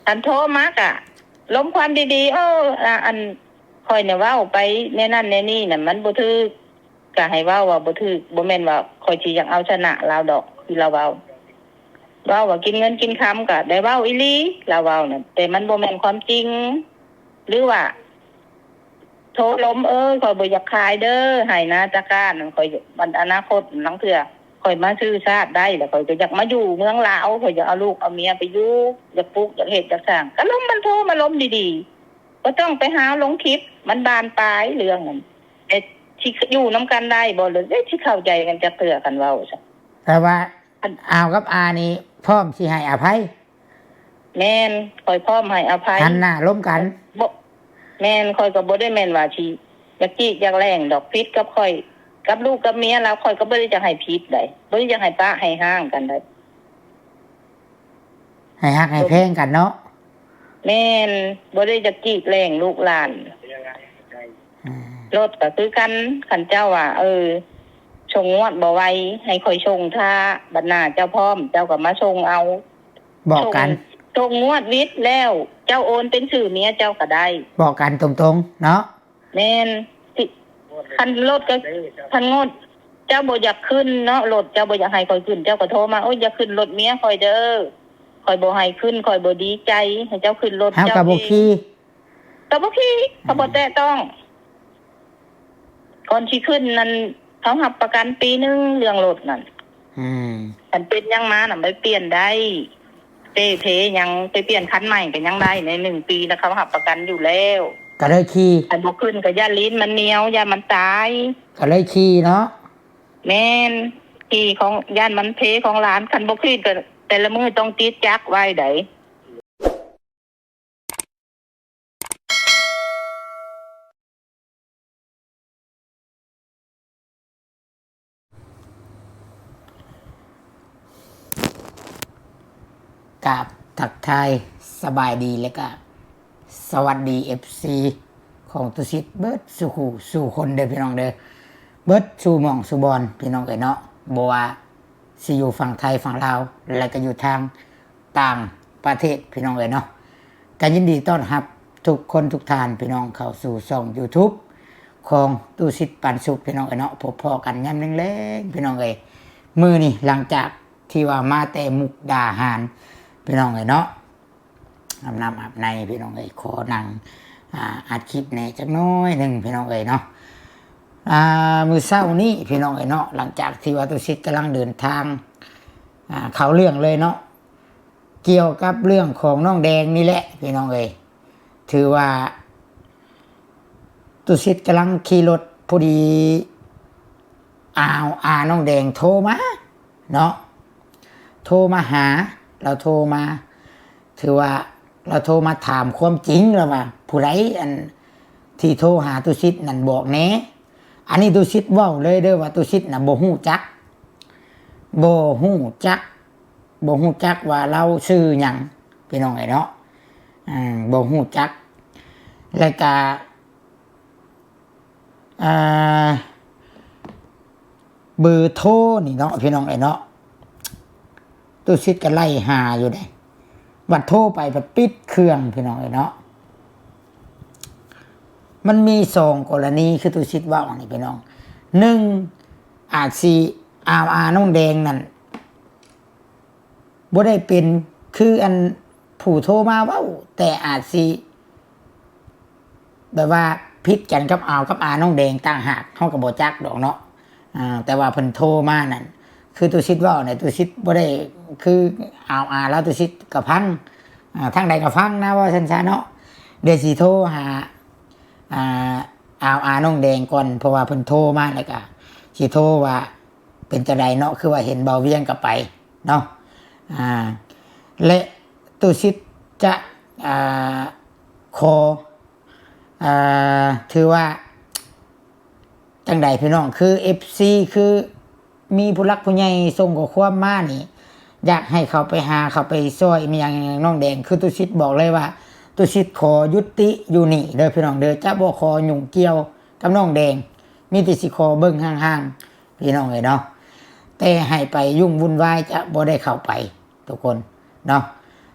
ຄັນໂທມາກະລົມຄວາມດີໆ ເອີ ອາ ອັນ ຂ້ອຍນີ້ເວົ້າໄປແນວນັ້ນແນວນີ້ນະ ມັນບໍ່ຖືກ ກະໃຫ້ເວົ້າວ່າບໍ່ຖືກ ບໍ່ແມ່ນວ່າຂ້ອຍຊິຢາກເອົາຊະນະລາວດອກ ຄືລາວເວົ້າ ເວົ້າວ່າກິນເງິນກິນຄຳ ກະໄດ້ເວົ້າອີ່ຫຼີ ລາວເວົ້ານັ້ນ ແຕ່ມັນບໍ່ແມ່ນຄວາມຈິງ ຫຼືວ່າ ໂທລົມເອີຍ ຂ້ອຍບໍ່ຢາກຂາຍເດີ ໄຮ່ນາຕາການ ຂ້ອຍ ອະນາຄົດ ລາງເທື່ອຂ້ອຍມາຊື້ຊາດໄດ້ ແລ້ວຂ້ອຍກໍຢາກມາຢູ່ເມືອງລາວ ຂ້ອຍຢາກເອົາລູກເອົາເມຍໄປຢູ່ ຢາກປູກ ຢາກເຮັດ ຢາກສ້າງ ກໍລົມ ມັນໂທມາລົມດີໆ ບໍ່ຕ້ອງໄປຫາລົງຄລິບ ມັນບານປາຍເລື່ອງນັ້ນ ແຕ່ຊິຢູ່ນຳກັນໄດ້ບໍ່ ຫຼືຊິເຂົ້າໃຈກັນຈັກເທື່ອ ຄັນເວົ້າຊະ. ແຕ່ວ່າ ອາວກັບອານີ້ພ້ອມຊິໃຫ້ອະໄພ? ແມ່ນ ຂ້ອຍພ້ອມໃຫ້ອະໄພ ຫັນໜ້າລົມກັນ. ບໍ່ ແມ່ນ ຂ້ອຍກໍບໍ່ໄດ້ແມ່ນວ່າຊິຢາກຈີກຢາກແລ່ງດອກ ຜິດກັບຂ້ອຍ ກັບລູກກັບເມຍລາວ ຂ້ອຍກໍບໍ່ໄດ້ຢາກໃຫ້ຜິດໃດ໋ ບໍ່ໄດ້ຢາກໃຫ້ປະໃຫ້ຮ້າງກັນໃດ໋ ໃຫ້ຮັກໃຫ້ແພງກັນເນາະ. ແມ່ນ ບໍ່ໄດ້ຢາກຈີກແລ່ງລູກຫຼານ. ອືມ ລົດກໍຄືກັນ ຄັນເຈົ້າວ່າ ເອີ ສົ່ງງວດບໍ່ໄວ ໃຫ້ຂ້ອຍສົ່ງຖ້າ ບັດໜ້າເຈົ້າພ້ອມ ເຈົ້າກໍມາສົ່ງເອົາ. ບອກກັນ ສົ່ງ ສົ່ງງວດວິດແລ້ວ ເຈົ້າໂອນເປັນຊື່ເມຍເຈົ້າກໍໄດ້. ບອກກັນຕົງໆເນາະ. ແມ່ນ ຊິ ຄັນລົດກໍ ຄັນງວດ ເຈົ້າບໍ່ຢາກຂຶ້ນເນາະ ລົດ ເຈົ້າບໍ່ຢາກໃຫ້ຂ້ອຍຂຶ້ນ ເຈົ້າກໍໂທມາ ໂອ້ຍ ຢ່າຂຶ້ນລົດເມຍຂ້ອຍເດີ ຂ້ອຍບໍ່ໃຫ້ຂຶ້ນ ຂ້ອຍບໍ່ດີໃຈ ໃຫ້ເຈົ້າຂຶ້ນລົດ ເຮົາກໍບໍ່ຂີ່ ກໍບໍ່ຂີ່ ກໍບໍ່ແຕະຕ້ອງ. ກ່ອນຊິຂຶ້ນນັ້ນ ເຂົາຮັບປະກັນປີໜຶ່ງເລື່ອງລົດນັ້ນ. ອືມ ຄັນເປັນຫຍັງມານະ ໄປປ່ຽນໄດ້ ເປ່ເພຫຍັງ ໄປປ່ຽນຄັນໃໝ່ກໍຍັງໄດ້ ໃນໜຶ່ງປີນະ ເຂົາຮັບປະກັນຢູ່ແລ້ວ ກໍເລີຍຂີ່. ຄັນບໍ່ຂຶ້ນກໍຢ້ານລີ້ນມັນໜຽວ ຢ້ານມັນຕາຍ ກໍເລີຍຂີ່ເນາະ. ແມ່ນ ຂີ່ຂອງ ຢ້ານມັນເພຂອງຫຼານ ຄັນບໍ່ຂີ່ກໍແຕ່ລະມື້ຕ້ອງຕິດຈັກໄວ້ໃດ໋. ກາບທັກທາຍສະບາຍດີ ແລະກະສະຫວັດດີ ເອັຟຊີ ຂອງຕຸສິດເບິດສູ່ຄູ່ສູ່ຄົນເດີພີ່ນ້ອງເດີ ເບິດສູ່ໝ່ອງສູ່ບ່ອນພີ່ນ້ອງເອີຍເນາະ ບໍ່ວ່າຊິຢູ່ຝັ່ງໄທຝັ່ງລາວ ແລະກະຢູ່ທາງ ຕ່າງປະເທດພີ່ນ້ອງເອີຍເນາະ. ກະຍິນດີຕ້ອນຮັບທຸກຄົນທຸກທ່ານພີ່ນ້ອງເຂົ້າສູ່ຊ່ອງຢູທູບຂອງຕຸສິດປັນສຸກພີ່ນ້ອງເອີຍເນາະ. ພົບພໍ້ກັນຍາມແລງໆພີ່ນ້ອງເອີຍ ມື້ນີ້ຫຼັງຈາກທີ່ວ່າມາແຕ່ມຸກດາຫານພີ່ນ້ອງເອີຍເນາະ ອາບນ້ຳອາບໃນພີ່ນ້ອງເອີຍ ຂໍນັ່ງ ອາ ອັດຄລິບແດ່ຈັກໜ້ອຍໜຶ່ງພີ່ນ້ອງເອີຍເນາະ. ອາ ມື້ເຊົ້ານີ້ພີ່ນ້ອງເອີຍເນາະ ຫຼັງຈາກທີ່ວ່າຕຸສິດກຳລັງເດີນທາງ ອາ ເຂົ້າເລື່ອງເລີຍເນາະ ກ່ຽວກັບເລື່ອງຂອງນ້ອງແດງນີ້ແຫຼະພີ່ນ້ອງເອີຍ ຖືວ່າຕຸສິດກຳລັງຂີ່ລົດ ພໍດີ ອາວ ອານ້ອງແດງໂທມາເນາະ ໂທມາຫາ ລາວໂທມາ ຖືວ່າລາວໂທມາຖາມຄວາມຈິງ ລາວວ່າ ຜູ້ໃດອັນທີ່ໂທຫາຕຸສິດນັ້ນບອກແດ່. ອັນນີ້ຕຸສິດເວົ້າເລີຍເດີວ່າ ຕຸສິດນະບໍ່ຮູ້ຈັກ ບໍ່ຮູ້ຈັກ ບໍ່ຮູ້ຈັກວ່າລາວຊື່ຫຍັງພີ່ນ້ອງເອີຍເນາະ ອາ ບໍ່ຮູ້ຈັກ ແລະກະ ອາ ເບີໂທນີ້ເນາະພີ່ນ້ອງເອີຍເນາະ ຕຸສິດກໍໄລ່ຫາຢູ່ເດ້ ບັດໂທໄປບັດປິດເຄື່ອງພີ່ນ້ອງເອີຍເນາະ. ມັນມີສອງກໍລະນີຄືຕຸສິດເວົ້ານີ້ພີ່ນ້ອງ ໜຶ່ງ ອາດຊິ ອາວ ອານ້ອງແດງນັ້ນ ບໍ່ໄດ້ເປັນຄືອັນຜູ້ໂທມາເວົ້າ ແຕ່ອາດຊິແບບວ່າຜິດກັນກັບອາວກັບອານ້ອງແດງຕ່າງຫາກ ເຮົາກໍບໍ່ຈັກດອກເນາະ. ອາ ແຕ່ວ່າເພິ່ນໂທມານັ້ນ ຄືຕຸສິດເວົ້ານີ້ ຕຸສິດບໍ່ໄດ້ຄືອາວອາລາວ ຕຸສິດກໍຟັງ ອາ ທາງໃດກໍຟັງນະ ເວົ້າຊັ້ນຊະເນາະ. ດຽວຊິໂທຫາ ອາ ອາວອານ້ອງແດງກ່ອນ ເພາະວ່າເພິ່ນໂທມາ ແລ້ວກໍຊິໂທວ່າ ເປັນຈັ່ງໃດເນາະ ຄືວ່າເຫັນເບົາວຽງກໍໄປເນາະ ອາ ແລະ ຕຸສິດຈະ ອາ ຂໍ ອາ ຖືວ່າຈັ່ງໃດພີ່ນ້ອງ ຄືເອັຟຊີ ຄືມີຜູ້ຫຼັກຜູ້ໃຫຍ່ສົ່ງຂໍ້ຄວາມມານີ້ ຢາກໃຫ້ເຂົ້າໄປຫາ ເຂົ້າໄປຊ່ອຍ ມີຫຍັງນ້ອງແດງ ຄືຕຸສິດບອກເລີຍວ່າ ຕຸສິດຂໍຍຸຕິຢູ່ນີ້ເດີພີ່ນ້ອງເດີ ຈະບໍ່ຂໍຫຍຸ້ງກ່ຽວກັບນ້ອງແດງ ມີແຕ່ຊິຂໍເບິ່ງຫ່າງໆ ພີ່ນ້ອງເອີຍເນາະ ແຕ່ໃຫ້ໄປຫຍຸ້ງວຸ່ນວາຍຈະບໍ່ໄດ້ເຂົ້າໄປທຸກຄົນເນາະ.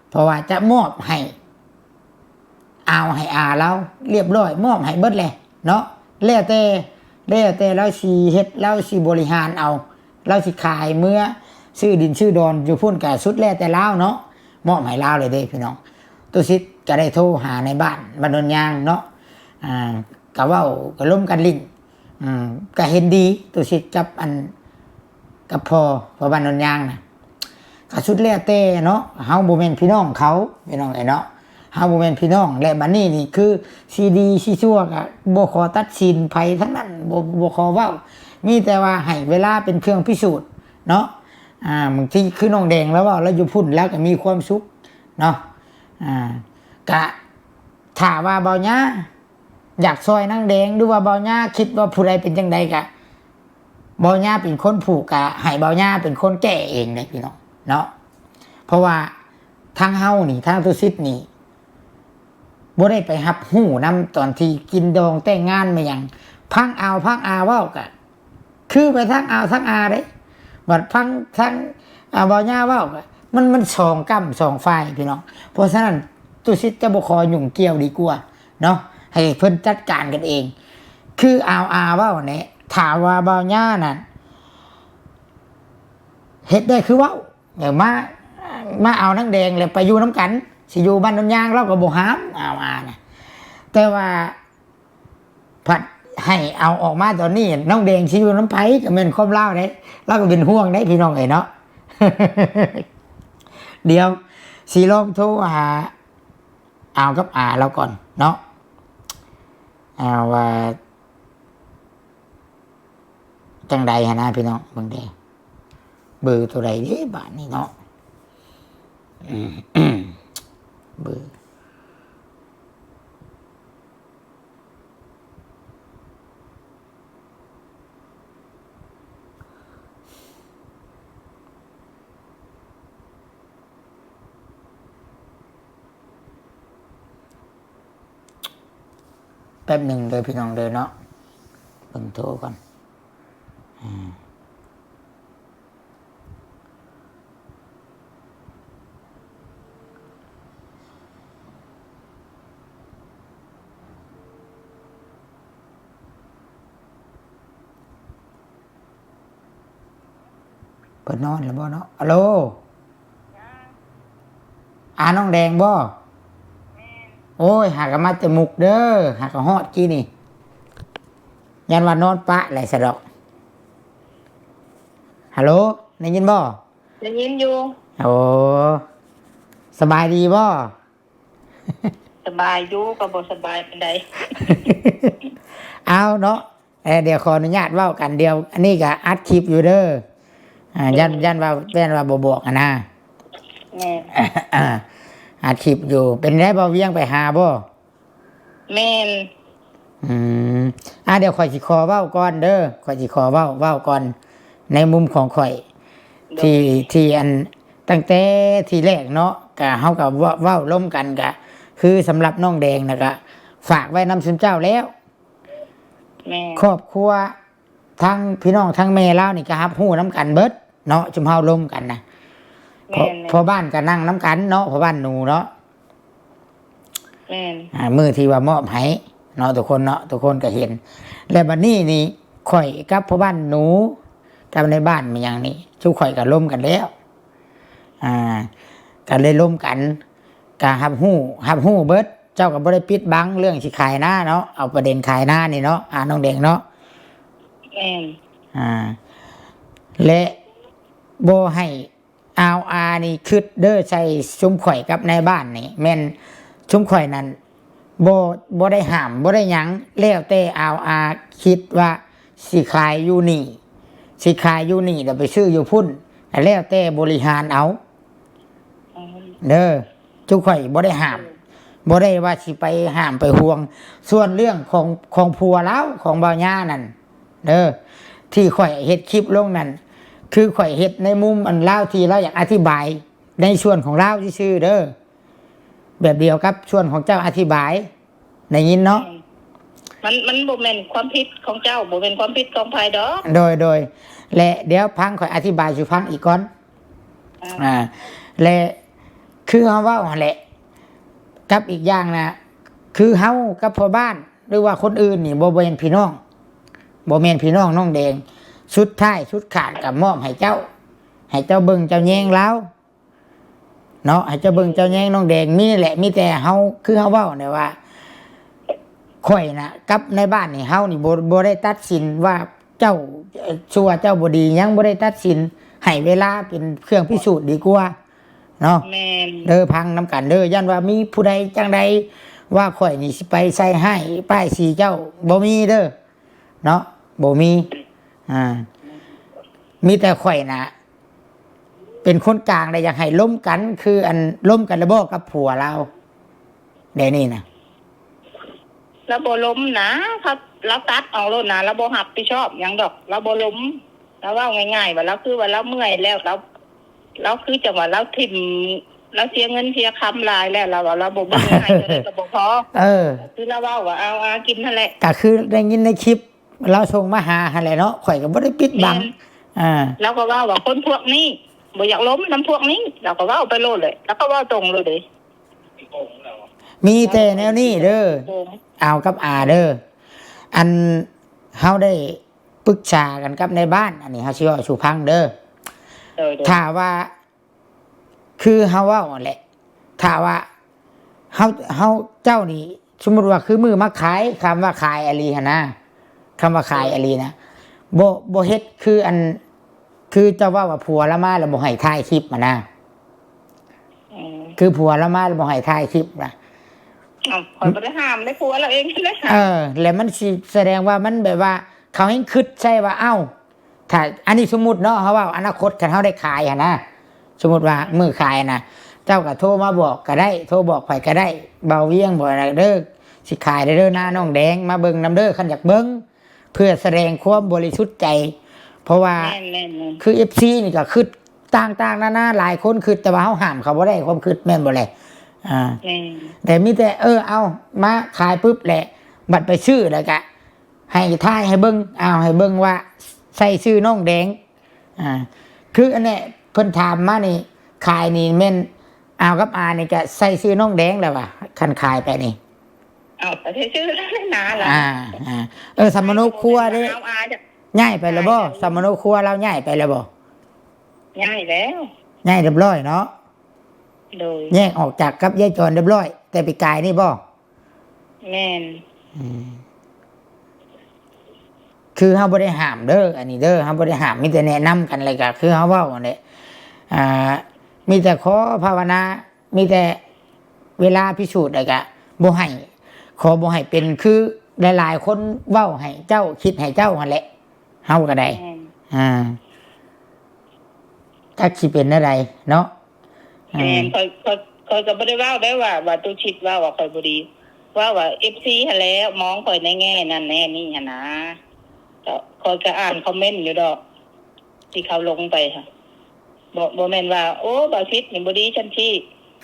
ເພາະວ່າຈະມອບໃຫ້ ອາວໃຫ້ອາລາວລຽບຮ້ອຍ ມອບໃຫ້ເບິດແຫຼະເນາະ ແລ້ວແຕ່ ແລ້ວແຕ່ລາວຊິເຮັດ ລາວຊິບໍລິຫານເອົາ ລາວຊິຂາຍເມືອຊື້ດິນຊື້ດອນຢູ່ພຸ້ນ ກະສຸດແລ້ວແຕ່ລາວເນາະ ມອບໃຫ້ລາວເລີຍເດ້ພີ່ນ້ອງ. ຕຸສິດກະໄດ້ໂທຫານາຍບ້ານບ້ານໂນນຍາງເນາະ ອ່າ ກະເວົ້າ ກະລົມກັນຫຼິ້ນ ອືມ ກະເຫັນດີ ຕຸສິດກັບອັນ ກັບພໍ່ ພໍ່ບ້ານໂນນຍາງນະ ກະສຸດແລ້ວແຕ່ເນາະ ເຮົາບໍ່ແມ່ນພີ່ນ້ອງເຂົາ ພີ່ນ້ອງເອີຍເນາະ ເຮົາບໍ່ແມ່ນພີ່ນ້ອງ ແລະ ບັດນີ້ນີ້ຄືຊິດີຊິຊົ່ວກະບໍ່ຂໍຕັດສິນໃຜທັງນັ້ນ ບໍ່ ບໍ່ຂໍເວົ້າ ມີແຕ່ວ່າໃຫ້ເວລາເປັນເຄື່ອງພິສູດເນາະ. ອ່າ ບາງທີຄືນ້ອງແດງລາວເວົ້າ ລາວຢູ່ພຸ້ນລາວກະມີຄວາມສຸກເນາະ ອ່າ ກະ ຖ້າວ່າເບົາຫຍ້າຢາກຊ່ອຍນາງແດງ ຫຼືວ່າເບົາຫຍ້າຄິດວ່າຜູ້ໃດເປັນຈັ່ງໃດກະ ເບົາຫຍ້າເປັນຄົນຜູກ ກະໃຫ້ເບົາຫຍ້າເປັນຄົນແກ້ເອງເດ້ພີ່ນ້ອງເນາະ ເພາະວ່າທາງເຮົານີ້ ທາງຕຸສິດນີ້ ບໍ່ໄດ້ໄປຮັບຮູ້ນຳຕອນທີ່ກິນດອງແຕ່ງງານມາຫຍັງ ຟັງອາວຟັງອາເວົ້າກະ ຄືໄປທາງອາວທາງອາເດ້ ບັດຟັງທາງ ອາ ເບົາຫຍ້າເວົ້າ ມັນ ມັນສອງກ້ຳສອງຝ່າຍພີ່ນ້ອງ ເພາະສະນັ້ນ ຕຸສິດຈະບໍ່ຂໍຫຍຸ້ງກ່ຽວດີກວ່າເນາະ ໃຫ້ເພິ່ນຈັດການກັນເອງ ຄືອາວອາເວົ້າແຫຼະ ຖ້າວ່າເບົາຫຍ້ານັ້ນເຮັດໄດ້ຄືເວົ້າ ເອີ ມາ ມາເອົານາງແດງ ແລ້ວໄປຢູ່ນຳກັນ ຊິຢູ່ບ້ານໂນນຍາງ ລາວກໍບໍ່ຫ້າມ ອາວອານະ ແຕ່ວ່າ ພັດໃຫ້ເອົາອອກມາຕອນນີ້ ນ້ອງແດງຊິຢູ່ນຳໃຜ ກໍແມ່ນຄວາມລາວເດ້ ລາວກໍເປັນຫ່ວງເດ້ພີ່ນ້ອງເອີຍເນາະ. ດຽວຊິລອງໂທຫາອາວກັບອາລາວກ່ອນເນາະ ອາ ວ່າຈັ່ງໃດຫັ້ນນະພີ່ນ້ອງ ເບິ່ງເດ້ ເບີໂຕໃດເດ້ບາດນີ້ເນາະ ເບີ ແປັບໜຶ່ງເດີພີ່ນ້ອງເດີເນາະ ເບິ່ງໂທກ່ອນ ອາ. ເພິ່ນນອນແລ້ວບໍ່ເນາະ? ອາໂລ ອາ ນ້ອງແດງບໍ່? ໂອ້ຍ ຫາກະມາແຕ່ມຸກເດີ ຫາກະຮອດກີ້ນີ້ ຢ້ານວ່ານອນປະແຫຼະຊະດອກ. ຮາໂລ ໄດ້ຍິນບໍ່? ໄດ້ຍິນຢູ່. ໂອ້ ສະບາຍດີບໍ່? ສະບາຍຢູ່ ກໍບໍ່ສະບາຍປານໃດ. ເອົາເນາະ ເອີ ດຽວຂໍອະນຸຍາດເວົ້າກັນ ດຽວອັນນີ້ກໍອັດຄລິບຢູ່ເດີ ອ່າ ຢ້ານ ຢ້ານວ່າ ຢ້ານວ່າບໍ່ບອກຫັ້ນນະ. ແມ່ນ ອັດຄລິບຢູ່. ເປັນໃດ ບ່າວວຽງໄປຫາບໍ່? ແມ່ນ. ອືມ ອ່າ ດຽວຂ້ອຍຊິຂໍເວົ້າກ່ອນເດີ ຂ້ອຍຊິຂໍເວົ້າ ເວົ້າກ່ອນໃນມຸມຂອງຂ້ອຍ ໂດຍ ທີ່ ທີ່ອັນ ຕັ້ງແຕ່ທີແລກເນາະ ກະເຮົາກະເວົ້າ ເວົ້າລົມກັນ ກະຄືສຳລັບນ້ອງແດງນະ ກະຝາກໄວ້ນຳຊຸມເຈົ້າແລ້ວ. ແມ່ນ. ຄອບຄົວ ທັງພີ່ນ້ອງທັງແມ່ລາວນີ້ກໍຮັບຮູ້ນຳກັນເບິດເນາະ ຊຸມເຮົາລົມກັນນະ. ແມ່ນໆ. ພໍ່ ພໍ່ບ້ານກໍນັ່ງນຳກັນເນາະ ພໍ່ບ້ານໜູເນາະ. ແມ່ນ. ອ່າ ມື້ທີ່ວ່າມອບໃຫ້ເນາະ ທຸກຄົນເນາະ ທຸກຄົນກໍເຫັນ. ແລ້ວບັດນີ້ນີ້ ຂ້ອຍກັບພໍ່ບ້ານໜູ ກັບນາຍບ້ານແມ່ນຫຍັງນີ້ ຊຸມຂ້ອຍກໍລົມກັນແລ້ວ. ອ່າ ກໍເລີຍລົມກັນ ກໍຮັບຮູ້ ຮັບຮູ້ເບິດ. ເຈົ້າກໍບໍ່ໄດ້ປິດບັງເລື່ອງຊິຂາຍນາເນາະ ເອົາປະເດັນຂາຍນານີ້ເນາະ ອາ ນ້ອງແດງເນາະ. ແມ່ນ. ອ່າ ແລະ ບໍ່ໃຫ້ອາວອານີ້ຄິດເດີ ໃສ່ຊຸມຂ້ອຍກັບນາຍບ້ານນີ້ ແມ່ນຊຸມຂ້ອຍນັ້ນ ບໍ່ ບໍ່ໄດ້ຫ້າມ ບໍ່ໄດ້ຫຍັງ ແລ້ວແຕ່ອາວອາຄິດວ່າຊິຂາຍຢູ່ນີ້ ຊິຂາຍຢູ່ນີ້ ແລ້ວໄປຊື້ຢູ່ພຸ້ນ ແລ້ວແຕ່ບໍລິຫານເອົາ. ເດີ ຈຸຂ້ອຍບໍ່ໄດ້ຫ້າມ ບໍ່ໄດ້ວ່າຊິໄປຫ້າມໄປຫ່ວງ. ສ່ວນເລື່ອງຂອງ ຂອງຜົວລາວ ຂອງບ່າວຍານັ້ນເດີ ທີ່ຂ້ອຍເຮັດຄລິບລົງນັ້ນ ຄືຂ້ອຍເຮັດໃນມຸມອັນລາວ ທີ່ລາວຢາກອະທິບາຍໃນສ່ວນຂອງລາວຊື່ໆເດີ ແບບດຽວກັບສ່ວນຂອງເຈົ້າອະທິບາຍ. ໄດ້ຍິນເນາະ? ມັນ ມັນບໍ່ແມ່ນຄວາມຜິດຂອງເຈົ້າ ບໍ່ແມ່ນຄວາມຜິດຂອງໃຜດອກ. ໂດຍ ໂດຍ ແລະ ດຽວຟັງຂ້ອຍອະທິບາຍສູ່ຟັງອີກກ່ອນ. ອ່າ ອ່າ ແລະ ຄືເຮົາເວົ້າຫັ້ນແຫຼະ ກັບອີກຢ່າງນະ ຄືເຮົາກັບພໍ່ບ້ານ ຫຼືວ່າຄົນອື່ນນີ້ ບໍ່ແມ່ນພີ່ນ້ອງ ບໍ່ແມ່ນພີ່ນ້ອງນ້ອງແດງ. ສຸດທ້າຍສຸດຂາດກໍມອບໃຫ້ເຈົ້າ ໃຫ້ເຈົ້າເບິ່ງເຈົ້າແຍງລາວເນາະ ໃຫ້ເຈົ້າເບິ່ງເຈົ້າແຍງນ້ອງແດງ. ມີແຫຼະ ມີແຕ່ເຮົາ ຄືເຮົາເວົ້ານີ້ວ່າ ຂ້ອຍນະ ກັບນາຍບ້ານນີ້ ເຮົານີ້ບໍ່ ບໍ່ໄດ້ຕັດສິນວ່າເຈົ້າ ເອີ່ ຊົ່ວເຈົ້າບໍ່ດີ ຍັງບໍ່ໄດ້ຕັດສິນ ໃຫ້ເວລາເປັນເຄື່ອງພິສູດດີກວ່າເນາະ. ແມ່ນ ເດີ ຟັງນຳກັນເດີ ຢ້ານວ່າມີຜູ້ໃດຈັ່ງໃດວ່າຂ້ອຍນີ້ຊິໄປໃສ່ຮ້າຍປ້າຍສີເຈົ້າ ບໍ່ມີເດີເນາະ ບໍ່ມີ. ອ່າ ມີແຕ່ຂ້ອຍນະ ເປັນຄົນກາງ ແລະ ຢາກໃຫ້ລົມກັນ ຄືອັນ ລົມກັນແລ້ວບໍ່ກັບຜົວລາວ ແນວນີ້ນະ? ລາວບໍ່ລົມນະ ລາວຕັດອອກໂລດນະ ລາວບໍ່ຮັບຜິດຊອບຫຍັງດອກ ລາວບໍ່ລົມ. ລາວເວົ້າງ່າຍໆວ່າ ລາວຄືວ່າລາວເມື່ອຍແລ້ວ ລາວ ລາວຄືຈັ່ງວ່າລາວຖິ້ມ ລາວເສຍເງິນເສຍຄຳຫຼາຍແລ້ວ ລາວວ່າລາວບໍ່ເບິ່ງໃຫ້ເທົ່າໃດກໍບໍ່ພໍ. ເອີ ຄືລາວເວົ້າວ່າ ເອົາ ຫາກິນຫັ້ນແຫຼະ ກໍຄືໄດ້ຍິນໃນຄລິບ ລາວສົ່ງມາຫາຫັ້ນແຫຼະເນາະ ຂ້ອຍກໍບໍ່ໄດ້ປິດບັງ. ແມ່ນ ອ່າ ລາວກໍເວົ້າວ່າ ຄົນພວກນີ້ ບໍ່ຢາກລົມນຳພວກນີ້ ລາວກໍເວົ້າໄປໂລດເລີຍ ລາວກໍເວົ້າຕົງໂລດເດ້. ມີແຕ່ແນວນີ້ເດີ ໂອມ ອາວກັບອາເດີ ອັນ ເຮົາໄດ້ປຶກສາກັນກັບນາຍບ້ານ ອັນນີ້ເຮົາຊິເວົ້າສູ່ຟັງເດີ. ໂດຍ ໂດຍ ຖ້າວ່າ ຄືເຮົາເວົ້າຫັ້ນແຫຼະ ຖ້າວ່າເຮົາ ເຮົາ ເຈົ້ານີ້ ສົມມຸດວ່າຄືມື້ມາຂາຍ ຄຳວ່າຂາຍອີ່ຫຼີຫັ້ນນະ ຄຳວ່າຂາຍອີ່ຫຼີນະ ບໍ່ ບໍ່ເຮັດຄືອັນ ຄືເຈົ້າເວົ້າວ່າຜົວລາວມາແລ້ວບໍ່ໃຫ້ຖ່າຍຄລິບຫັ້ນນະ. ອືມ ຄືຜົວລາວມາແລ້ວບໍ່ໃຫ້ຖ່າຍຄລິບນະ. ເອົ້າ ຂ້ອຍບໍ່ໄດ້ຫ້າມເດ້ ຜົວລາວເອງເດ້. ເອີ ແລ້ວມັນຊິສະແດງວ່າມັນແບບວ່າ ເຂົາແຮ່ງຄິດໃສ່ວ່າ ເອົ້າ ຖ້າ ອັນນີ້ສົມມຸດເນາະ ເຮົາເວົ້າອະນາຄົດ ຄັນເຮົາໄດ້ຂາຍຫັ້ນນະ ສົມມຸດວ່າມື້ຂາຍນະ ເຈົ້າກໍໂທມາບອກກໍໄດ້ ໂທບອກໃຜກໍໄດ້ ບ່າວວຽງ ບໍ່ເດີ ຊິຂາຍເດີ ນານ້ອງແດງ ມາເບິ່ງນຳເດີ ຄັນຢາກເບິ່ງ ເພື່ອສະແດງຄວາມບໍລິສຸດໃຈ ເພາະວ່າ ແມ່ນໆໆ ຄືເອັຟຊີນີ້ກໍຄິດຕ່າງໆນານາ ຫຼາຍຄົນຄິດ ແຕ່ວ່າເຮົາຫ້າມເຂົາບໍ່ໄດ້ ຄວາມຄິດແມ່ນບໍ່ແລະ? ອ່າ ແມ່ນ ແຕ່ມີແຕ່ ເອີ ເອົາມາຂາຍປຶບແຫຼະ ບັດໄປຊື້ແລ້ວກະ ໃຫ້ຖ່າຍໃຫ້ເບິ່ງ ເອົາໃຫ້ເບິ່ງວ່າໃສ່ຊື່ນ້ອງແດງ. ອ່າ ຄືອັນນີ້ເພິ່ນຖາມມານີ້ ຂາຍນີ້ແມ່ນອາວກັບອານີ້ກະໃສ່ຊື່ນ້ອງແດງແລ້ວວ່າ ຄັນຂາຍໄປນີ້. ເອົາ ກະໃສ່ຊື່ນາລະ. ອ່າ ອ່າ ເອີ ສຳມະໂນຄົວເດ້ ເອົາອາຈະ ຍ້າຍໄປແລ້ວບໍ່? ຍ້າຍແລ້ວ ສຳມະໂນຄົວລາວຍ້າຍໄປແລ້ວບໍ່? ຍ້າຍແລ້ວ ຍ້າຍຮຽບຮ້ອຍເນາະ. ໂດຍ ແຍກອອກຈາກກັບຍາຍຈອນຮຽບຮ້ອຍ ແຕ່ປີກາຍນີ້ບໍ່? ແມ່ນ ອືມ ຄືເຮົາບໍ່ໄດ້ຫ້າມເດີ ອັນນີ້ເດີ ເຮົາບໍ່ໄດ້ຫ້າມ ມີແຕ່ແນະນຳກັນ ແລ້ວກະຄືເຮົາເວົ້າຫັ້ນແຫຼະ ອ່າ ມີແຕ່ຂໍພາວະນາ ມີແຕ່ເວລາພິສູດ ແລ້ວກະບໍ່ໃຫ້ ຂໍບໍ່ໃຫ້ເປັນຄືຫຼາຍໆຄົນເວົ້າໃຫ້ເຈົ້າ ຄິດໃຫ້ເຈົ້າຫັ້ນແຫຼະ ເຮົາກໍໄດ້ ແມ່ນ ອ່າ ຈັກຊິເປັນແນວໃດເນາະ. ແມ່ນ ອ່າ ຂ້ອຍ ຂ້ອຍ ຂ້ອຍກໍບໍ່ໄດ້ເວົ້າໄດ້ວ່າ ວ່າຕຸຊິດເວົ້າວ່າຂ້ອຍບໍ່ດີ ເວົ້າວ່າເອັຟຊີຫັ້ນແຫຼະ ມອງຂ້ອຍໃນແງ່ນັ້ນແງ່ນີ້ຫັ້ນນາ ກໍຂ້ອຍກໍອ່ານຄອມເມັນຢູ່ດອກ ທີ່ເຂົາລົງໄປຫັ້ນ ບໍ່ ບໍ່ແມ່ນວ່າ ໂອ້ ບ່າວຊິດນີ້ບໍ່ດີຊັ້ນຊີ້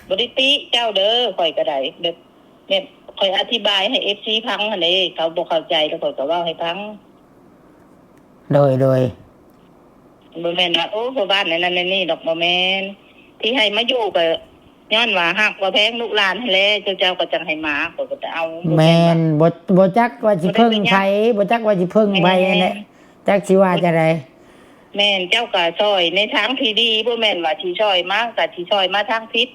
ບໍ່ໄດ້ຕິເຈົ້າເດີ ຂ້ອຍກໍໄດ້ ແບບ ແບບຂ້ອຍອະທິບາຍໃຫ້ເອັຟຊີຟັງຫັ້ນເດ້ ເຂົາບໍ່ເຂົ້າໃຈ ແລ້ວຂ້ອຍກໍເວົ້າໃຫ້ຟັງ. ໂດຍ ໂດຍ ບໍ່ແມ່ນວ່າ ໂອ້ ພໍ່ບ້ານແນວນັ້ນແນວນີ້ດອກ ບໍ່ແມ່ນ ທີ່ໃຫ້ມາຢູ່ກໍຍ້ອນວ່າຮັກວ່າແພງລູກຫຼານຫັ້ນແຫຼະ ເຈົ້າ ເຈົ້າກໍຈັ່ງໃຫ້ມາ ຂ້ອຍກໍຈະເອົາ ບໍ່ແມ່ນວ່າ ແມ່ນ ບໍ່ ບໍ່ຈັກວ່າຊິເພິ່ງໃຜ ບໍ່ໄດ້ໄປຫຍັງ ບໍ່ຈັກວ່າຊິເພິ່ງໃຜຫັ້ນແຫຼະ ແມ່ນ ຈັກຊິວ່າຈັ່ງໃດ. ແມ່ນ ເຈົ້າກໍຊ່ອຍໃນທາງທີ່ດີ ບໍ່ແມ່ນວ່າຊິຊ່ອຍມາ ກໍຊິຊ່ອຍມາທາງຜິດ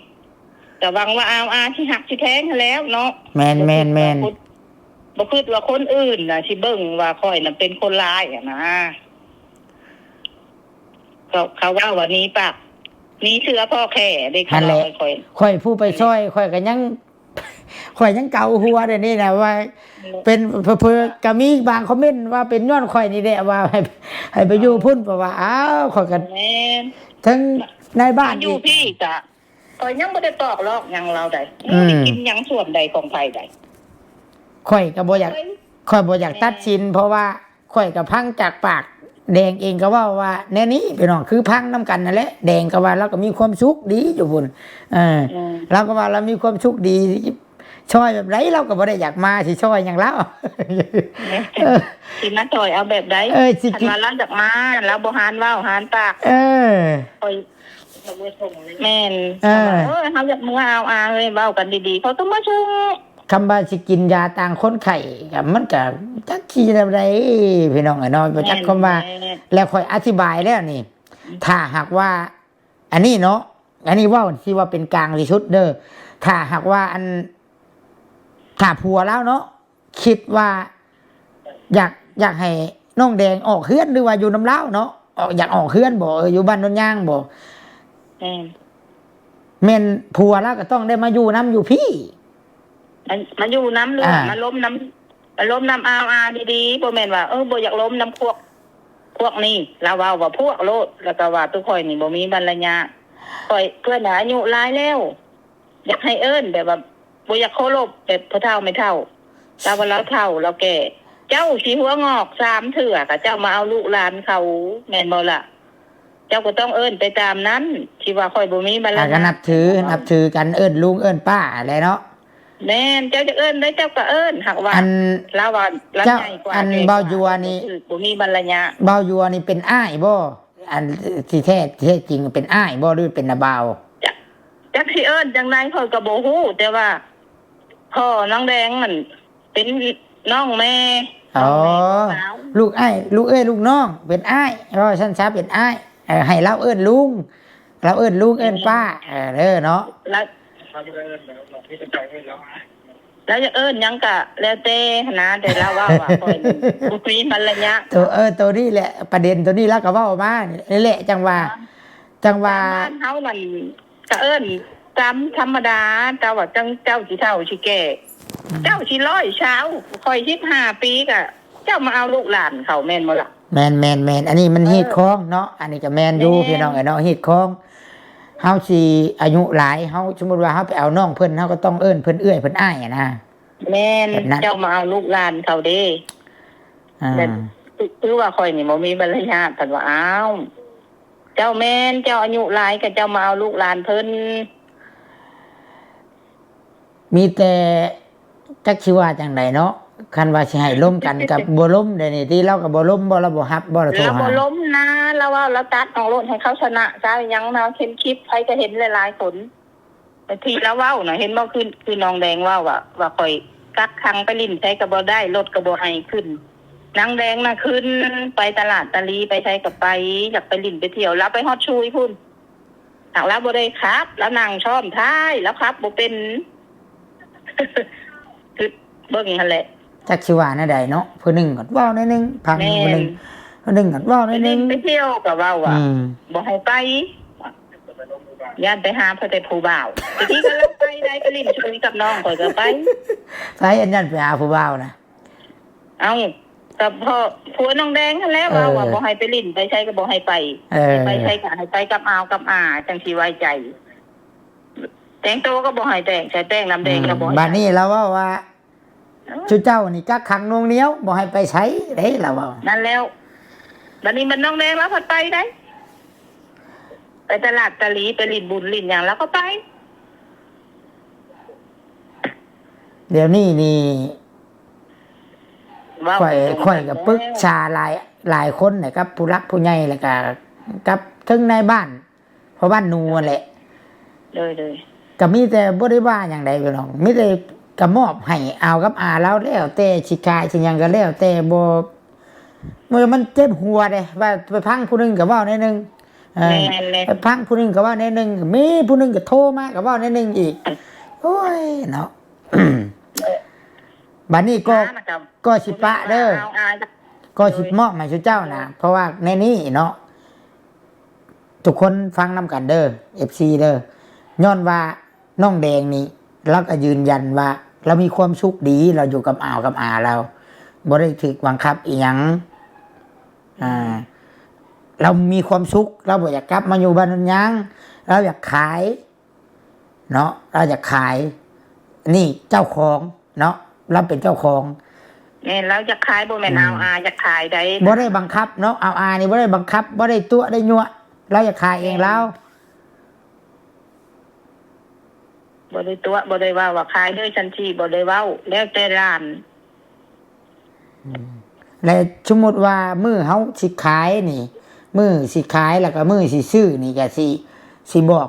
ກໍຫວັງວ່າອາວອາຊິຮັກຊິແພງຫັ້ນແລ້ວເນາະ. ແມ່ນ ບໍ່ຄິດວ່າ ແມ່ນ ແມ່ນ ຄົນ ບໍ່ຄິດວ່າຄົນອື່ນນະຊິເບິ່ງວ່າຂ້ອຍນະເປັນຄົນຮ້າຍຫັ້ນນະ ເຂົາ ເຂົາເວົ້າວ່າໜີປາກໜີເສືອພໍ້ແຂ້ເດ້ ເຂົາເວົ້າໃຫ້ຂ້ອຍ ນັ້ນແຫຼະ ຂ້ອຍ ຂ້ອຍຜູ້ໄປຊ່ອຍ ຂ້ອຍກໍຍັງ ຂ້ອຍຍັງເກົາຫົວດຽວນີ້ນະວ່າ ເປັນ ເຜີໆກໍມີບາງຄອມເມັນວ່າເປັນຍ້ອນຂ້ອຍນີ້ແຫຼະວ່າໃຫ້ ໃຫ້ໄປຢູ່ພຸ້ນ ເພາະວ່າ ອ້າວ ຂ້ອຍກໍ ແມ່ນ ເຖິງນາຍບ້ານ ຢູ່ ອີກ ພີ້ກະ ຂ້ອຍຍັງບໍ່ໄດ້ປອກລອກຫຍັງລາວໃດ ອືມ ບໍ່ໄດ້ກິນຫຍັງສ່ວນໃດຂອງໃຜໃດ ຂ້ອຍກໍບໍ່ຢາກ ຂ້ອຍ ຂ້ອຍບໍ່ຢາກ ແມ່ນ ຕັດສິນ ເພາະວ່າຂ້ອຍກໍຟັງຈາກປາກແດງເອງ ກໍເວົ້າວ່າແນວນີ້ພີ່ນ້ອງ ຄືຟັງນຳກັນນັ້ນແຫຼະ ແດງກໍວ່າລາວກໍມີຄວາມສຸກດີຢູ່ພຸ້ນ ເອີ ອືມ ລາວກໍວ່າລາວມີຄວາມສຸກດີ ຊ່ອຍແບບໃດລາວກໍບໍ່ໄດ້ຢາກມາ ຊິຊ່ອຍຫຍັງລາວ ແມ່ນ ເອີ ຊິມາຊ່ອຍເອົາແບບໃດ ເອີ ຊິ ຄັນວ່າລາວຢາກມາ ລາວບໍ່ຫານເວົ້າຫານປາກ ເອີ ຂ້ອຍ ແມ່ນ ເອີ ເຮົາຢາກເມືອອາວອາເອີຍ ເວົ້າກັນດີໆ ເຂົາກໍມາສົ່ງ. ຄຳວ່າຊິກິນຢາຕ່າງຄົນໄຂ້ ກໍມັນກໍຈັກຊິແນວໃດ ພີ່ນ້ອງເອີຍເນາະ ບໍ່ຈັກຄວາມວ່າ. ແລ້ວຂ້ອຍອະທິບາຍແລ້ວນີ້ ຖ້າຫາກວ່າ ອັນນີ້ເນາະ ອັນນີ້ເວົ້າທີ່ວ່າເປັນກາງທີ່ສຸດເດີ ຖ້າຫາກວ່າ ອັນ ຖ້າຜົວລາວເນາະ ຄິດວ່າຢາກ ຢາກໃຫ້ນ້ອງແດງອອກເຮືອນ ຫຼືວ່າຢູ່ນຳລາວເນາະ ອອກ ຢາກອອກເຮືອນບໍ່ ເອີ ຢູ່ບ້ານໂນນຍາງບໍ່? ແມ່ນ ແມ່ນຜົວລາວກໍຕ້ອງໄດ້ມາຢູ່ນຳຢູ່ພີ້ ມາ ມາຢູ່ນຳ ຫຼືວ່າ ອ່າ ມາລົມນຳ ມາລົມນຳອາວອາດີໆ ບໍ່ແມ່ນວ່າ ເອີ ບໍ່ຢາກລົມນຳພວກ ພວກນີ້. ລາວເວົ້າວ່າພວກໂລດ ແລ້ວກໍວ່າ ໂຕຂ້ອຍນີ້ບໍ່ມີມາລະຍາດ ຂ້ອຍ ເພິ່ນອາຍຸຫຼາຍແລ້ວ ຢາກໃຫ້ເອີ້ນແບບວ່າບໍ່ຢາກເຄົາລົບແບບພໍ່ເຖົ້າແມ່ເຖົ້າ. ລາວວ່າລາວເຖົ້າລາວແກ່ ເຈົ້າຊິຫົວງອກສາມເທື່ອ ກໍເຈົ້າມາເອົາລູກຫຼານເຂົາ ແມ່ນບໍ່ລະ? ເຈົ້າກໍຕ້ອງເອີ້ນໄປຕາມນັ້ນ ທີ່ວ່າຂ້ອຍບໍ່ມີມາລະຍາດ ອ່າ ກໍນັບຖື ນັບຖືກັນ ເອີ້ນລຸງເອີ້ນປ້າແຫຼະເນາະ. ແມ່ນ ເຈົ້າຈະເອີ້ນໃດເຈົ້າກໍເອີ້ນ ຫາກວ່າ ອັນ ລາວວ່າລາວໃຫຍ່ກວ່າ ອັນເບົາຢວນີ້ ບໍ່ມີມາລະຍາດ. ເບົາຢວນີ້ເປັນອ້າຍບໍ່? ອັນທີ່ແທ້ ທີ່ແທ້ຈິງເປັນອ້າຍບໍ່ ຫຼືເປັນນ້າບ່າວ? ຈັກ ຈັກຊິເອີ້ນຈັ່ງໃດຂ້ອຍກໍບໍ່ຮູ້ ແຕ່ວ່າພໍ່ນ້ອງແດງນັ້ນເປັນນ້ອງແມ່. ອໍ ນ້ອງແມ່ຂອງລາວ ລູກອ້າຍ ລູກເອື້ອຍລູກນ້ອງ ເປັນອ້າຍ ເວົ້າຊັ້ນຊະ ເປັນອ້າຍ. ເອີ ໃຫ້ລາວເອີ້ນລຸງ ລາວເອີ້ນລຸງເອີ້ນປ້າ ເອີ ເດີເນາະ ລາວ ລາວຢາກເອີ້ນຫຍັງກະແລ້ວແຕ່ຫັ້ນນະ ແຕ່ລາວເວົ້າວ່າ ຂ້ອຍບໍ່ມີມາລະຍາດ. ໂຕ ເອີ ໂຕນີ້ແຫຼະ ປະເດັນໂຕນີ້ລາວກໍເວົ້າມານີ້ແຫຼະ ຈັ່ງວ່າ ຈັ່ງວ່າ ຕາມບ້ານເຮົານັ້ນກະເອີ້ນຕາມທຳມະດາ ແຕ່ວ່າຈັ່ງເຈົ້າຊິເຖົ້າຊິແກ່ ອືມ ເຈົ້າຊິຮ້ອຍຊາວ ຂ້ອຍສິບຫ້າປີ ກະເຈົ້າມາເອົາລູກຫຼານເຂົາ ແມ່ນບໍ່ລະ? ແມ່ນໆໆ ອັນນີ້ມັນ ເອີ ຮີດຄອງເນາະ ອັນນີ້ກໍແມ່ນຢູ່ ແມ່ນ ພີ່ນ້ອງເອີຍເນາະ ຮີດຄອງ. ເຮົາຊິອາຍຸຫຼາຍ ເຮົາ ສົມມຸດວ່າເຮົາໄປເອົານ້ອງເພິ່ນ ເຮົາກໍຕ້ອງເອີ້ນເພິ່ນເອື້ອຍເພິ່ນອ້າຍຫັ້ນນະ. ແມ່ນ ແບບນັ້ນ ເຈົ້າມາເອົາລູກຫຼານເຂົາເດ້. ອ່າ ແບບ ຄືວ່າຂ້ອຍນີ້ບໍ່ມີມາລະຍາດ ເພິ່ນວ່າ ອ້າວ ເຈົ້າແມ່ນ ເຈົ້າອາຍຸຫຼາຍ ກໍເຈົ້າມາເອົາລູກຫຼານເພິ່ນ. ມີແຕ່ ຈັກຊິວ່າຈັ່ງໃດເນາະ ຄັນວ່າຊິໃຫ້ລົມກັນກໍບໍ່ລົມ ດຽວນີ້ຕິ ລາວກໍບໍ່ລົມບໍ່ ລາວບໍ່ຮັບບໍ່ ລາວໂທຫາ ລາວບໍ່ລົມນະ ລາວເວົ້າ ລາວຕັດອອກໂລດ ໃຫ້ເຂົາຊະນະຊະ ຫຍັງນະ ເຫັນຄລິບໃຜກໍເຫັນຫຼາຍໆຄົນ ແຕ່ທີ່ລາວເວົ້ານະ ເຫັນບໍ່ ຄື ຄືນ້ອງແດງເວົ້າວ່າ ວ່າຂ້ອຍກັກຂັງໄປຫຼິ້ນໃສກໍບໍ່ໄດ້ ລົດກໍບໍ່ໃຫ້ຂຶ້ນ ນາງແດງນະຂຶ້ນ ໄປຕະຫຼາດຕະຫຼີ ໄປໃສກໍໄປ ຢາກໄປຫຼິ້ນໄປທ່ຽວ ລາວໄປຮອດຊຸຍພຸ້ນ. ຫາກລາວບໍ່ໄດ້ຂັບ ລາວນັ່ງຊ້ອນທ້າຍ ລາວຂັບບໍ່ເປັນ ຄິດເບິ່ງຫັ້ນແຫຼະ ຈັກຊິວ່າແນວໃດເນາະ ຜູ້ໜຶ່ງກໍເວົ້າແນວໜຶ່ງ ພັງ ແມ່ນ ຜູ້ໜຶ່ງ ຜູ້ໜຶ່ງກໍເວົ້າແນວໜຶ່ງ ໄປຫຼິ້ນໄປທ່ຽວກໍເວົ້າວ່າ ອືມ ບໍ່ໃຫ້ໄປ ຢ້ານໄປຫາແຕ່ຜູ້ບ່າວ ແຕ່ກີ້ກໍລາວໄປໄດ້ ໄປຫຼິ້ນຊຸຍກັບນ້ອງຂ້ອຍກໍໄປ ໄປອັນນັ້ນໄປຫາຜູ້ບ່າວນະ. ເອົ້າ ກໍພໍ່ ຜົວນ້ອງແດງຫັ້ນແຫຼະ ເອີ ເວົ້າວ່າບໍ່ໃຫ້ໄປຫຼິ້ນໄປໃສກໍບໍ່ໃຫ້ໄປ ເອີ ໃຫ້ໄປໃສກໍໃຫ້ໄປກັບອາວກັບອາ ຈັ່ງຊິໄວ້ໃຈ ແຕ່ງໂຕກໍບໍ່ໃຫ້ແຕ່ງ ໃສ່ແປ້ງນ້ຳແດງກໍບໍ່ໃຫ້ ອືມ ບາດນີ້ລາວເວົ້າວ່າ ເອີ ຊຸເຈົ້ານີ້ກັກຂັງໜ່ວງໜຽວ ບໍ່ໃຫ້ໄປໃສເດ້ ລາວເວົ້າ ນັ້ນແລ້ວ ບາດນີ້ມັນນ້ອງແດງລາວພັດໄປໄດ໋ ໄປຕະຫຼາດຕະຫຼີ ໄປຫຼິ້ນບຸນຫຼິ້ນຫຍັງລາວກໍໄປ ດຽວນີ້ນີ້ ເວົ້າ ຂ້ອຍ ຕຣົງໆ ຂ້ອຍກໍປຶກສາຫຼາຍ ຫຼາຍຄົນນະ ກັບຜູ້ຫຼັກຜູ້ໃຫຍ່ ແລ້ວກໍກັບເຖິງນາຍບ້ານ ພໍ່ບ້ານໜູຫັ້ນແຫຼະ ໂດຍໆ ກໍມີແຕ່ບໍ່ໄດ້ວ່າຫຍັງໃດພີ່ນ້ອງ ມີແຕ່ກໍມອບໃຫ້ອາວກັບອາລາວ ແລ້ວແຕ່ຊິຂາຍຊິຫຍັງກໍແລ້ວແຕ່ ບໍ່ ເມື່ອມັນເຈັບຫົວເດ້ ວ່າໄປພັງຜູ້ໜຶ່ງກໍເວົ້າແນວໜຶ່ງ ເອີ ແມ່ນໆ ໄປພັງຜູ້ໜຶ່ງກໍເວົ້າແນວໜຶ່ງ ມີຜູ້ໜຶ່ງກໍໂທມາກໍເວົ້າແນວໜຶ່ງອີກ ໂອ້ຍເນາະ ບາດນີ້ກໍ ມານະ ກໍ ກໍຊິປະເດີ ເອົາອາຍ ກໍຊິມອບໃຫ້ຊຸເຈົ້ານະ ເພາະວ່າໃນນີ້ເນາະ ທຸກຄົນຟັງນຳກັນເດີ ເອັຟຊີ ເດີ ຍ້ອນວ່ານ້ອງແດງນີ້ ລາວກໍຢືນຢັນວ່າລາວມີຄວາມສຸກດີ ລາວຢູ່ກັບອາວກັບອາລາວ ບໍ່ໄດ້ຖືກບັງຄັບອີ່ຫຍັງ ອ່າ ລາວມີຄວາມສຸກ ລາວບໍ່ຢາກກັບມາຢູ່ບ້ານໂນນຍາງ ລາວຢາກຂາຍ ເນາະ ລາວຢາກຂາຍ ນີ້ເຈົ້າຂອງເນາະ ລາວເປັນເຈົ້າຂອງ ແມ່ນ ລາວຢາກຂາຍ ບໍ່ແມ່ນ ອືມ ອາວອາຢາກຂາຍໃດ໋ ບໍ່ໄດ້ບັງຄັບເນາະ ອາວອານີ້ບໍ່ໄດ້ບັງຄັບ ບໍ່ໄດ້ຕົວະໄດ້ຍົວະ ລາວຢາກຂາຍເອງລາວ ແມ່ນ ບໍ່ໄດ້ຕົວະ ບໍ່ໄດ້ວ່າ ວ່າຂາຍເດີຊັ້ນຊີ້ ບໍ່ໄດ້ເວົ້າ ແລ້ວແຕ່ຫຼານ ອືມ ແລະ ສົມມຸດວ່າມື້ເຮົາຊິຂາຍນີ້ ມື້ຊິຂາຍ ແລ້ວກໍມື້ຊິຊື້ນີ້ ກໍຊິ ຊິບອກ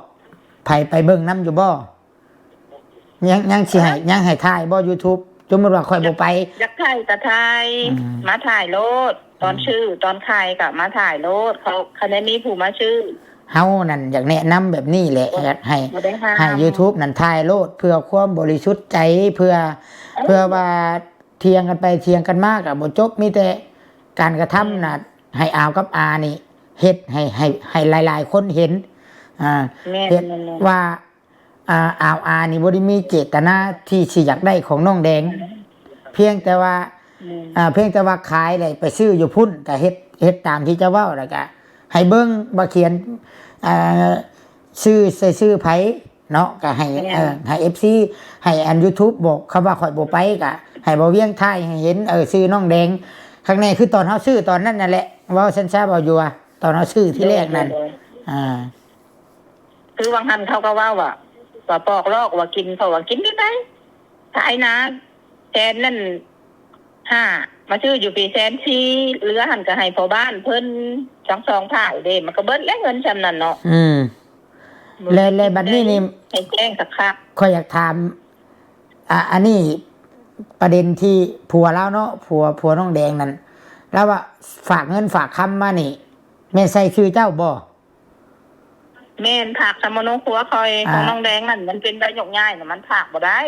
ໃຜໄປເບິ່ງນຳຢູ່ບໍ່? ຍັງ ຍັງຊິໃຫ້ ຍັງໃຫ້ຖ່າຍບໍ່ YouTube? ສົມມຸດວ່າຂ້ອຍບໍ່ໄປ ຢາກ ຢາກຖ່າຍກໍຖ່າຍ ອືມ ມາຖ່າຍໂລດ ຕອນ ອືມ ຊື້ຕອນຂາຍກໍມາຖ່າຍໂລດ ເຂົາ ຄັນໄດ້ມີຜູ້ມາຊື້. ເຮົານັ້ນຢາກແນະນຳແບບນີ້ແຫຼະ ບໍ່ ຢາກໃຫ້ ບໍ່ໄດ້ຫ້າມ ໃຫ້ YouTube ນັ້ນຖ່າຍໂລດ ເພື່ອຄວາມບໍລິສຸດໃຈ ເພື່ອ ເອີ ເພື່ອວ່າ ຖຽງກັນໄປຖຽງກັນມາກໍບໍ່ຈົບ ມີແຕ່ການກະທຳນະ ອືມ ໃຫ້ອາວກັບອານີ້ເຮັດໃຫ້ ໃຫ້ ໃຫ້ຫຼາຍໆຄົນເຫັນ ອ່າ ແມ່ນ ເຮັດ ແມ່ນ ແມ່ນ ວ່າ ອ່າ ອາວອານີ້ບໍ່ໄດ້ມີເຈດຕະນາທີ່ຊິຢາກໄດ້ຂອງນ້ອງແດງ ອືມ ພຽງແຕ່ວ່າ ອືມ ອ່າ ພຽງແຕ່ວ່າຂາຍແລ້ວໄປຊື້ຢູ່ພຸ້ນ ກໍເຮັດ ເຮັດຕາມທີ່ເຈົ້າເວົ້າ ແລ້ວກໍໃຫ້ເບິ່ງວ່າຂຽນ ອ່າ ຊື່ ໃສ່ຊື່ໃຜ ເນາະ ກໍໃຫ້ ແມ່ນ ເອີ ໃຫ້ເອັຟຊີ ໃຫ້ອັນ YouTube ບອກ ຄຳວ່າຂ້ອຍບໍ່ໄປ ກໍໃຫ້ບ່າວວຽງຖ່າຍໃຫ້ເຫັນ ເອີ ຊື່ນ້ອງແດງຄັກແນ່ ຄືຕອນເຮົາຊື້ຕອນນັ້ນນັ້ນແຫຼະ ເວົ້າຊັ້ນຊະ ເວົ້າຢູ່ວ່າ ຕອນເຮົາຊື້ທີແລກນັ້ນ ໂດຍ ໂດຍ ອ່າ ຄືວ່າງຫັ້ນເຂົາກໍເວົ້າວ່າ ວ່າປອກລອກ ວ່າກິນ ເຂົາວ່າກິນໄດ້ ຂາຍນາແສນນັ້ນ ຫ້າ ມາຊື້ຢູ່ພີ້ແສນສີ່ ເຫຼືອຫັ້ນກໍໃຫ້ພໍ່ບ້ານເພິ່ນທັງສອງຝ່າຍເດ້ ມັນກໍເບິດແລ້ວເງິນຊ່ຳນັ້ນເນາະ ອືມ ແລະ ແລະບັດນີ້ນີ້ ໃຫ້ແຈ້ງຄັກໆ ຂ້ອຍຢາກຖາມ ອ່າ ອັນນີ້ປະເດັນທີ່ຜົວລາວເນາະ ຜົວ ຜົວນ້ອງແດງນັ້ນ ລາວວ່າຝາກເງິນຝາກຄຳມານີ້ ແມ່ນໃສ່ຊື່ເຈົ້າບໍ່? ແມ່ນ ຝາກສຳມະໂນຄົວຂ້ອຍ ອ່າ ຂອງນ້ອງແດງນັ້ນ ມັນເປັນໃບຍົກຍ້າຍນະ ມັນຝາກບໍ່ໄດ້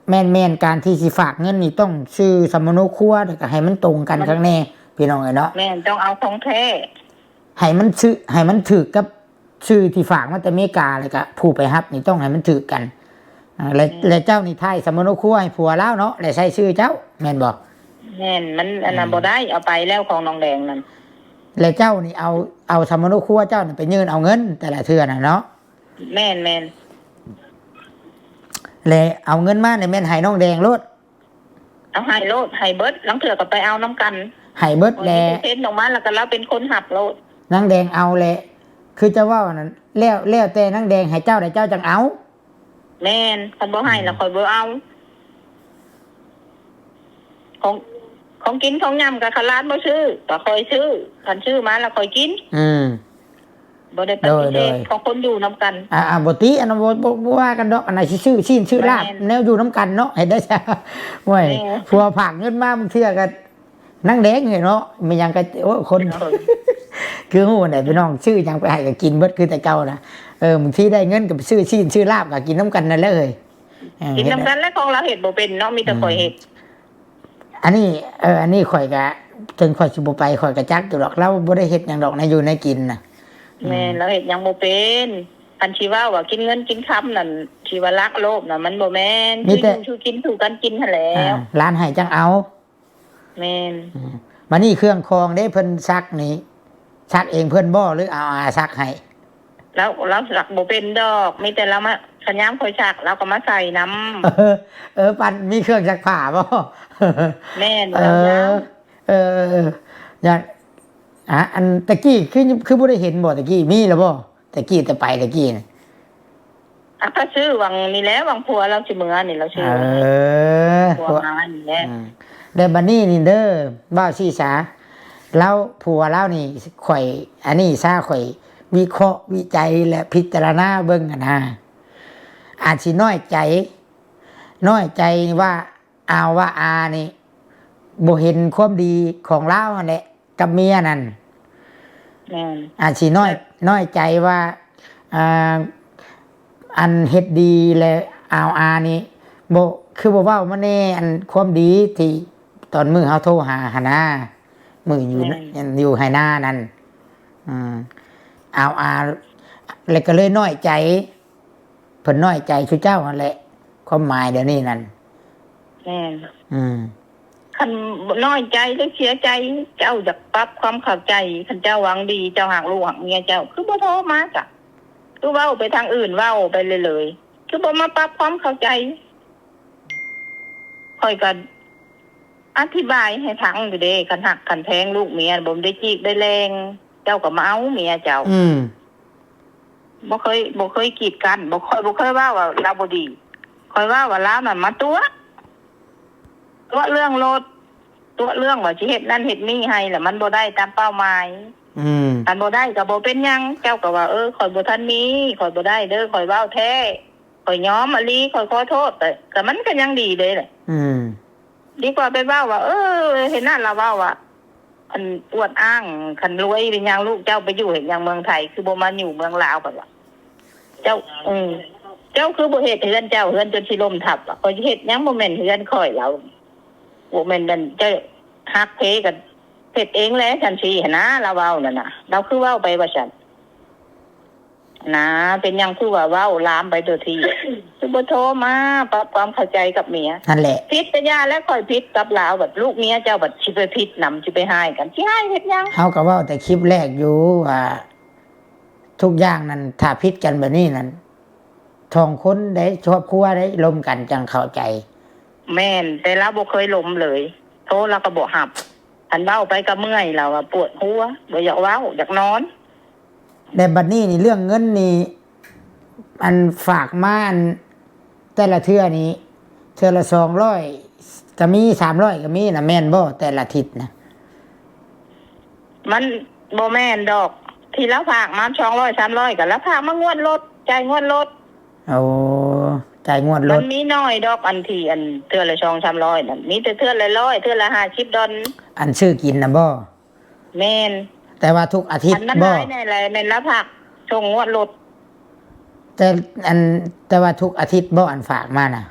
ແມ່ນໆ ການທີ່ຊິຝາກເງິນນີ້ຕ້ອງຊື່ສຳມະໂນຄົວ ແລ້ວກໍໃຫ້ມັນຕົງກັນ ມັນ ຄັກແນ່ ພີ່ນ້ອງເອີຍເນາະ ແມ່ນ ຕ້ອງເອົາຂອງແທ້ ໃຫ້ມັນຊື່ ໃຫ້ມັນຖືກກັບຊື່ທີ່ຝາກມາແຕ່ເມກາ ແລ້ວກໍຜູ້ໄປຮັບນີ້ຕ້ອງໃຫ້ມັນຖືກກັນ ອ່າ ແລະ ແມ່ນ ແລະເຈົ້ານີ້ຖ່າຍສຳມະໂນຄົວໃຫ້ຜົວລາວເນາະ ແລະໃສ່ຊື່ເຈົ້າ ແມ່ນບໍ່? ແມ່ນ ມັນອັນນັ້ນ ອືມ ບໍ່ໄດ້ ເອົາໄປແລ້ວຂອງນ້ອງແດງນັ້ນ ແລະເຈົ້ານີ້ເອົາ ເອົາສຳມະໂນຄົວເຈົ້ານີ້ໄປຍື່ນເອົາເງິນແຕ່ລະເທື່ອນະເນາະ ແມ່ນໆ ແລະເອົາເງິນມານີ້ແມ່ນໃຫ້ນ້ອງແດງໂລດ ເອົາໃຫ້ໂລດ ໃຫ້ເບິດ ລາງເທື່ອກໍໄປເອົານຳກັນ ໃຫ້ເບິດແຫຼະ ເຊັນອອກມາ ແລ້ວກໍລາວເປັນຄົນຮັບໂລດ ນາງແດງເອົາແຫຼະ ຄືເຈົ້າເວົ້ານັ້ນ ແລ້ວ ແລ້ວແຕ່ນາງແດງໃຫ້ເຈົ້າໃດ ເຈົ້າຈັ່ງເອົາ ແມ່ນ ຄັນບໍ່ໃຫ້ ອືມ ລະຂ້ອຍບໍ່ເອົາ ຂອງ ຂອງກິນຂອງຫຍັງກໍຄັນຫຼານບໍ່ຊື້ ກໍຂ້ອຍຊື້ ຄັນຊື້ມາລະຂ້ອຍກິນ ອືມ ບໍ່ໄດ້ປະຕິເສດ ໂດຍ ໂດຍ ຂອງຄົນຢູ່ນຳກັນ ອ່າໆ ບໍ່ຕິ ອັນນັ້ນບໍ່ ບໍ່ ບໍ່ວ່າກັນດອກ ອັນນັ້ນຊິຊື້ຊີ້ນຊື້ລາບ ແມ່ນ ແນວຢູ່ນຳກັນເນາະ ເຮັດໄດ້ຊະ ໂອ້ຍ ແມ່ນ ຜົວຝາກເງິນມາບາງເທື່ອກໍ ນາງແດງເອີຍເນາະ ແມ່ນຫຍັງກໍ ໂອ້ ຄົນ ໂດຍ ຄືຮູ້ແຫຼະພີ່ນ້ອງ ຊື້ຫຍັງໄປໃຫ້ກໍກິນເບິດຄືແຕ່ເກົ່ານະ ເອີ ບາງທີໄດ້ເງິນກໍໄປຊື້ຊີ້ນຊື້ລາບກໍກິນນຳກັນນັ້ນແຫຼະເອີຍ ເອີ ກິນນຳກັນແຫຼະ ຂອງລາວເຮັດບໍ່ເປັນເນາະ ມີແຕ່ຂ້ອຍເຮັດ ອືມ ອັນນີ້ ເອີ ອັນນີ້ຂ້ອຍກະ ເຖິງຂ້ອຍຊິບໍ່ໄປ ຂ້ອຍກະຈັກຢູ່ດອກ ລາວບໍ່ໄດ້ເຮັດຫຍັງດອກ ໃນຢູ່ໃນກິນນະ ອືມ ແມ່ນ ລາວເຮັດຫຍັງບໍ່ເປັນ ຄັນຊິເວົ້າວ່າກິນເງິນກິນຄຳນັ້ນ ຊິວ່າລັກໂລບນະ ມັນບໍ່ແມ່ນ ມີແຕ່ ຄືຢູ່ ຄືກິນ ສູ່ກັນກິນຫັ້ນແຫຼະ ອ່າ ຫຼານໃຫ້ຈັ່ງເອົາ ແມ່ນ ອືມ ບາດນີ້ເຄື່ອງຂອງເດ້ ເພິ່ນຊັກນີ້ ຊັກເອງເພິ່ນບໍ່ ຫຼືເອົາອາຊັກໃຫ້? ລາວ ລາວຊັກບໍ່ເປັນດອກ ມີແຕ່ລາວມາ ຄັນຍາມຂ້ອຍຊັກ ລາວກໍມາໃສ່ນຳ ເອີ ເອີ ປານມີເຄື່ອງຊັກຜ້າບໍ່? ແມ່ນ ເອີ ເອີ ເອີ ຢ່າງ ອາ ອັນຕະກີ້ຄື ຄືບໍ່ໄດ້ເຫັນບໍ່ ຕະກີ້ມີແລ້ວບໍ່? ແຕ່ກີ້ແຕ່ໄປແຕ່ກີ້ນະ ອາ ກໍຊື້ຫວ່າງນີ້ແຫຼະ ຫວ່າງຜົວລາວຊິເມືອນີ້ ລາວຊື້ ເອີ ຜົວມານີ້ແຫຼະ ອືມ ແລ້ວບັດນີ້ນີ້ເດີ ເວົ້າຊີ້ສາ ລາວ ຜົວລາວນີ້ ຂ້ອຍ ອັນນີ້ຊະ ຂ້ອຍວິເຄາະວິໄຈ ແລະ ພິຈາລະນາເບິ່ງຫັ້ນນາ ອາດຊິນ້ອຍໃຈ ນ້ອຍໃຈວ່າ ອາວວ່າອານີ້ບໍ່ເຫັນຄວາມດີຂອງລາວຫັ້ນແຫຼະ ກັບເມຍນັ້ນ ແມ່ນ ອາດຊິນ້ອຍ ນ້ອຍໃຈວ່າ ອ່າ ອັນເຮັດດີແລະອາວອານີ້ບໍ່ ຄືບໍ່ເວົ້າມາແດ່ ອັນຄວາມດີທີ່ຕອນມື້ເຮົາໂທຫາຫັ້ນນາ ມື້ຢູ່ ແມ່ນ ຢູ່ໄຮ່ນານັ້ນ ອືມ ອາວອາ ແລ້ວກໍເລີຍນ້ອຍໃຈ ເພິ່ນນ້ອຍໃຈຊຸເຈົ້າຫັ້ນແຫຼະ ຄວາມໝາຍດຽວນີ້ນັ້ນ ແມ່ນ ອືມ ຄັນນ້ອຍໃຈຫຼືເສຍໃຈ ເຈົ້າຢາກປັບຄວາມເຂົ້າໃຈ ຄັນເຈົ້າຫວັງດີ ເຈົ້າຮັກລູກຮັກເມຍເຈົ້າ ຄືບໍ່ໂທມາຊະ ຄືເວົ້າໄປທາງອື່ນ ເວົ້າໄປເລີຍໆ ຄືບໍ່ມາປັບຄວາມເຂົ້າໃຈ ຂ້ອຍກໍ ອະທິບາຍໃຫ້ຟັງຢູ່ເດ້ ຄັນຮັກຄັນແພງລູກເມຍ ບໍ່ໄດ້ຈີກໄດ້ແລງ ເຈົ້າກໍມາເອົາເມຍເຈົ້າ ອືມ ບໍ່ເຄີຍ ບໍ່ເຄີຍກີດກັ້ນ ບໍ່ ຂ້ອຍບໍ່ເຄີຍເວົ້າວ່າລາວບໍ່ດີ ຂ້ອຍເວົ້າວ່າລາວນັ້ນມາຕົວະ ຕົວະເລື່ອງລົດ ຕົວະເລື່ອງວ່າຊິເຮັດນັ້ນເຮັດນີ້ໃຫ້ ແລ້ວມັນບໍ່ໄດ້ຕາມເປົ້າໝາຍ ອືມ ຄັນບໍ່ໄດ້ກໍບໍ່ເປັນຫຍັງ ເຈົ້າກໍວ່າ ເອີ ຂ້ອຍບໍ່ທັນມີ ຂ້ອຍບໍ່ໄດ້ເດີ ຂ້ອຍເວົ້າແທ້ ຂ້ອຍຍອມອີ່ຫຼີ ຂ້ອຍຂໍໂທດ ກໍ ກໍມັນກໍຍັງດີເດ້ແຫຼະ ອືມ ດີກວ່າໄປເວົ້າວ່າ ເອີ ເຫັນນັ້ນລາວເວົ້າວ່າ ອັນອວດອ້າງ ຄັນລວຍເປັນຫຍັງ ລູກເຈົ້າໄປຢູ່ເຮັດຫຍັງເມືອງໄທ ຄືບໍ່ມາຢູ່ເມືອງລາວ ເພິ່ນວ່າ ເຈົ້າ ເອີ ເຈົ້າຄືບໍ່ເຮັດເຮືອນເຈົ້າ ເຮືອນຈົນຊິລົ້ມທັບ ຂ້ອຍຊິເຮັດຫຍັງ ບໍ່ແມ່ນເຮືອນຂ້ອຍ ລາວ ບໍ່ແມ່ນອັນເຈົ້າຮັກເພກໍເຮັດເອງແຫຼະ ຊັ້ນຊີ້ຫັ້ນນາ ລາວເວົ້ານັ້ນນະ ລາວຄືເວົ້າໄປວ່າຊັ້ນນາ ເປັນຫຍັງຄືວ່າເວົ້າລາມໄປໂດຍທີ່ ຄືບໍ່ໂທມາປັບຄວາມເຂົ້າໃຈກັບເມຍ ຫັ້ນແຫຼະ ຜິດກໍຢ່າແລ້ວ ຂ້ອຍຜິດກັບລາວ ບັດລູກເມຍເຈົ້າບັດຊິໄປຜິດນຳ ຊິໄປຮ້າຍກັນ ຊິຮ້າຍເຮັດຫຍັງ? ເຮົາກໍເວົ້າແຕ່ຄລິບແລກຢູ່ວ່າ ທຸກຢ່າງນັ້ນ ຖ້າຜິດກັນແບບນີ້ນັ້ນ ສອງຄົນໃດ ຄອບຄົວໃດ ລົມກັນຈັ່ງເຂົ້າໃຈ. ແມ່ນ ແຕ່ລາວບໍ່ເຄີຍລົມເລີຍ ໂທລາວກໍບໍ່ຮັບ ຄັນເວົ້າໄປກໍເມື່ອຍ ລາວວ່າປວດຫົວ ບໍ່ຢາກເວົ້າ ຢາກນອນ. ແລ້ວບັດນີ້ນີ້ ເລື່ອງເງິນນີ້ ອັນຝາກມາ ອັນແຕ່ລະເທື່ອນີ້ ເທື່ອລະສອງຮ້ອຍກໍມີ ສາມຮ້ອຍກໍມີນະ ແມ່ນບໍ່ ແຕ່ລະທິດນະ? ມັນບໍ່ແມ່ນດອກ ທີ່ລາວຝາກມາສອງຮ້ອຍ ສາມຮ້ອຍ ກໍລາວຝາກມາງວດລົດ ຈ່າຍງວດລົດ. ໂອ້ ຈ່າຍງວດລົດ ມັນມີໜ້ອຍດອກ ອັນທີ່ ອັນເທື່ອລະສອງສາມຮ້ອຍນັ້ນ ມີແຕ່ເທື່ອລະຮ້ອຍ ເທື່ອລະຫ້າສິບດອນ. ອັນຊື້ກິນນະບໍ່? ແມ່ນ ແຕ່ວ່າທຸກອາທິດບໍ່? ອັນນັ້ນຫຼາຍແນ່ແຫຼະ ແມ່ນລາວຝາກສົ່ງງວດລົດ. ແຕ່ ອັນ ແຕ່ວ່າທຸກອາທິດບໍ່ ອັນຝາກມານະ?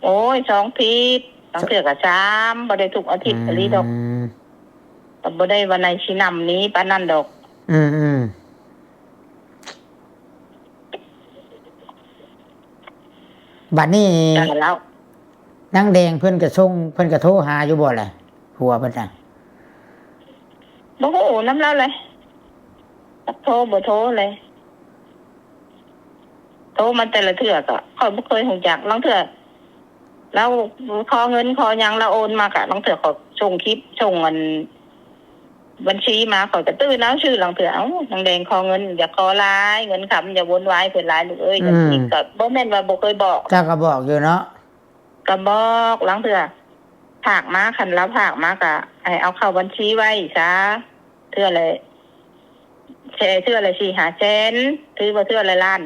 ໂອ້ຍ ສອງທິດ ບາງເທື່ອກໍສາມ ບໍ່ໄດ້ທຸກອາທິດອີ່ຫຼີດອກ ອືມ ກໍບໍ່ໄດ້ວ່າໃນຊິນຳນີ້ປານນັ້ນດອກ. ອືມໆ ບັດນີ້ ນາງແດງເພິ່ນກໍສົ່ງ ເພິ່ນກໍໂທຫາຢູ່ບໍ່ລະ ຜົວເພິ່ນນະ? ບໍ່ຮູ້ນຳລາວເລີຍ ຈັກໂທບໍ່ໂທເລີຍ ໂທມາແຕ່ລະເທື່ອກໍຂ້ອຍບໍ່ເຄີຍຮູ້ຈັກ ລາງເທື່ອລາວຂໍເງິນຂໍຫຍັງ ລາວໂອນມາກະ ລາງເທື່ອຂ້ອຍສົ່ງຄລິບ ສົ່ງອັນບັນຊີມາ ຂ້ອຍກໍຕື່ນເອົາຊື່ ລາງເທື່ອ ເອົ້າ ນາງແດງຂໍເງິນ ຢ່າຂໍຫຼາຍ ເງິນຄຳ ຢ່າວົນວາຍເພິ່ນຫຼາຍລູກເອີຍ ອືມ ຈັ່ງຊີ້ ກໍບໍ່ແມ່ນວ່າບໍ່ເຄີຍບອກ ເຈົ້າກໍບອກຢູ່ເນາະ. ກໍບອກ ລາງເທື່ອຝາກມາ ຄັນລາວຝາກມາກໍໃຫ້ເອົາເຂົ້າບັນຊີໄວ້ຊະ ເທື່ອລະແສນ ເທື່ອລະສີ່ຫ້າແສນ ຖືວ່າເທື່ອລະລ້ານ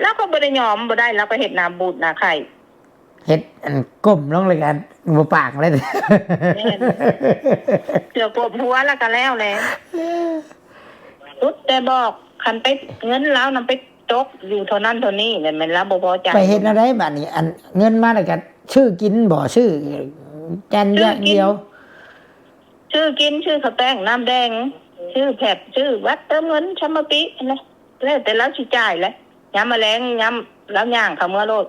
ລາວກໍບໍ່ໄດ້ຍອມ ບໍ່ໄດ້ ລາວກໍເຮັດໜ້າບູດໜ້າໄຂ້ ເຮັດອັນກົ້ມລົງແລ້ວກໍບໍ່ປາກເລີຍ ແມ່ນ ເທື່ອກົ້ມຫົວແລ້ວກໍແລ້ວແຫຼະ ສຸດແຕ່ບອກ ຄັນໄປເງິນລາວນຳໄປ ຕົກຢູ່ເທົ່ານັ້ນເທົ່ານີ້ ແລ້ວແມ່ນລາວບໍ່ພໍໃຈ ໄປເຮັດແນວໃດບາດນີ້? ອັນເງິນມາແລ້ວກໍຊື້ກິນບໍ່? ຊື້ແກ່ນຢ່າງດຽວ ຊື້ກິນ ຊື້ເຂົ້າແປ້ງ ນ້ຳແດງ ຊື້ແພັບ ຊື້ບັດເຕີມເງິນ ຊຳມະປິຫັ້ນແຫຼະ ແລ້ວແຕ່ລາວຊິຈ່າຍແຫຼະ ຍາມມະແລງ ຍາມລາວຍ່າງເຂົ້າເມືອໂລດ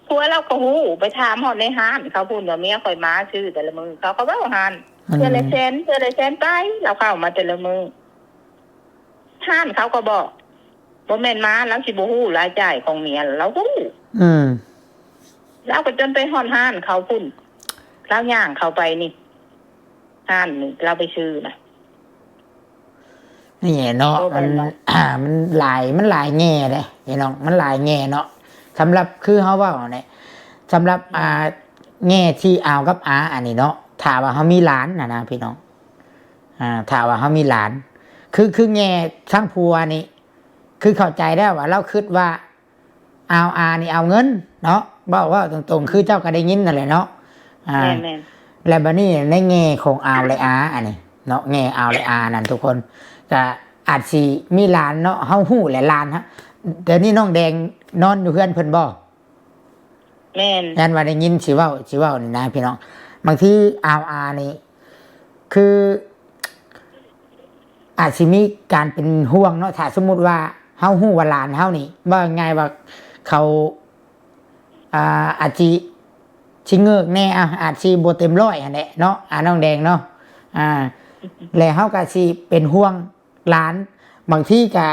ຜົວລາວກໍຮູ້ ໄປຖາມຮອດໃນຮ້ານເຂົາພຸ້ນວ່າ ເມຍຂ້ອຍມາຊື້ແຕ່ລະມື້ ເຂົາກໍເວົ້າຫັ້ນ ເທື່ອລະແສນ ເທື່ອລະແສນປາຍ ລາວເຂົ້າມາແຕ່ລະມື້ ຮ້ານເຂົາກໍບອກ ບໍ່ແມ່ນມາ ລາວຊິບໍ່ຮູ້ລາຍຈ່າຍຂອງເມຍ ລາວຮູ້ ອືມ ລາວກໍຈົນໄປຮອດຮ້ານເຂົາພຸ້ນ ລາວຍ່າງເຂົ້າໄປນີ້ ຮ້ານນີ້ລາວໄປຊື້ນະ ນີ້ເນາະ ໂອ້ ມັນ ມັນ ມັນຫຼາຍ ມັນຫຼາຍແງ່ເດ້ພີ່ນ້ອງ ມັນຫຼາຍແງ່ເນາະ ສຳລັບ ຄືເຮົາເວົ້າແຫຼະ ສຳລັບ ອືມ ອ່າ ແງ່ທີ່ອາວກັບອາອັນນີ້ເນາະ ຖ້າວ່າເຮົາມີຫຼານນະ ນະ ພີ່ນ້ອງ ອ່າ ຖ້າວ່າເຮົາມີຫຼານ ຄື ຄືແງ່ທາງຜົວນີ້ ຄືເຂົ້າໃຈແລ້ວວ່າລາວຄິດວ່າອາວອານີ້ເອົາເງິນເນາະ ເວົ້າ ເວົ້າຕົງໆ ຄືເຈົ້າກໍໄດ້ຍິນນັ້ນແຫຼະເນາະ ອ່າ ແມ່ນໆ ແລ້ວບັດນີ້ໃນແງ່ຂອງອາວ ແລະ ອາ ອັນນີ້ເນາະ ແງ່ອາວ ແລະ ອາ ນັ້ນທຸກຄົນກໍອາດຊິມີຫຼານເນາະ ເຮົາຮູ້ແຫຼະຫຼານ ດຽວນີ້ນ້ອງແດງນອນຢູ່ເຮືອນເພິ່ນບໍ່? ແມ່ນ ຢ້ານວ່າໄດ້ຍິນຊິເວົ້າ ຊິເວົ້ານີ້ນະພີ່ນ້ອງ ບາງທີອາວອານີ້ ຄືອາດຊິມີການເປັນຫ່ວງເນາະ ຖ້າສົມມຸດວ່າເຮົາຮູ້ວ່າຫຼານເຮົານີ້ ເວົ້າງ່າຍໆວ່າເຂົາ ອ່າ ອາດຊິ ຊິເງີກແດ່ ອາ ອາດຊິບໍ່ເຕັມຮ້ອຍຫັ້ນແຫຼະເນາະ ອາ ນ້ອງແດງເນາະ ອ່າ ແລະເຮົາກໍຊິເປັນຫ່ວງ ຫຼານ ບາງທີກະ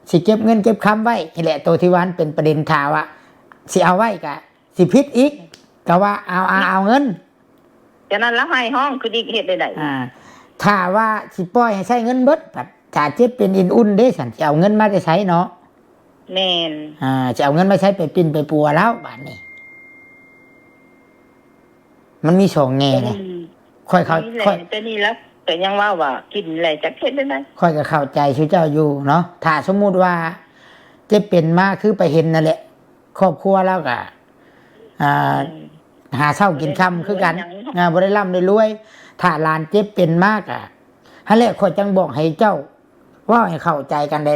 ຊິເກັບເງິນເກັບຄຳໄວ້ນີ້ແຫຼະ ໂຕທີ່ວ່າມັນເປັນປະເດັນ ຖ້າວ່າຊິເອົາໄວ້ກະຊິຜິດອີກ ກະວ່າເອົາ ເອົາ ເອົາເງິນ ຈະນັ້ນລາວໄຫ້ຮ້ອງຄືດິກເຮັດໄດ້ໃດ ອ່າ ຖ້າວ່າຊິປ່ອຍໃຫ້ໃຊ້ເງິນເບິດ ພັດຖ້າເຈັບເປັນເອັນອຸ່ນເດ້ ຊັ້ນຊິເອົາເງິນມາແຕ່ໃສເນາະ ແມ່ນ ອ່າ ຊິເອົາເງິນມາໃສໄປປິ່ນໄປປົວລາວບາດນີ້ ມັນມີສອງແງ່ເດ້ ອືມ ຂ້ອຍເຂົ້າ ນີ້ແຫຼະ ຂ້ອຍ ແຕ່ນີ້ລະ ກໍຍັງເວົ້າວ່າກິນແຫຼະ ຈັກເຮັດແນວໃດ. ຂ້ອຍກໍເຂົ້າໃຈສູ່ເຈົ້າຢູ່ເນາະ ຖ້າສົມມຸດວ່າເຈັບເປັນມາ ຄືໄປເຫັນນັ້ນແຫຼະ ຄອບຄົວລາວກໍ ອ່າ ອືມ ຫາເຊົ້າກິນຄ່ຳຄືກັນ ບໍ່ໄດ້ຮ່ຳໄດ້ລວຍຫຍັງ ອ່າ ບໍ່ໄດ້ຮ່ຳໄດ້ລວຍ. ຖ້າຫຼານເຈັບເປັນມາກະ ຫັ້ນແຫຼະ ຂ້ອຍຈັ່ງບອກໃຫ້ເຈົ້າເວົ້າໃຫ້ເຂົ້າໃຈກັນແດ່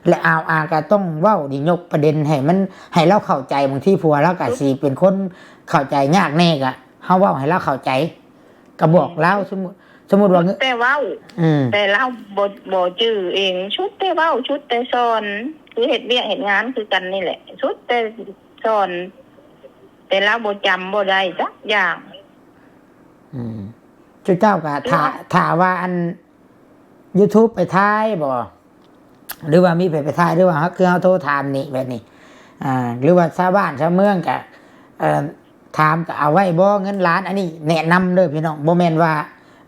ແລະ ອາວອາກໍຕ້ອງເວົ້າດີ ຍົກປະເດັນໃຫ້ມັນ ໃຫ້ລາວເຂົ້າໃຈ. ບາງທີຜົວລາວກໍຊິເປັນຄົນເຂົ້າໃຈຍາກແດ່ ກໍເຮົາເວົ້າໃຫ້ລາວເຂົ້າໃຈ ກໍບອກລາວ. ສົມມຸດ ສົມມຸດວ່າ ແຕ່ເວົ້າ ອືມ ແຕ່ລາວບໍ່ ບໍ່ຈື່ເອງ ຊຸດແຕ່ເວົ້າ ຊຸດແຕ່ສອນ ຄືເຮັດວຽກເຮັດງານຄືກັນນີ້ແຫຼະ ຊຸດແຕ່ສອນ ແຕ່ລາວບໍ່ຈຳບໍ່ໄດ້ຈັກຢ່າງ. ອືມ ຊຸເຈົ້າກໍຖ້າ ຄື ຖ້າວ່າອັນ YouTube ໄປຖ່າຍບໍ່ ຫຼືວ່າມີໃຜໄປຖ່າຍ ຫຼືວ່າເຮົາ ຄືເຮົາໂທຖາມນີ້ແບບນີ້ ອ່າ ຫຼືວ່າຊາວບ້ານຊາວເມືອງກະ ເອີ ຖາມກະເອົາໄວ້ບໍ່ເງິນລ້ານ? ອັນນີ້ແນະນຳເດີພີ່ນ້ອງ ບໍ່ແມ່ນວ່າ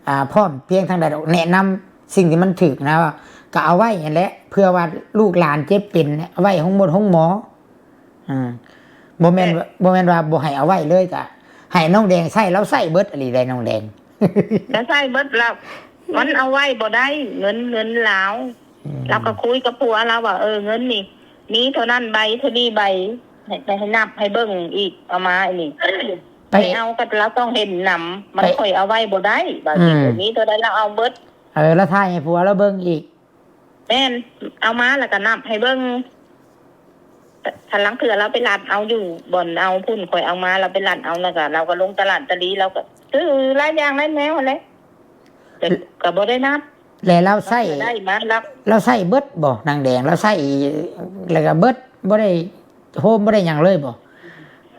ອ່າ ພ້ອມພຽງທາງໃດດອກ ແນະນຳສິ່ງທີ່ມັນຖືກນະ ວ່າກະເອົາໄວ້ຫັ້ນແຫຼະ ເພື່ອວ່າລູກຫຼານເຈັບເປັນ ໄວ້ໂຮງໝົດໂຮງໝໍ. ອືມ ບໍ່ແມ່ນ ແຕ່ ບໍ່ແມ່ນວ່າບໍ່ໃຫ້ເອົາໄວ້ເລີຍ ກະໃຫ້ນ້ອງແດງໃຊ້ ລາວໃຊ້ເບິດອີ່ຫຼີໄດ໋ນ້ອງແດງ ລາວໃຊ້ເບິດລະ ມັນເອົາໄວ້ບໍ່ໄດ້ ເງິນ ເງິນລາວ. ອືມ ລາວກໍຄຸຍກັບຜົວລາວວ່າ ເອີ ເງິນນີ້ມີເທົ່ານັ້ນໃບ ເທົ່ານີ້ໃບ ໃຫ້ ໃຫ້ນັບໃຫ້ເບິ່ງອີກ ເອົາມາອັນນີ້ ໄປ ໄປເອົາກໍລາວຕ້ອງເຫັນນຳ ມັນ ໄປ ຂ້ອຍເອົາໄວ້ບໍ່ໄດ້ ບາດນີ້ ອືມ ມີເທົ່າໃດລາວເອົາເບິດ. ເອີ ລາວຖ່າຍໃຫ້ຜົວລາວເບິ່ງອີກ. ແມ່ນ ເອົາມາແລ້ວກໍນັບໃຫ້ເບິ່ງ ຄັນລາງເທື່ອລາວໄປລັດເອົາຢູ່ບ່ອນເອົາພຸ້ນ ຂ້ອຍເອົາມາ ລາວໄປລັດເອົາ ແລ້ວກໍລາວກໍລົງຕະຫຼາດຕະລີ ລາວກໍຊື້ຫຼາຍຢ່າງຫຼາຍແນວຫັ້ນແຫຼະ ແຕ່ກໍບໍ່ໄດ້ນັບ. ແລ້ວລາວໃຊ້ ລາວກໍໄດ້ມາ ລາວ ລາວໃຊ້ເບິດບໍ່ນາງແດງ? ລາວໃຊ້ ແລ້ວກໍເບິດ ບໍ່ໄດ້ໂຮມ ບໍ່ໄດ້ຫຍັງເລີຍບໍ່?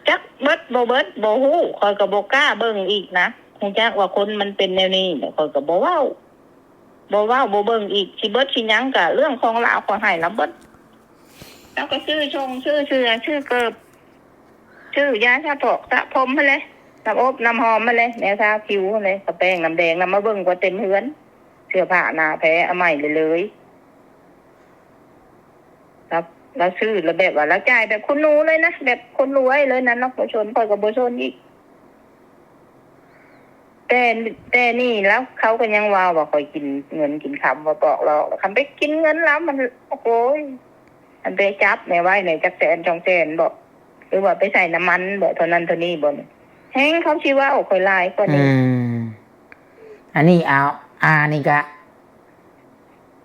ຈັກເບິດບໍ່ເບິດບໍ່ຮູ້ ຂ້ອຍກໍບໍ່ກ້າເບິ່ງອີກນະ ຮູ້ຈັກວ່າຄົນມັນເປັນແນວນີ້ ແລ້ວຂ້ອຍກໍບໍ່ເວົ້າ. ບໍ່ເວົ້າບໍ່ເບິ່ງອີກ ຊິເບິດຊິຫຍັງກະເລື່ອງຂອງລາວ ຂ້ອຍໃຫ້ລາວເບິດ. ລາວກໍຊື້ຊົງ ຊື້ເສື້ອ ຊື້ເກີບ ຊື້ຢາສະຖອກສະຜົມຫັ້ນແຫຼະ ນ້ຳອົບນ້ຳຫອມຫັ້ນແຫຼະ ແນວທາຜິວຫັ້ນແຫຼະ ກະແປ້ງນ້ຳແດງນຳ ມາເບິ່ງກວ່າເຕັມເຮືອນ ເສື້ອຜ້າໜ້າແພ້ອາໄມ້ເລີຍ. ລາວ ລາວຊື້ລະແບບວ່າລາວຈ່າຍແບບຄຸນໜູເລີຍນະ ແບບຄົນລວຍເລີຍນະ ນອກບໍ່ຊົນ ຂ້ອຍກໍບໍ່ຊົນອີກ. ແຕ່ ແຕ່ນີ້ລາວ ເຂົາກໍຍັງເວົ້າວ່າຂ້ອຍກິນເງິນກິນຄຳ ວ່າປອກລອກ ແລ້ວຄັນໄປກິນເງິນລາວມັນ ໂອ້ຍ ອັນໄປຈັບແມ່ໄວ້ໃນຈັກແສນສອງແສນບໍ ຫຼືວ່າໄປໃສ່ນ້ຳມັນບໍ ເທົ່ານັ້ນເທົ່ານີ້ບໍ ແຮງເຂົາຊິເວົ້າຂ້ອຍຫຼາຍກວ່ານີ້. ອືມ ອັນນີ້ ອາ ອານີ້ກະ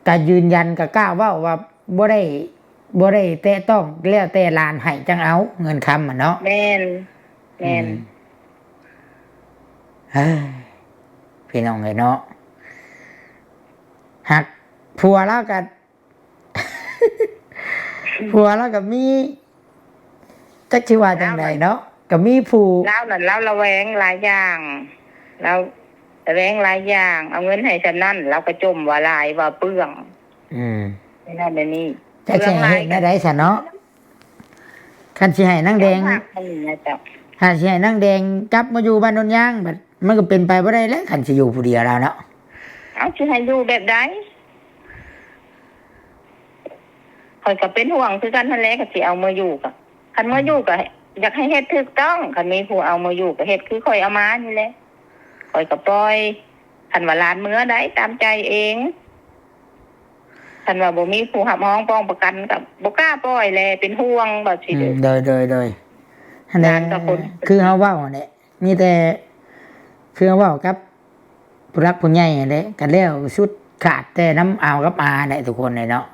ກະຢືນຢັນ ກະກ້າເວົ້າວ່າບໍ່ໄດ້ ບໍ່ໄດ້ແຕະຕ້ອງ ແລ້ວແຕ່ຫຼານໃຫ້ຈັ່ງເອົາເງິນຄຳຫັ້ນເນາະ. ແມ່ນ ແມ່ນ ອືມ ເອີ ພີ່ນ້ອງເອີຍເນາະ ຫາກຜົວລາວກະ ຜົວລາວກໍມີ ຈັກຊິວ່າຈັ່ງໃດເນາະ ກໍມີຜູ້ ລາວນັ້ນລາວລະແວງຫຼາຍຢ່າງ ລາວລະແວງຫຼາຍຢ່າງ ເອົາເງິນໃຫ້ສ່ຳນັ້ນ ລາວກໍຈົ່ມວ່າຫຼາຍ ວ່າເປືອງ. ອືມ ແນວນັ້ນແນວນີ້ ຈັກຊິໃຫ້ເຮັດແນວໃດຊະເນາະ ຄັນຊິໃຫ້ນາງແດງ ຄັນຊິໃຫ້ນາງແດງກັບມາຢູ່ບ້ານໂນນຍາງ ບັດ ມັນກໍເປັນໄປບໍ່ໄດ້ແຫຼະ ຄັນຊິຢູ່ຜູ້ດຽວລາວເນາະ. ເອົາ ຊິໃຫ້ຢູ່ແບບໃດ? ຂ້ອຍກໍເປັນຫ່ວງຄືກັນຫັ້ນແຫຼະ ກໍຊິເອົາເມືອຢູ່ ກໍ ຄັນເມືອຢູ່ກໍຢາກໃຫ້ເຮັດຖືກຕ້ອງ ຄັນມີຜູ້ເອົາເມືອຢູ່ກໍເຮັດຄືຂ້ອຍເອົາມານີ້ແຫຼະ ຂ້ອຍກໍປ່ອຍ ຄັນວ່າຫຼານເມືອໄດ້ຕາມໃຈເອງ ຄັນວ່າບໍ່ມີຜູ້ຮັບຮອງປ້ອງປະກັນກໍບໍ່ກ້າປ່ອຍແຫຼະ ເປັນຫ່ວງວ່າຊີ້ເດີ. ອືມ ໂດຍ ໂດຍ ໂດຍ ຫັ້ນແຫຼະ ຄືເຮົາເວົ້າຫັ້ນແຫຼະ ມີແຕ່ ຄືເຮົາເວົ້າກັບຜູ້ຫຼັກຜູ້ໃຫຍ່ຫັ້ນແຫຼະ ກໍແລ້ວສຸດຂາດແຕ່ນຳອາວກັບອາແຫຼະ ທຸກຄົນເລີຍເນາະ.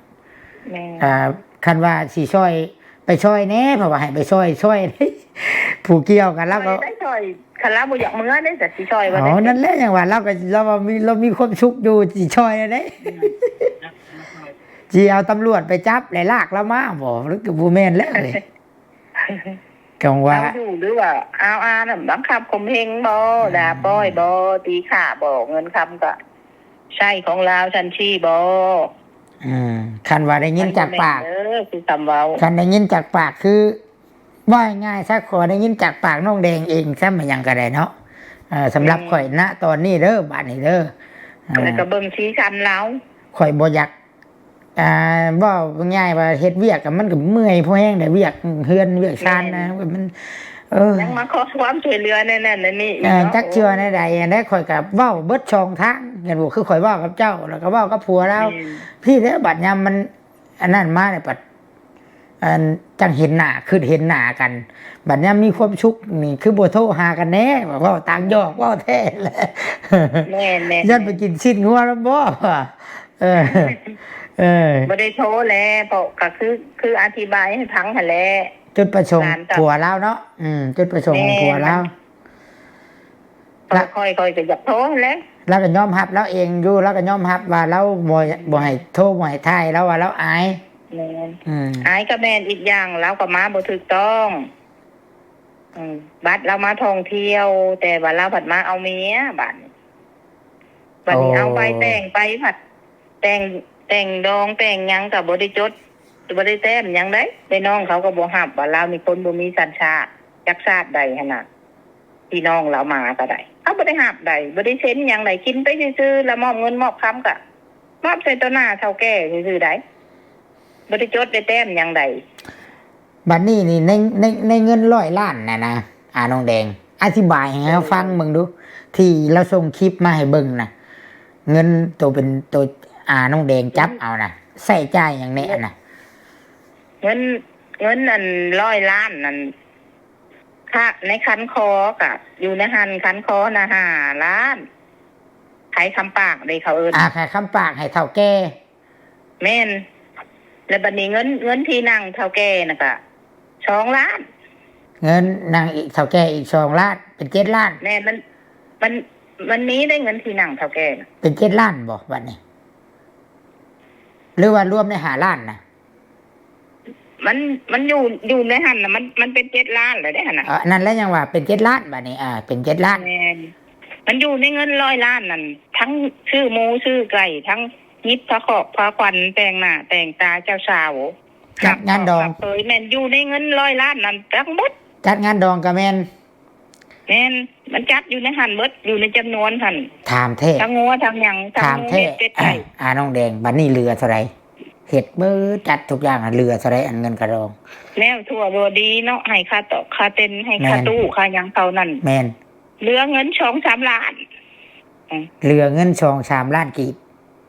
ແມ່ນ ອ່າ ຄັນວ່າຊິຊ່ອຍ ໄປຊ່ອຍແດ່ ເພາະວ່າໃຫ້ໄປຊ່ອຍ ຊ່ອຍ ຜູ້ກ່ຽວກັນ ລາວກໍໄດ້ຊ່ອຍ ຄັນລາວບໍ່ຢາກເມືອເດ້ ຈະຊິຊ່ອຍບໍ່ໄດ້. ອໍ ນັ້ນແຫຼະ ຫຍັງວ່າລາວກໍ ລາວວ່າມີ ລາວມີຄວາມສຸກຢູ່ ຊິຊ່ອຍແນວໃດ ອືມ ຊິເອົາຕຳຫຼວດໄປຈັບ ແລະລາກລາວມາບໍ? ມັນກໍບໍ່ແມ່ນແລ້ວເລີຍ ຈັ່ງວ່າ ເອົາຢູ່ ຫຼືວ່າອາວອານະ ບັງຄັບຂົ່ມເຫງບໍ? ອືມ ດ່າປ້ອຍບໍ? ຕີຂ້າບໍ? ເງິນຄຳກໍໃຊ້ຂອງລາວຊັ້ນຊີ້ບໍ? ອືມ ຄັນວ່າໄດ້ຍິນຈາກປາກ ເອີ ຄືຄຳເວົ້າ ຄັນໄດ້ຍິນຈາກປາກ ຄື ເວົ້າງ່າຍໆຊະ ຂໍໄດ້ຍິນຈາກປາກນ້ອງແດງເອງຊະ ມັນຫຍັງກໍໄດ້ເນາະ. ເອີ ສຳລັບ ແມ່ນ ຂ້ອຍນະຕອນນີ້ເດີ ບາດນີ້ເດີ ເອີ ແລ້ວກໍເບິ່ງສີສັນລາວ ຂ້ອຍບໍ່ຢາກ ອ່າ ເວົ້າງ່າຍວ່າເຮັດວຽກ ມັນກໍເມື່ອຍພໍແຮງໄດ໋ ວຽກເຮືອນວຽກຊານນະ ແມ່ນ ມັນ ເອີ ຍັງມາຂໍຄວາມຊ່ວຍເຫຼືອແນວນັ້ນແນວນີ້ອີກ ເອີ ເນາະ ຈັກເທື່ອແນວໃດຫັ້ນແຫຼະ. ຂ້ອຍກໍເວົ້າເບິດສອງທາງ ເຫັນບໍ່ ຄືຂ້ອຍເວົ້າກັບເຈົ້າ ແລ້ວກໍເວົ້າກັບຜົວລາວ ແມ່ນ ພີ້ແຫຼະ. ບັດຍາມມັນອັນນັ້ນມານີ້ ບັດ ອັນ ຈັ່ງເຫັນໜ້າ ຄິດເຫັນໜ້າກັນ. ບັດຍາມມີຄວາມສຸກນີ້ ຄືບໍ່ໂທຫາກັນແດ່ ເວົ້າຕ່າງຫຍອກ ເວົ້າແທ້ແຫຼະ. ແມ່ນໆໆ ຢ້ານໄປກິນຊີ້ນງົວນຳບໍ່? ເອີ ເອີ ບໍ່ໄດ້ໂທແຫຼະ ເພາະກໍຄື ຄືອະທິບາຍໃຫ້ຟັງຫັ້ນແຫຼະ ຈຸດປະສົງຜົວລາວເນາະ. ອືມ ຈຸດປະສົງຂອງຜົວລາວ ແມ່ນ ຂ້ອຍ ຂ້ອຍກໍຢາກໂທແຫຼະ. ລາວກໍຍອມຮັບລາວເອງຢູ່ ລາວກໍຍອມຮັບວ່າລາວບໍ່ ບໍ່ໃຫ້ໂທ ບໍ່ໃຫ້ຖ່າຍ ລາວວ່າລາວອາຍ. ແມ່ນ ອືມ ອາຍກໍແມ່ນ. ອີກຢ່າງລາວກໍມາບໍ່ຖືກຕ້ອງ. ອືມ ບັດລາວມາທ່ອງທ່ຽວ ແຕ່ວ່າລາວພັດມາເອົາເມຍ ບາດນີ້ ບັດນີ້ ໂອ້ ເອົາໃບແຕ່ງໄປ ພັດແຕ່ງ ແຕ່ງດອງແຕ່ງຫຍັງກໍບໍ່ໄດ້ຈົດ ບໍ່ໄດ້ແຕ້ມຫຍັງໃດ. ແມ່ນ້ອງເຂົາກໍບໍ່ຮັບວ່າລາວນີ້ຄົນບໍ່ມີສັນຊາດ ຈັກຊາດໃດຫັ້ນນະ. ພີ່ນ້ອງລາວມາກໍໄດ້ ເຮົາບໍ່ໄດ້ຮັບໃດ ບໍ່ໄດ້ເຊັນຫຍັງໃດ ກິນໄປຊື່ໆ ລະມອບເງິນມອບຄຳກໍມອບໃສ່ຕໍ່ໜ້າເຖົ້າແກ່ຊື່ໆໃດ ບໍ່ໄດ້ຈົດໄດ້ແຕ້ມຫຍັງໃດ. ບັດນີ້ນີ້ ໃນ ໃນ ໃນເງິນຮ້ອຍລ້ານນະນະ ອາ ນ້ອງແດງ ອະທິບາຍໃຫ້ເຮົາຟັງເບິ່ງດູ ທີ່ລາວສົ່ງຄລິບມາໃຫ້ເບິ່ງນະ ເງິນໂຕເປັນໂຕ ອາ ນ້ອງແດງຈັບເອົານະ ໃຊ້ຈ່າຍຫຍັງແດ່ນະ? ເງິນ ເງິນອັນຮ້ອຍລ້ານນັ້ນ ຄ່າໃນຄັນຄໍກະຢູ່ໃນຫັ້ນ ຄັນຄໍນະຫ້າລ້ານ ຂາຍຄຳປາກເດ້ເຂົາເອີ້ນ ອາ ຂາຍຄຳປາກໃຫ້ເຖົ້າແກ່. ແມ່ນ ແລ້ວບັດນີ້ເງິນ ເງິນທີ່ນັ່ງເຖົ້າແກ່ນະກະສອງລ້ານ ເງິນນັ່ງອີກ ເຖົ້າແກ່ອີກສອງລ້ານ ເປັນເຈັດລ້ານ. ແມ່ນ ມັນ ມັນ ມັນມີໄດ້ເງິນທີ່ນັ່ງເຖົ້າແກ່ນະ ເປັນເຈັດລ້ານບໍ່ບັດນີ້ ຫຼືວ່າລວມໃນຫ້າລ້ານນະ? ມັນ ມັນຢູ່ ຢູ່ໃນຫັ້ນນະ ມັນ ມັນເປັນເຈັດລ້ານແລ້ວເດ້ຫັ້ນນະ. ເອີ ນັ້ນແຫຼະ ຍັງວ່າເປັນເຈັດລ້ານ ບາດນີ້ ເອີ ເປັນເຈັດລ້ານ. ແມ່ນ ມັນຢູ່ໃນເງິນຮ້ອຍລ້ານນັ້ນ ທັງຊື້ໝູຊື້ໄກ່ ທັງຫຍິບຜ້າຄອກຜ້າຂວັນ ແຕ່ງໜ້າແຕ່ງຕາເຈົ້າສາວ ຈັດງານດອງ ຮັບເຂີຍ ແມ່ນຢູ່ໃນເງິນຮ້ອຍລ້ານນັ້ນທັງໝົດ. ຈັດງານດອງກໍແມ່ນ ແມ່ນ ມັນຈັດຢູ່ໃນຫັ້ນເບິດ ຢູ່ໃນຈຳນວນຫັ້ນ. ຖາມແທ້ ທັງງົວທັງຫຍັງ ທັງໝູເຫັດເປັດໄກ່. ອາ ນ້ອງແດງ ບັດນີ້ເຫຼືອເທົ່າໃດ? ເຮັດເບິດ ຈັດທຸກຢ່າງ ເຫຼືອເທົ່າໃດ ອັນເງິນຄ່າດອງ? ແລ້ວທົ່ວບໍ່ດີເນາະ ໃຫ້ຄ່າຕອກຄ່າເຕັນ ໃຫ້ຄ່າຕູ້ຄ່າຫຍັງເຂົານັ້ນ. ແມ່ນ ເຫຼືອເງິນສອງສາມລ້ານ. ເຫຼືອເງິນສອງສາມລ້ານກີບ.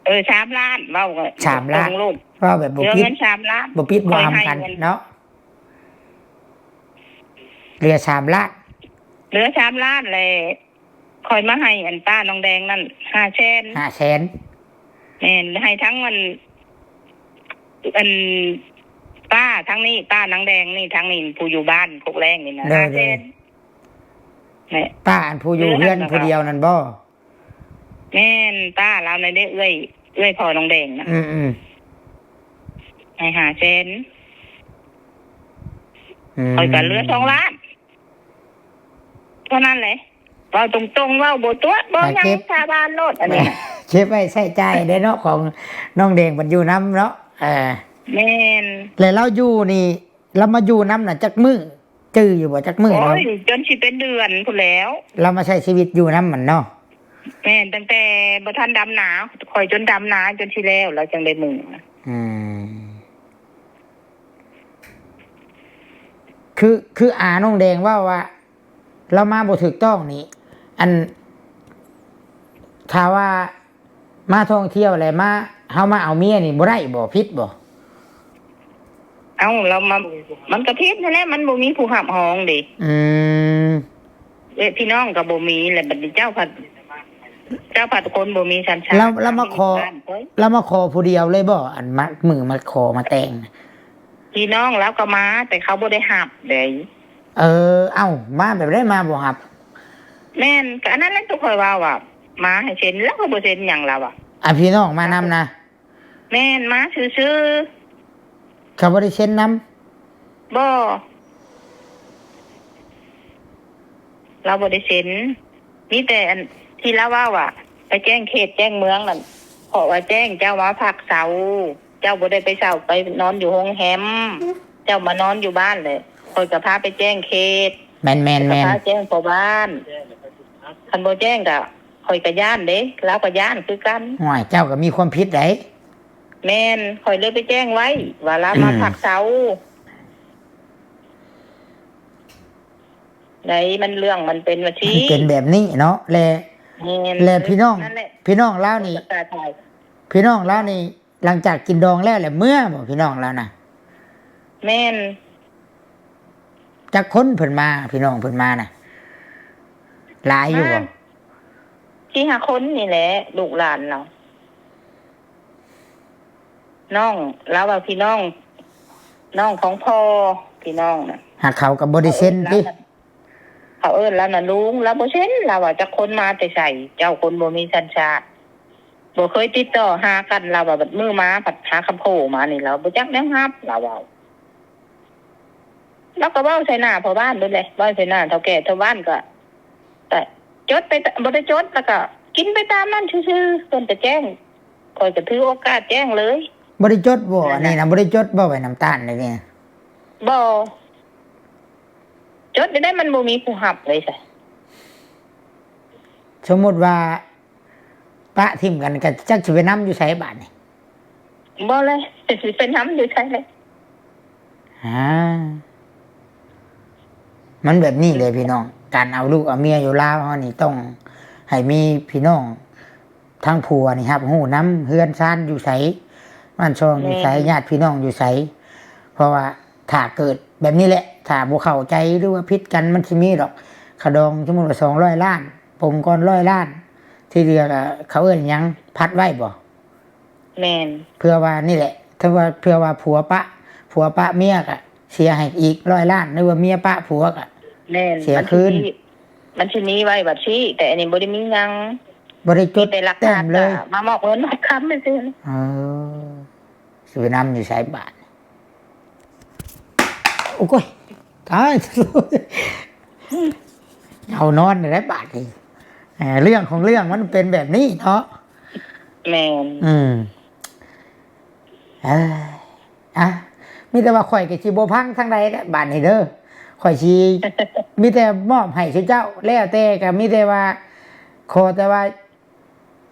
ເອີ ສາມລ້ານ ເວົ້າສາມລ້ານ ເວົ້າແບບບໍ່ປິດ ເຫຼືອເງິນສາມລ້ານ ບໍ່ປິດບໍ່ອຳກັນເນາະ. ເຫຼືອສາມລ້ານ ເຫຼືອສາມລ້ານແຫຼະ. ຂ້ອຍມາໃຫ້ອັນປ້ານ້ອງແດງນັ້ນຫ້າແສນ. ຫ້າແສນ. ແມ່ນ ໃຫ້ທັງອັນ ອັນປ້າທາງນີ້ ປ້ານາງແດງນີ້ ທາງນີ້ ຜູ້ຢູ່ບ້ານກົກແລ້ງນີ້ນະ ໂດຍ ຫ້າແສນ. ປ້າອັນຜູ້ຢູ່ເຮືອນຜູ້ດຽວນັ້ນບໍ່? ແມ່ນ ປ້າລາວນັ້ນເດ້ ເອື້ອຍ ເອື້ອຍພໍ່ນ້ອງແດງນະ. ອືມໆ ໃຫ້ຫ້າແສນ. ອືມ ຂ້ອຍກໍເຫຼືອສອງລ້ານເທົ່ານັ້ນແຫຼະ. ເວົ້າຕົງໆ ເວົ້າບໍ່ຕົວະບໍ່ຫຍັງ ສາບານໂລດ ອັນນີ້ນະ. ເກັບໄວ້ໃຊ້ຈ່າຍເດ້ເນາະ ຂອງນ້ອງແດງເພິ່ນຢູ່ນຳເນາະ. ເອີ ແມ່ນ ແລ້ວລາວຢູ່ນີ້ ລາວມາຢູ່ນຳນະຈັກມື້? ຈື່ຢູ່ບໍ່ ຈັກມື້? ໂອ້ຍ ລາວ ຈົນຊິເປັນເດືອນພຸ້ນແລ້ວ ລາວມາໃຊ້ຊີວິດຢູ່ນຳມັນເນາະ. ແມ່ນ ຕັ້ງແຕ່ບໍ່ທັນດຳນາ ຂ້ອຍຈົນດຳນາຈົນຊິແລ້ວ ລາວຈັ່ງໄດ້ເມືອ. ອືມ ຄື ຄືອານ້ອງແດງເວົ້າວ່າ ລາວມາບໍ່ຖືກຕ້ອງນີ້ ອັນ ຖ້າວ່າມາທ່ອງທ່ຽວແລ້ວມາ ເຮົາມາເອົາເມຍນີ້ບໍ່ໄດ້ບໍ່? ຜິດບໍ່? ເອົ້າ ລາວມາ ມັນກໍຜິດຫັ້ນແຫຼະ ມັນບໍ່ມີຜູ້ຮັບຮອງເດ້. ອືມ ເອີ ພີ່ນ້ອງກໍບໍ່ມີ ແລ້ວບັດນີ້ເຈົ້າພັດ ເຈົ້າພັດຄົນບໍ່ມີສັນຊາດ. ລາວ ລາວມາຂໍ ລາວມາຂໍຜູ້ດຽວເລີຍບໍ່? ອັນມັດມືມັດຄໍມາແຕ່ງ ພີ່ນ້ອງລາວກໍມາ ແຕ່ເຂົາບໍ່ໄດ້ຮັບເດ້. ເອີ ເອົ້າ ມາແບບໃດມາບໍ່ຮັບ? ແມ່ນ ກໍອັນນັ້ນແຫຼະ ຕົວຂ້ອຍເວົ້າວ່າ ມາໃຫ້ເຊັນ ລາວກໍບໍ່ເຊັນຫຍັງລາວວ່າ. ອາ ພີ່ນ້ອງມານຳນະ? ແມ່ນ ມາຊື່ໆ. ເຂົາບໍ່ໄດ້ເຊັນນຳ? ບໍ່ ລາວບໍ່ໄດ້ເຊັນ. ມີແຕ່ອັນທີ່ລາວເວົ້າວ່າ ໄປແຈ້ງເຂດແຈ້ງເມືອງນັ້ນ ເພາະວ່າແຈ້ງເຈົ້າມາພັກເຊົາ ເຈົ້າບໍ່ໄດ້ໄປເຊົາ ໄປນອນຢູ່ໂຮງແຮມ ເຈົ້າມານອນຢູ່ບ້ານແຫຼະ ຂ້ອຍກໍພາໄປແຈ້ງເຂດ. ແມ່ນໆໆ ຂ້ອຍກໍພາແຈ້ງພໍ່ບ້ານ. ຄັນບໍ່ແຈ້ງກໍ ຂ້ອຍກໍຢ້ານເດ້ ລາວກໍຢ້ານຄືກັນ. ໂອ້ຍ ເຈົ້າກໍມີຄວາມຜິດໃດ໋. ແມ່ນ ຂ້ອຍເລີຍໄປແຈ້ງໄວ້ວ່າລາວມາ ອືມ ພັກເຊົາ. ໃດ ມັນເລື່ອງມັນເປັນວ່າຊີ້ ມັນເປັນແບບນີ້ເນາະ ແລະ ແມ່ນ ແລະພີ່ນ້ອງ ນັ້ນແຫຼະ ພີ່ນ້ອງລາວນີ້ ພາສາໄທ ພີ່ນ້ອງລາວນີ້ ຫຼັງຈາກກິນດອງແລ້ວ ແລ້ວເມືອບໍ່ ພີ່ນ້ອງລາວນະ? ແມ່ນ ຈັກຄົນເພິ່ນມາ ພີ່ນ້ອງເພິ່ນມານະ ຫຼາຍຢູ່ບໍ່? ມາສີ່ຫ້າຄົນນີ້ແຫຼະ ລູກຫຼານລາວ ນ້ອງ ລາວວ່າພີ່ນ້ອງ ນ້ອງຂອງພໍ່ ພີ່ນ້ອງນະ ຫາກເຂົາກໍບໍ່ໄດ້ເຊັນຕິ? ເຂົາເອີ້ນລາວນະລຸງ ລາວບໍ່ເຊັນ ລາວວ່າຈັກຄົນມາແຕ່ໃສ ເຈົ້າຄົນບໍ່ມີສັນຊາດ ບໍ່ເຄີຍຕິດຕໍ່ຫາກັນ ລາວວ່າບັດມື້ມາ ພັດຫາຄຳໂພມານີ້ ລາວບໍ່ຈັກແນວຮັບ ລາວເວົ້າ ລາວກໍເວົ້າໃສ່ໜ້າພໍ່ບ້ານເບິດແຫຼະ ເວົ້າໃສ່ໜ້າເຖົ້າແກ່ເຖົ້າບ້ານ ກໍ ກໍຈົດໄປ ບໍ່ໄດ້ຈົດ ແລ້ວກໍກິນໄປຕາມນັ້ນຊື່ໆ ເພິ່ນກໍແຈ້ງ ຂ້ອຍກໍຖືໂອກາດແຈ້ງເລີຍ ບໍ່ໄດ້ຈົດບໍ່ ແມ່ນນະ ອັນນີ້ນະ ບໍ່ໄດ້ຈົດບໍ່ ໃບນ້ຳຕານນີ້? ບໍ່ ຈົດໄດ້ ມັນບໍ່ມີຜູ້ຮັບເລີຍຊະ ສົມມຸດວ່າປະຖິ້ມກັນ ກໍຈັກຊິໄປນຳຢູ່ໃສບາດນີ້? ບໍ່ແຫຼະ ຊິໄປນຳຢູ່ໃສແຫຼະ? ອ່າ ມັນແບບນີ້ເດ້ພີ່ນ້ອງ ການເອົາລູກເອົາເມຍຢູ່ລາວເຮົານີ້ ຕ້ອງໃຫ້ມີພີ່ນ້ອງ ທາງຜົວນີ້ຮັບຮູ້ນຳ ເຮືອນຊານຢູ່ໃສ ບ້ານຊ່ອງຢູ່ໃສ ແມ່ນ ຍາດພີ່ນ້ອງຢູ່ໃສ ເພາະວ່າຖ້າເກີດແບບນີ້ແຫຼະ ຖ້າບໍ່ເຂົ້າໃຈ ຫຼືວ່າຜິດກັນ ມັນຊິມີດອກຄ່າດອງ ສົມມຸດວ່າສອງຮ້ອຍລ້ານ ປົງກ່ອນຮ້ອຍລ້ານ ທີ່ເຫຼືອກໍ ເຂົາເອີ້ນຫຍັງ ພັດໄວ້ບໍ່? ແມ່ນ ເພື່ອວ່ານີ້ແຫຼະ ຖ້າວ່າ ເພື່ອວ່າຜົວປະ ຜົວປະເມຍກໍເສຍໃຫ້ອີກຮ້ອຍລ້ານ ຫຼືວ່າເມຍປະຜົວກໍ ແມ່ນ ເສຍຄືນ ມັນຊິມີ ມັນຊິມີໄວ້ບັດຊີ້ ແຕ່ອັນນີ້ບໍ່ໄດ້ມີຫຍັງ ບໍ່ໄດ້ຈົດ ມີແຕ່ຫຼັກຖານ ເຕັມເລີຍ ກໍມາມອບເງິນມອບຄຳຊື່ໆ ເອີ ຊິໄປນຳຢູ່ໃສບາດ? ໂອ້ຍ ຕາຍ ເອົານອນໄດ້ບາດນີ້ ເອີ ເລື່ອງຂອງເລື່ອງມັນເປັນແບບນີ້ເນາະ ແມ່ນ ອືມ ເອີ ອ່ະ ມີແຕ່ວ່າຂ້ອຍກໍຊິບໍ່ພັງທາງໃດແຫຼະບາດນີ້ເດີ ຂ້ອຍຊິ ມີແຕ່ມອບໃຫ້ຊຸເຈົ້າ ແລ້ວແຕ່ກໍມີແຕ່ວ່າ ຂໍແຕ່ວ່າ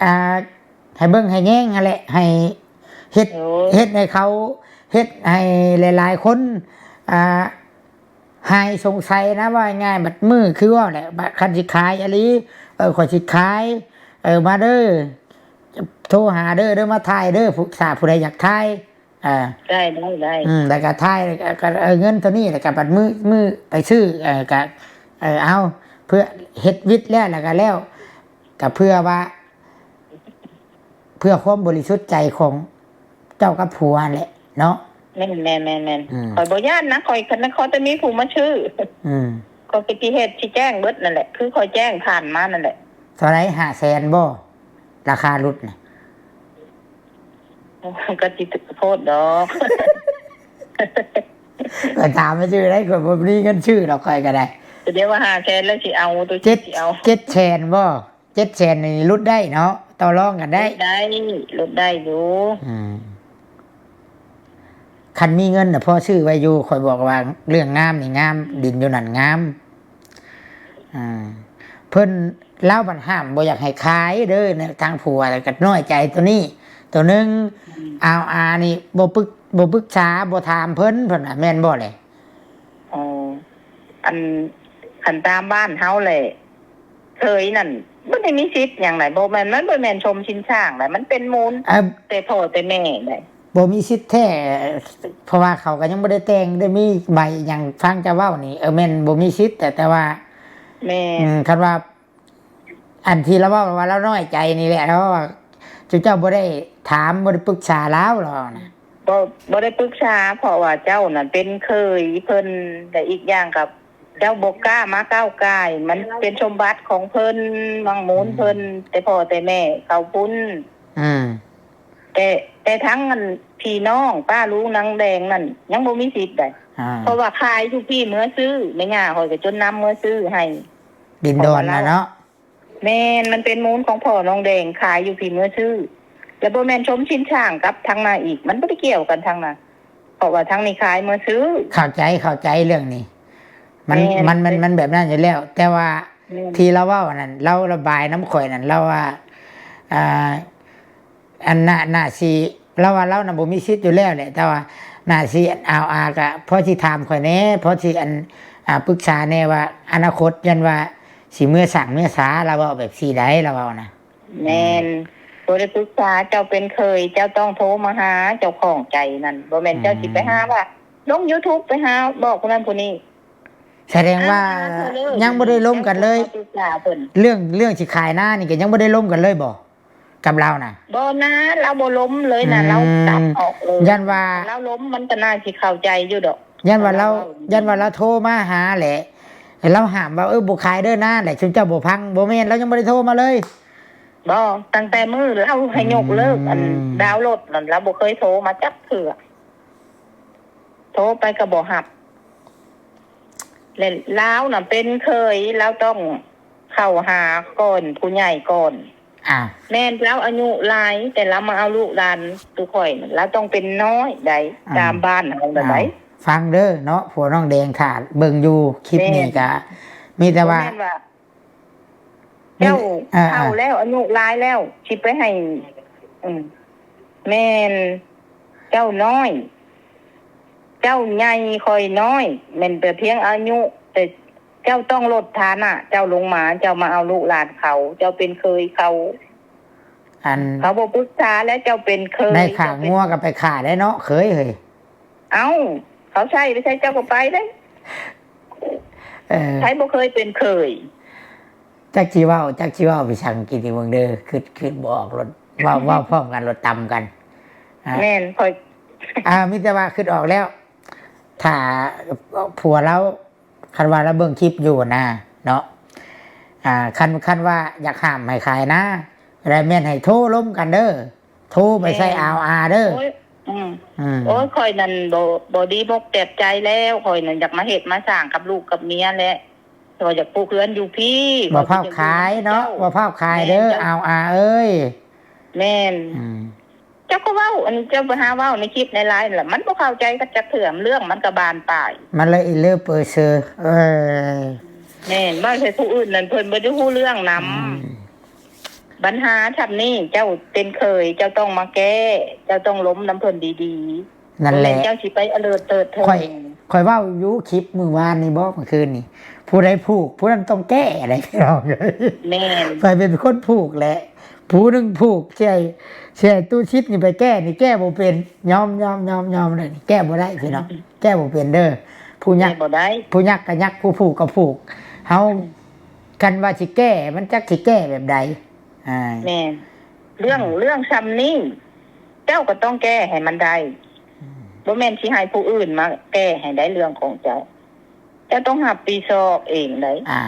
ອ່າ ໃຫ້ເບິ່ງໃຫ້ແຍງຫັ້ນແຫຼະ ໃຫ້ເຮັດ ໂອ້ຍ ເຮັດໃຫ້ເຂົາ ເຮັດໃຫ້ຫຼາຍໆຄົນ ອ່າ ຫາຍສົງໄສນະ ເວົ້າງ່າຍໆ ບັດມື້ຄືເວົ້າແຫຼະ ບັດຄັນຊິຂາຍອີ່ຫຼີ ເອີ ຂ້ອຍຊິຂາຍ ເອີ ມາເດີ ໂທຫາເດີ ເດີ ມາຖ່າຍເດີ ຜູ້ ຖ້າຜູ້ໃດຢາກຖ່າຍ ອ່າ ໄດ້ ໄດ້ ໄດ້ ອືມ ແລ້ວກໍຖ່າຍ ແລ້ວກໍ ກໍ ເອີ ເງິນເທົ່ານີ້ ແລ້ວກໍບັດມື້ ມື້ໄປຊື້ ເອີ ກໍ ເອີ ເອົາ ເພື່ອເຮັດວິດແລ້ວ ແລ້ວກໍແລ້ວ ກໍເພື່ອວ່າ ເພື່ອຄວາມບໍລິສຸດໃຈຂອງເຈົ້າກັບຜົວຫັ້ນແຫຼະເນາະ ແມ່ນໆໆໆ ອືມ ຂ້ອຍບໍ່ຢ້ານນະ ຂ້ອຍ ຄັນ ຂໍແຕ່ມີຜູ້ມາຊື້ ອືມ ຂ້ອຍກໍຊິເຮັດ ຊິແຈ້ງເບິດນັ້ນແຫຼະ ຄືຂ້ອຍແຈ້ງຜ່ານມານັ້ນແຫຼະ ເທົ່າໃດ ຫ້າແສນບໍ່? ລາຄາຫຼຸດນະ ໂອ້ ກໍຊິໂພດດອກ ຂ້ອຍຖາມຊື່ໆໄດ໋ ຂ້ອຍບໍ່ມີເງິນຊື້ດອກ ຂ້ອຍກໍໄດ້ ສະແດງວ່າຫ້າແສນແລ້ວຊິເອົາ ໂຕ ເຈັດ ຊິເອົາ ເຈັດແສນບໍ່? ເຈັດແສນນີ້ຫຼຸດໄດ້ເນາະ ຕໍ່ລອງກັນໄດ້ ຫຼຸດໄດ້ ຫຼຸດໄດ້ຢູ່ ອືມ ຄັນມີເງິນນະພໍຊື້ໄວ້ຢູ່ ຂ້ອຍບອກວ່າເລື່ອງງາມນີ້ງາມ ດິນຢູ່ນັ້ນງາມ ອ່າ ເພິ່ນ ລາວບັດຫ້າມບໍ່ຢາກໃຫ້ຂາຍເດີ ທາງຜົວກໍນ້ອຍໃຈໂຕນີ້ໂຕໜຶ່ງ ອືມ ອາວອານີ້ບໍ່ປຶກ ບໍ່ປຶກສາ ບໍ່ຖາມເພິ່ນ ເພິ່ນວ່າ ແມ່ນບໍ່ແຫຼະ? ອໍ ອັນ ຄັນຕາມບ້ານເຮົາແຫຼະ ເຂີຍນັ້ນບໍ່ໄດ້ມີສິດຫຍັງໃດ ບໍ່ແມ່ນ ມັນບໍ່ແມ່ນຊົມຊິນຊ່າງໃດ ມັນເປັນມູນ ເອີ ແຕ່ພໍ່ແຕ່ແມ່ໃດ ບໍ່ມີສິດແທ້ ເພາະວ່າເຂົາກໍຍັງບໍ່ໄດ້ແຕ່ງ ໄດ້ມີໃບຫຍັງ ຟັງເຈົ້າເວົ້ານີ້ ເອີ ແມ່ນບໍ່ມີສິດ ແຕ່ ແຕ່ວ່າ ແມ່ນ ອືມ ຄັນວ່າ ອັນທີ່ລາວເວົ້າວ່າລາວນ້ອຍໃຈນີ້ແຫຼະ ລາວວ່າ ເຈົ້າ ເຈົ້າບໍ່ໄດ້ຖາມ ບໍ່ໄດ້ປຶກສາລາວ ລາວວ່ານະ ບໍ່ ບໍ່ໄດ້ປຶກສາ ເພາະວ່າເຈົ້ານັ້ນເປັນເຂີຍເພິ່ນ ແລະ ອີກຢ່າງກໍ ເຈົ້າບໍ່ກ້າມາກ້າວກ່າຍ ມັນເປັນສົມບັດຂອງເພິ່ນ ມັງມູນເພິ່ນ ອືມ ແຕ່ພໍ່ແຕ່ແມ່ເຂົາພຸ້ນ ອືມ ແຕ່ ແຕ່ທັງອັນພີ່ນ້ອງປ້າລຸງນາງແດງນັ້ນ ຍັງບໍ່ມີສິດໃດ ອ່າ ເພາະວ່າຂາຍຢູ່ພີ້ເມືອຊື້ ແມ່ຍ່າຂ້ອຍກໍຈົນນຳເມືອຊື້ໃຫ້ ດິນດອນນະເນາະ ແມ່ນ ມັນເປັນມູນຂອງພໍ່ນ້ອງແດງ ຂາຍຢູ່ພີ້ເມືອຊື້ ແລ້ວບໍ່ແມ່ນຊົມຊິນຊ່າງກັບທາງນາອີກ ມັນບໍ່ໄດ້ກ່ຽວກັນທາງນາ ເພາະວ່າທາງນີ້ຂາຍເມືອຊື້ ເຂົ້າໃຈ ເຂົ້າໃຈເລື່ອງນີ້ ມັນ ແມ່ນ ມັນ ມັນ ມັນແບບນັ້ນຢູ່ແລ້ວ ແຕ່ວ່າ ແມ່ນ ທີ່ລາວເວົ້ານັ້ນ ລາວລະບາຍນຳຂ້ອຍນັ້ນ ລາວວ່າ ອ່າ ອັນ ໜ້າ ໜ້າຊິ ລາວວ່າລາວນະບໍ່ມີສິດຢູ່ແລ້ວແຫຼະ ແຕ່ວ່າໜ້າຊິ ອາວ ອາ ກະພໍຊິຖາມຂ້ອຍແດ່ ພໍຊິ ອັນ ອ່າ ປຶກສາແດ່ວ່າອະນາຄົດ ຢ້ານວ່າຊິເມືອສ້າງເມືອສາ ລາວເວົ້າແບບຊີ້ໃດ໋ ລາວເວົ້ານະ. ແມ່ນ ບໍ່ໄດ້ປຶກສາ ເຈົ້າເປັນເຂີຍ ເຈົ້າຕ້ອງໂທມາຫາເຈົ້າຂອງໃຈນັ້ນ ບໍ່ແມ່ນເຈົ້າຊິໄປຫາວ່າ ອືມ ລົງ YouTube ໄປຫາບອກຜູ້ນັ້ນຜູ້ນີ້. ສະແດງວ່າ ອ່າ ຍັງບໍ່ໄດ້ລົມກັນເລີຍ ເຈົ້າກໍມາປຶກສາເພິ່ນ ເລື່ອງ ເລື່ອງຊິຂາຍນານີ້ກໍຍັງບໍ່ໄດ້ລົມກັນເລີຍບໍ່ ກັບລາວນະ? ບໍ່ນະ ລາວບໍ່ລົມເລີຍນະ ອືມ ລາວຕັດອອກເລີຍ. ຢ້ານວ່າ ລາວລົມມັນກໍໜ້າຊິເຂົ້າໃຈຢູ່ດອກ ຢ້ານວ່າລາວ ລາວເວົ້າ ຢ້ານວ່າລາວໂທມາຫາແຫຼະ ລາວຫ້າມວ່າ ເອີ ບໍ່ຂາຍເດີນາ ແຫຼະ ຊຸມເຈົ້າບໍ່ຟັງ. ບໍ່ແມ່ນ ລາວຍັງບໍ່ໄດ້ໂທມາເລີຍ. ບໍ່ ຕັ້ງແຕ່ມື້ລາວໃຫ້ຍົກເລີກ ອືມ ອັນດາວໂຫຼດນັ້ນ ລາວບໍ່ເຄີຍໂທມາຈັກເທື່ອ. ໂທໄປກໍບໍ່ຮັບ ແລະ ລາວນະເປັນເຂີຍ ລາວຕ້ອງເຂົ້າຫາກ່ອນ ຜູ້ໃຫຍ່ກ່ອນ. ອ່າ ແມ່ນລາວອາຍຸຫຼາຍ ແຕ່ລາວມາເອົາລູກຫຼານສູ່ຂ້ອຍ ລາວຕ້ອງເປັນນ້ອຍໃດ໋ ອ່າ ຕາມບ້ານເຮົານັ້ນໃດ໋. ອ່າ ຟັງເດີເນາະ ຜົວນ້ອງແດງຖ້າເບິ່ງຢູ່ຄລິບນີ້ ແມ່ນ ກໍມີແຕ່ວ່າ ບໍ່ແມ່ນວ່າ ເຈົ້າ ອ່າ ເຖົ້າແລ້ວ ອາຍຸຫຼາຍແລ້ວ ຊິໄປໃຫ້ ອືມ ແມ່ນ ເຈົ້ານ້ອຍ ເຈົ້າໃຫຍ່ ຂ້ອຍນ້ອຍ ແມ່ນແຕ່ພຽງອາຍຸ ແຕ່ເຈົ້າຕ້ອງລົດຖານະເຈົ້າລົງມາ ເຈົ້າມາເອົາລູກຫຼານເຂົາ ເຈົ້າເປັນເຂີຍເຂົາ. ອັນ ເຂົາບໍ່ປຶກສາແລ້ວ ເຈົ້າເປັນເຂີຍ ໄດ້ຂ້າງົວກໍໄປຂ້າໄດ້ເນາະ ເຂີຍເອີຍ. ເອົ້າ ເຂົາໃຊ້ໄປໃສເຈົ້າກໍໄປເດ້. ເອີ ໃຜບໍ່ເຄີຍເປັນເຂີຍ? ຈັກຊິເວົ້າ ຈັກຊິເວົ້າໄປສັງກິນນີ້ເບິ່ງເດີ ຄິດ ຄິດບໍ່ອອກໂລດ ເວົ້າ ເວົ້າພ້ອມກັນໂລດ ຕຳກັນ. ອ່າ ແມ່ນ ຂ້ອຍ ອ່າ ມີແຕ່ວ່າຄິດອອກແລ້ວ ຖ້າຜົວລາວ ຄັນວ່າລາວເບິ່ງຄລິບຢູ່ນະເນາະ ອ່າ ຄັນ ຄັນວ່າຢາກຫ້າມໃຫ້ຂາຍນາ ແລ້ວແມ່ນໃຫ້ໂທລົມກັນເດີ. ໂທໄປໃສ່ ແມ່ນ ອາວອາເດີ. ໂອ້ຍ ອືມ ອືມ ໂອ້ຍ ຂ້ອຍນັ້ນບໍ່ ບໍ່ດີອົກເຈັບໃຈແລ້ວ ຂ້ອຍນັ້ນຢາກມາເຮັດມາສ້າງກັບລູກກັບເມຍແຫຼະ ແຕ່ວ່າຢາກປູກເຮືອນຢູ່ພີ້ ບໍ່ຟ້າວຂາຍເນາະ ເຈົ້າ ບໍ່ຟ້າວຂາຍເດີ ແມ່ນ ເຈົ້າ ອາວອາເອີຍ. ແມ່ນ ອືມ ເຈົ້າກໍເວົ້າ ອັນເຈົ້າໄປຫາເວົ້າໃນຄລິບໃນໄລນ໌ລະ ມັນບໍ່ເຂົ້າໃຈກັນຈັກເທື່ອ ເລື່ອງມັນກໍບານປາຍ ມັນເລີຍອີເລີເປີເຊີ. ເອີ ແມ່ນ ເວົ້າໃສ່ຜູ້ອື່ນນັ້ນ ເພິ່ນບໍ່ໄດ້ຮູ້ເລື່ອງນຳ. ອືມ ບັນຫາຊ່ຳນີ້ ເຈົ້າເປັນເຂີຍ ເຈົ້າຕ້ອງມາແກ້ ເຈົ້າຕ້ອງລົມນຳເພິ່ນດີໆ ນັ້ນແຫຼະ ບໍ່ແມ່ນເຈົ້າຊິໄປອະເລີດເຕີດເທີ້ງ. ຂ້ອຍ ຂ້ອຍເວົ້າຢູ່ຄລິບມື້ວານນີ້ບໍ ມື້ຄືນນີ້ ຜູ້ໃດຜູກຜູ້ນັ້ນຕ້ອງແກ້ໄດ໋ ພີ່ນ້ອງເອີຍ. ແມ່ນ ຂ້ອຍເປັນຄົນຜູກແຫຼະ ຜູ້ໜຶ່ງຜູກ ຊິໃຫ້ ຊິໃຫ້ຕູ້ຊິດນີ້ໄປແກ້ນີ້ແກ້ບໍ່ເປັນ ຍອມ ຍອມ ຍອມ ຍອມເລີຍ ແກ້ບໍ່ໄດ້ພີ່ນ້ອງ ແກ້ບໍ່ເປັນເດີ. ຜູ້ຍັກ ແກ້ບໍ່ໄດ້ ຜູ້ຍັກກໍຍັກ ຜູ້ຜູກກໍຜູກ ເຮົາ ຄັນວ່າຊິແກ້ ມັນຈັກຊິແກ້ແບບໃດ? ອ່າ ແມ່ນ ເລື່ອງ ອືມ ເລື່ອງຊ່ຳນີ້ ເຈົ້າກໍຕ້ອງແກ້ໃຫ້ມັນໄດ້ ອືມ ບໍ່ແມ່ນຊິໃຫ້ຜູ້ອື່ນມາແກ້ໃຫ້ໄດ້ ເລື່ອງຂອງເຈົ້າ ເຈົ້າຕ້ອງຮັບຜິດຊອບເອງໄດ໋. ອ່າ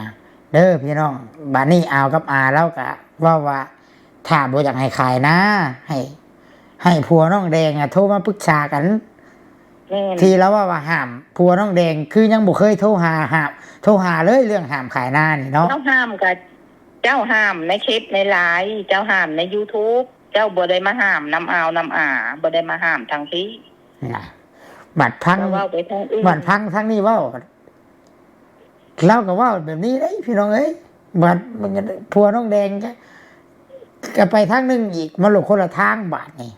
ເດີພີ່ນ້ອງ ບາດນີ້ອາວກັບອາລາວກະເວົ້າວ່າ ຖ້າບໍ່ຢາກໃຫ້ຂາຍນາ ໃຫ້ ໃຫ້ຜົວນ້ອງແດງອະໂທມາປຶກສາກັນ. ແມ່ນ ທີ່ລາວເວົ້າວ່າຫ້າມ ຜົວນ້ອງແດງຄືຍັງບໍ່ເຄີຍໂທຫາ ຫ້າມ ໂທຫາເລີຍ ເລື່ອງຫ້າມຂາຍນານີ້ເນາະ. ເຈົ້າຫ້າມກະ ເຈົ້າຫ້າມໃນຄລິບໃນໄລນ໌ ເຈົ້າຫ້າມໃນຢູທູບ ເຈົ້າບໍ່ໄດ້ມາຫ້າມນຳອາວນຳອາ ບໍ່ໄດ້ມາຫ້າມທາງພີ້ນະ. ບັດຟັງ ເຈົ້າເວົ້າໄປທາງອື່ນ ບັດຟັງທາງນີ້ເວົ້າ ລາວກໍເວົ້າແບບນີ້ເດ້ພີ່ນ້ອງເອີຍ. ບັດ ຜົວນ້ອງແດງກໍ ກໍໄປທາງໜຶ່ງອີກ ມັນໂລດຄົນລະທາງບາດນີ້.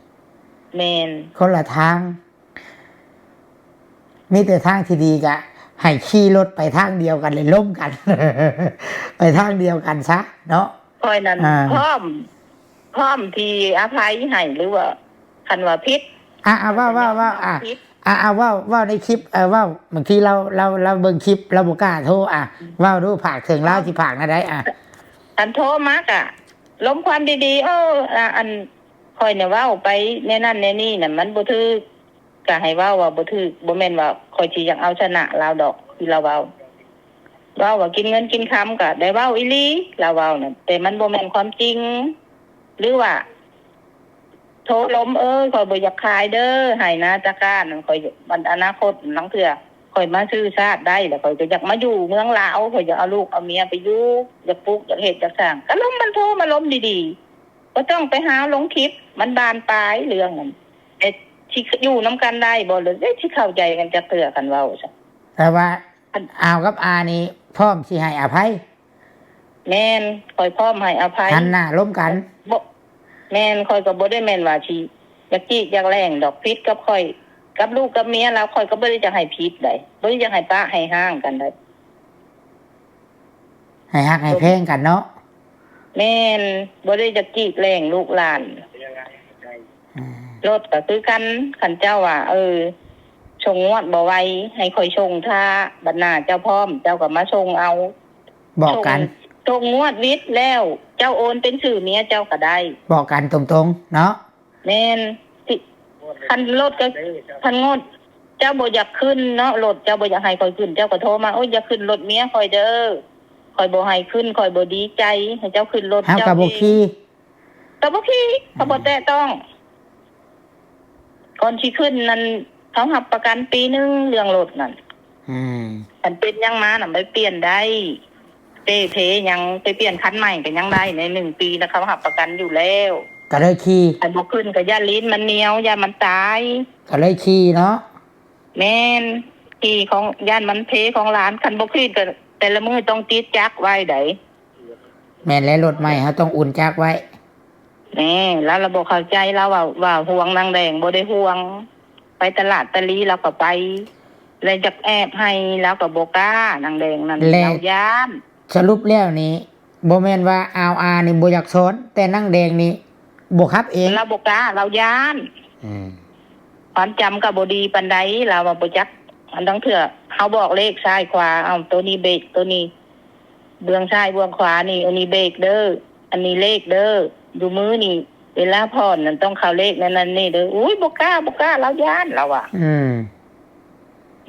ແມ່ນ ຄົນລະທາງ ມີແຕ່ທາງທີ່ດີກະໃຫ້ຂີ່ລົດໄປທາງດຽວກັນ ແລະ ລົມກັນ ໄປທາງດຽວກັນຊະເນາະ. ຂ້ອຍນັ້ນ ອ່າ ພ້ອມ ພ້ອມທີ່ອະໄພໃຫ້ ຫຼືວ່າຄັນວ່າຜິດ ອ່າ ເວົ້າ ເວົ້າ ເວົ້າ ອ່າ ຜິດ ອ່າ ເວົ້າ ເວົ້າໃນຄລິບ ເວົ້າ ບາງທີລາວ ລາວ ລາວເບິ່ງຄລິບ ລາວບໍ່ກ້າໂທ ອ່າ ເວົ້າດູ ຝາກເຖິງລາວ ຊິຝາກແນວໃດ? ອ່າ ຄັນໂທມາກະລົມຄວາມດີໆ ເອີ ອັນ ຂ້ອຍນີ້ເວົ້າໄປແນວນັ້ນແນວນີ້ນະ ມັນບໍ່ຖືກ ກະໃຫ້ເວົ້າວ່າບໍ່ຖືກ ບໍ່ແມ່ນວ່າຂ້ອຍຊິຢາກເອົາຊະນະລາວດອກ ທີ່ລາວເວົ້າ ເວົ້າວ່າກິນເງິນກິນຄຳ ກະໄດ້ເວົ້າອີ່ຫຼີ ລາວເວົ້ານັ້ນ ແຕ່ມັນບໍ່ແມ່ນຄວາມຈິງ ຫຼືວ່າໂທລົມ ເອີຍ ຂ້ອຍບໍ່ຢາກຂາຍເດີ ໄຮ່ນາຕາກ້ານັ້ນ ຂ້ອຍ ອະນາຄົດລາງເທື່ອຂ້ອຍມາຊື້ຊາດໄດ້ ແລ້ວຂ້ອຍກໍຢາກມາຢູ່ເມືອງລາວ ຂ້ອຍຢາກເອົາລູກເອົາເມຍໄປຢູ່ ຢາກປູກ ຢາກເຮັດ ຢາກສ້າງ ກະລົມ ມັນໂທມາລົມດີໆ ບໍ່ຕ້ອງໄປຫາລົງຄລິບ ມັນບານປາຍເລື່ອງນັ້ນ ແຕ່ຊິຢູ່ນຳກັນໄດ້ບໍ່ ຫຼືຊິເຂົ້າໃຈກັນຈັກເທື່ອ ຄັນເວົ້າຊັ້ນ. ແຕ່ວ່າອາວກັບອານີ້ພ້ອມຊິໃຫ້ອະໄພ? ແມ່ນ ຂ້ອຍພ້ອມໃຫ້ອະໄພ ຫັນໜ້າລົມກັນ. ບໍ່ ແມ່ນ ຂ້ອຍກໍບໍ່ໄດ້ແມ່ນວ່າຊິຢາກຈີກຢາກແລ້ງດອກ ຜິດກັບຂ້ອຍ ກັບລູກກັບເມຍລາວ ຂ້ອຍກໍບໍ່ໄດ້ຢາກໃຫ້ຜິດໃດ ບໍ່ໄດ້ຢາກໃຫ້ປະໃຫ້ຮ້າງກັນໃດ. ໃຫ້ຮັກໃຫ້ແພງກັນເນາະ. ແມ່ນ ບໍ່ໄດ້ຈະກີດແລ່ງລູກຫຼານ. ອືມ ລົດກໍຄືກັນ ຄັນເຈົ້າວ່າ ເອີ ສົ່ງງວດບໍ່ໄວ ໃຫ້ຂ້ອຍສົ່ງຖ້າ ບັດໜ້າເຈົ້າພ້ອມ ເຈົ້າກໍມາສົ່ງເອົາ. ບອກກັນ ສົ່ງ ສົ່ງງວດວິດແລ້ວ ເຈົ້າໂອນເປັນຊື່ເມຍເຈົ້າກໍໄດ້. ບອກກັນຕົງໆເນາະ. ແມ່ນ ຊິ ຄັນລົດກໍ ຄັນງວດເຈົ້າບໍ່ຢາກຂຶ້ນເນາະ ລົດເຈົ້າບໍ່ຢາກໃຫ້ຂ້ອຍຂຶ້ນ ເຈົ້າກໍໂທມາ ໂອ້ຍ ຢ່າຂຶ້ນລົດເມຍຂ້ອຍເດີ້ ຂ້ອຍບໍ່ໃຫ້ຂຶ້ນ ຂ້ອຍບໍ່ດີໃຈ ໃຫ້ເຈົ້າຂຶ້ນລົດ ເຮົາກໍບໍ່ຂີ່ ເຈົ້າເອງ ກໍບໍ່ຂີ່ ກໍບໍ່ແຕະຕ້ອງ. ກ່ອນຊິຂຶ້ນນັ້ນ ເຮົາຮັບປະກັນປີໜຶ່ງເລື່ອງລົດນັ້ນ. ອືມ ຄັນເປັນຫຍັງມານະ ໄປປ່ຽນໄດ້ ເປ່ເພຫຍັງ ໄປປ່ຽນຄັນໃໝ່ກໍຍັງໄດ້ ໃນໜຶ່ງປີນະ ເຂົາຮັບປະກັນຢູ່ແລ້ວ. ກໍເລີຍຂີ່ ຄັນບໍ່ຂຶ້ນກໍຢ້ານລີ້ນມັນໜຽວ ຢ້ານມັນຕາຍ ກໍເລີຍຂີ່ເນາະ. ແມ່ນ ຂີ່ຂອງ ຢ້ານມັນເພຂອງຫຼານ ຄັນບໍ່ຂີ່ກໍແຕ່ລະມື້ຕ້ອງຕິດຈັກໄວ້ໃດ. ແມ່ນແລ້ວ ລົດໃໝ່ເຮົາຕ້ອງອຸ່ນຈັກໄວ້. ແນ່ ລາວລະບໍ່ເຂົ້າໃຈ ລາວວ່າ ວ່າຫ່ວງນາງແດງ ບໍ່ໄດ້ຫ່ວງ ໄປຕະຫຼາດຕະຫຼີລາວກໍໄປ ແລະຢາກແອບໃຫ້ລາວກໍບໍ່ກ້າ ນາງແດງນັ້ນ ແລ້ວ ລາວຢ້ານ. ສະຫຼຸບແລ້ວນີ້ ບໍ່ແມ່ນວ່າອາວອານີ້ບໍ່ຢາກສອນ ແຕ່ນາງແດງນີ້ບໍ່ຂັບເອງ ລາວບໍ່ກ້າ ລາວຢ້ານ. ອືມ ຄວາມຈຳກໍບໍ່ດີປານໃດ ລາວວ່າບໍ່ຈັກ ອັນ ລາງເທື່ອເຮົາບອກເລກຊ້າຍຂວາ ເອົາ ໂຕນີ້ເບກ ໂຕນີ້ເບື້ອງຊ້າຍເບື້ອງຂວານີ້ ອັນນີ້ເບກເດີ້ ອັນນີ້ເລກເດີ້ ຢູ່ມືນີ້ ເວລາຜ່ອນນັ້ນຕ້ອງເຂົ້າເລກນັ້ນນັ້ນນີ້ເດີ້. ໂອ້ຍ ບໍ່ກ້າ ບໍ່ກ້າ ລາວຢ້ານ ລາວວ່າ. ອືມ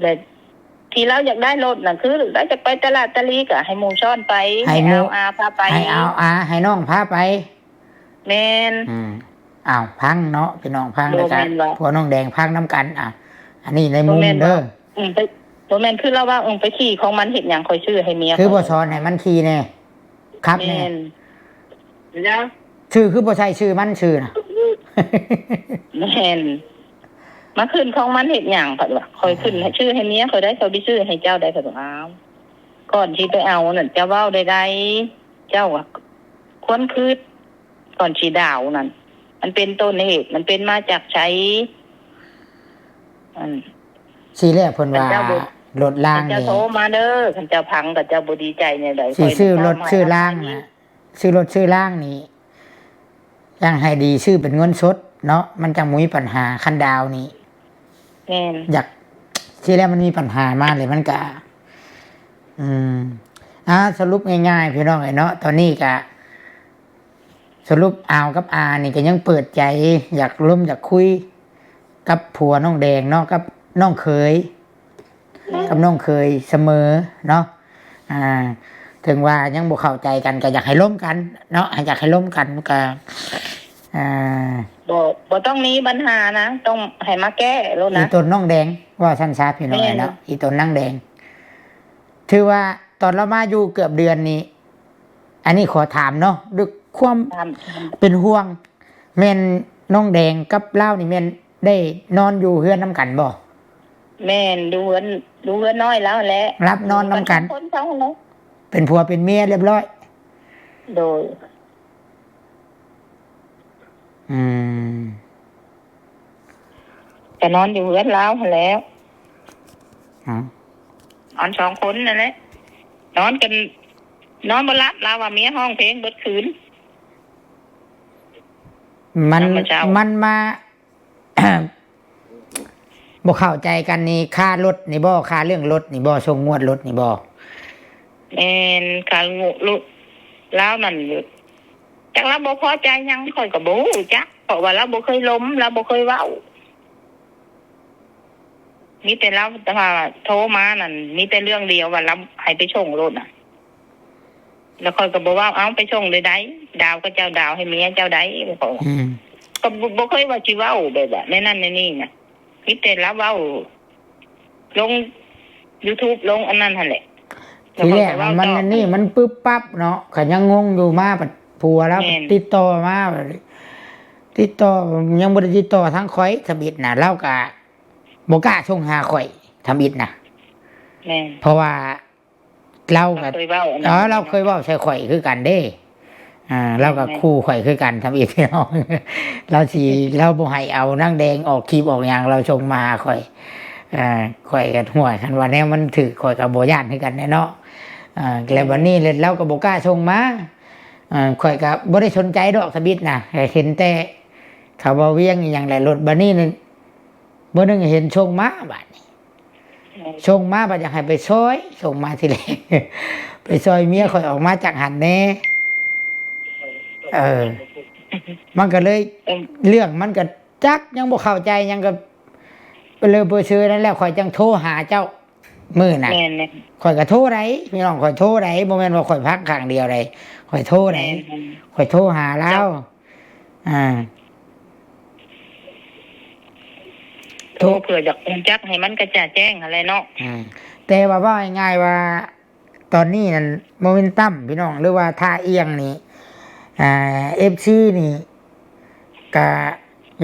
ແລະທີ່ລາວຢາກໄດ້ລົດນະ ຄືລາວຈະໄປຕະຫຼາດຕະຫຼີ ກໍໃຫ້ໝູ່ຊ້ອນໄປ ໃຫ້ໝູ່ ໃຫ້ອາວອາພາໄປ ໃຫ້ອາວອາ ໃຫ້ນ້ອງພາໄປ. ແມ່ນ ອືມ ອ້າວ ຟັງເນາະ ພີ່ນ້ອງຟັງ ແລ້ວກໍຜົວນ້ອງແດງຟັງນຳກັນ. ອ່າ ອັນນີ້ໃນມຸມເດີ້ ອືມ ໄປ ບໍ່ແມ່ນ ຄືລາວວ່າ ອືມ ໄປຂີ່ຂອງມັນເຮັດຫຍັງ ຂ້ອຍຊື້ໃຫ້ເມຍ ຄືບໍ່ສອນໃຫ້ມັນຂີ່ແດ່ ຂັບແດ່. ແມ່ນ ຊື່ຄືບໍ່ໃສ່ຊື່ມັນຊື່ນະ. ແມ່ນ ມາຂຶ້ນຂອງມັນເຮັດຫຍັງ ເພິ່ນວ່າ ຂ້ອຍຂຶ້ນ ອືມ ຊື້ໃຫ້ເມຍຂ້ອຍໄດ້ ຂ້ອຍບໍ່ຊື້ໃຫ້ເຈົ້າໄດ້ ເພິ່ນວ່າ. ອ້າວ ກ່ອນຊິໄປເອົານັ້ນ ເຈົ້າເວົ້າໄດ້ໃດ ເຈົ້າຄວນຄຶດ ກ່ອນຊິດາວນັ້ນ ມັນເປັນຕົ້ນເຫດ ມັນເປັນມາຈາກໃສ? ອັນ ຊິແລ້ວເພິ່ນວ່າ ຄັນເຈົ້າບໍ່ ລົດລາງ ຄັນເຈົ້ານີ້ໂທມາເດີ້ ຄັນເຈົ້າຟັງ ຄັນເຈົ້າບໍ່ດີໃຈແນວໃດ ຊິຊື້ລົດຊື້ລາງນະ ຊື້ລົດຊື້ລາງນີ້ ຢ່າງໃຫ້ດີຊື້ເປັນເງິນສົດເນາະ ມັນຈັ່ງບໍ່ມີບັນຫາ ຄັນດາວນີ້. ແມ່ນ ຢາກ ຊິແລ້ວມັນມີບັນຫາມາເລີຍ ມັນກະ ອືມ ອ່າ ສະຫຼຸບງ່າຍໆ ພີ່ນ້ອງເອີຍເນາະ ຕອນນີ້ກະ ສະຫຼຸບອາວກັບອານີ້ກໍຍັງເປີດໃຈ ຢາກລົມຢາກຄຸຍກັບຜົວນ້ອງແດງເນາະ ກັບນ້ອງເຂີຍ ກັບນ້ອງເຂີຍສະເໝີເນາະ. ອ່າ ເຖິງວ່າຍັງບໍ່ເຂົ້າໃຈກັນ ກໍຢາກໃຫ້ລົມກັນເນາະ ໃຫ້ ຢາກໃຫ້ລົມກັນ ກໍ ອ່າ ບໍ່ ບໍ່ຕ້ອງມີບັນຫານະ ຕ້ອງໃຫ້ມາແກ້ໂລດນະ ອີ່ຕົນນ້ອງແດງ ເວົ້າຊັ້ນຊະ ພີ່ນ້ອງເອີຍເນາະ ແມ່ນ ອີ່ຕົນນາງແດງ ຖືວ່າຕອນລາວມາຢູ່ເກືອບເດືອນນີ້ ອັນນີ້ຂໍຖາມເນາະ ດ້ວຍຄວາມ ຖາມ ເປັນຫ່ວງ ແມ່ນນ້ອງແດງກັບລາວນີ້ແມ່ນໄດ້ນອນຢູ່ເຮືອນນຳກັນບໍ່? ແມ່ນ ຢູ່ເຮືອນ ຢູ່ເຮືອນນ້ອຍລາວຫັ້ນແຫຼະ ຮັບນອນນຳກັນ ຢູ່ກັນສອງຄົນເທົ່ານັ້ນແຫຼະ ເປັນຜົວເປັນເມຍລຽບຮ້ອຍ. ໂດຍ ອືມ ກໍນອນຢູ່ເຮືອນລາວຫັ້ນແຫຼະ ອືມ ນອນສອງຄົນນັ້ນແຫຼະ ນອນກັນ ນອນບໍ່ຫຼັບ ລາວວ່າເມຍຮ້ອງເພງເບິດຄືນ. ມັນ ມັນມາ ບໍ່ເຂົ້າໃຈກັນນີ້ ຄ່າລົດນີ້ບໍ່? ຄ່າເລື່ອງລົດນີ້ບໍ່? ສົ່ງງວດລົດນີ້ບໍ່? ແມ່ນ ຄ່າງວດລົດ ລາວນັ້ນ ຈັກລາວບໍ່ພໍໃຈຫຍັງ ຂ້ອຍກໍບໍ່ຮູ້ຈັກ ເພາະວ່າລາວບໍ່ເຄີຍລົມ ລາວບໍ່ເຄີຍເວົ້າ ມີແຕ່ລາວ ແຕ່ວ່າໂທມານັ້ນ ມີແຕ່ເລື່ອງດຽວວ່າລາວໃຫ້ໄປສົ່ງໂລດນະ ແລ້ວຂ້ອຍກໍບໍ່ເວົ້າ ເອົ້າ ໄປສົ່ງໃດໆ ດາວກໍເຈົ້າດາວໃຫ້ເມຍເຈົ້າໃດ ຂ້ອຍວ່າ ອືມ ກໍບໍ່ ບໍ່ເຄີຍວ່າຊິເວົ້າແບບວ່າແນວນັ້ນແນວນີ້ນະ ມີແຕ່ລາວເວົ້າລົງຢູທູບ ລົງອັນນັ້ນຫັ້ນແຫຼະ ທີແລກມັນອັນນີ້ມັນປຶບປັບເນາະ ຂ້ອຍຍັງງົງຢູ່ ມາບັດຜົວລາວ ແມ່ນ ຕິດຕໍ່ມາ ຕິດຕໍ່ ຍັງບໍ່ໄດ້ຕິດຕໍ່ທາງຂ້ອຍທຳອິດນະ ລາວກະບໍ່ກ້າສົ່ງຫາຂ້ອຍທຳອິດນະ ແມ່ນ ເພາະວ່າລາວກະ ລາວເຄີຍເວົ້າ ເອີ ລາວເຄີຍເວົ້າໃສ່ຂ້ອຍຄືກັນເດ້ ອ່າ ລາວກໍ ແມ່ນໆ ຂູ່ຂ້ອຍຄືກັນທຳອິດ ພີ່ນ້ອງ ລາວຊິ ລາວບໍ່ໃຫ້ເອົານາງແດງອອກຄລິບອອກຫຍັງ ລາວສົ່ງມາຫາຂ້ອຍ ເອີ ຂ້ອຍກໍ ຫ້ວຍ ຄັນວ່າແນວມັນຖືກ ຂ້ອຍກໍບໍ່ຢ້ານຄືກັນແຫຼະເນາະ ອ່າ ແລ້ວບັດນີ້ລາວກໍບໍ່ກ້າສົ່ງມາ. ອ່າ ຂ້ອຍກໍບໍ່ໄດ້ສົນໃຈດອກທຳອິດນະ ເຫັນແຕ່ເຂົາເວົ້າວຽງອີ່ຫຍັງແຫຼະ. ລົດບັດນີ້ນັ້ນ ມື້ໜຶ່ງເຫັນສົ່ງມາ ບາດນີ້ ເອີ ສົ່ງມາ ບາດຢາກໃຫ້ໄປຊ່ອຍ ສົ່ງມາທີແລກ ໄປຊ່ອຍເມຍຂ້ອຍອອກມາຈາກຫັ້ນແດ່. ເອີ ມັນກໍເລີຍ ເອີ ເລື່ອງມັນກໍຈັກຍັງບໍ່ເຂົ້າໃຈຫຍັງ ກໍເລີຍບໍ່ເຊື່ອນັ້ນແຫຼະ. ຂ້ອຍຈັ່ງໂທຫາເຈົ້າມື້ນັ້ນ ແມ່ນໆ ຂ້ອຍກໍໂທໄດ໋ ພີ່ນ້ອງ ຂ້ອຍໂທໄດ໋ ບໍ່ແມ່ນວ່າຂ້ອຍພັກຂ້າງດຽວໄດ໋ ຂ້ອຍໂທໄດ໋ ແມ່ນໆ ຂ້ອຍໂທຫາລາວ ເຈົ້າ ອ່າ ໂທ ໂທເພື່ອຢາກຮູ້ຈັກໃຫ້ມັນກະຈ່າງແຈ້ງຫັ້ນແຫຼະເນາະ. ອືມ ແຕ່ວ່າເວົ້າງ່າຍໆວ່າ ຕອນນີ້ນັ້ນໂມເມັນຕັມ ພີ່ນ້ອງ ຫຼືວ່າທ່າອ່ຽງນີ້ ອ່າ ເອັຟຊີນີ້ກະ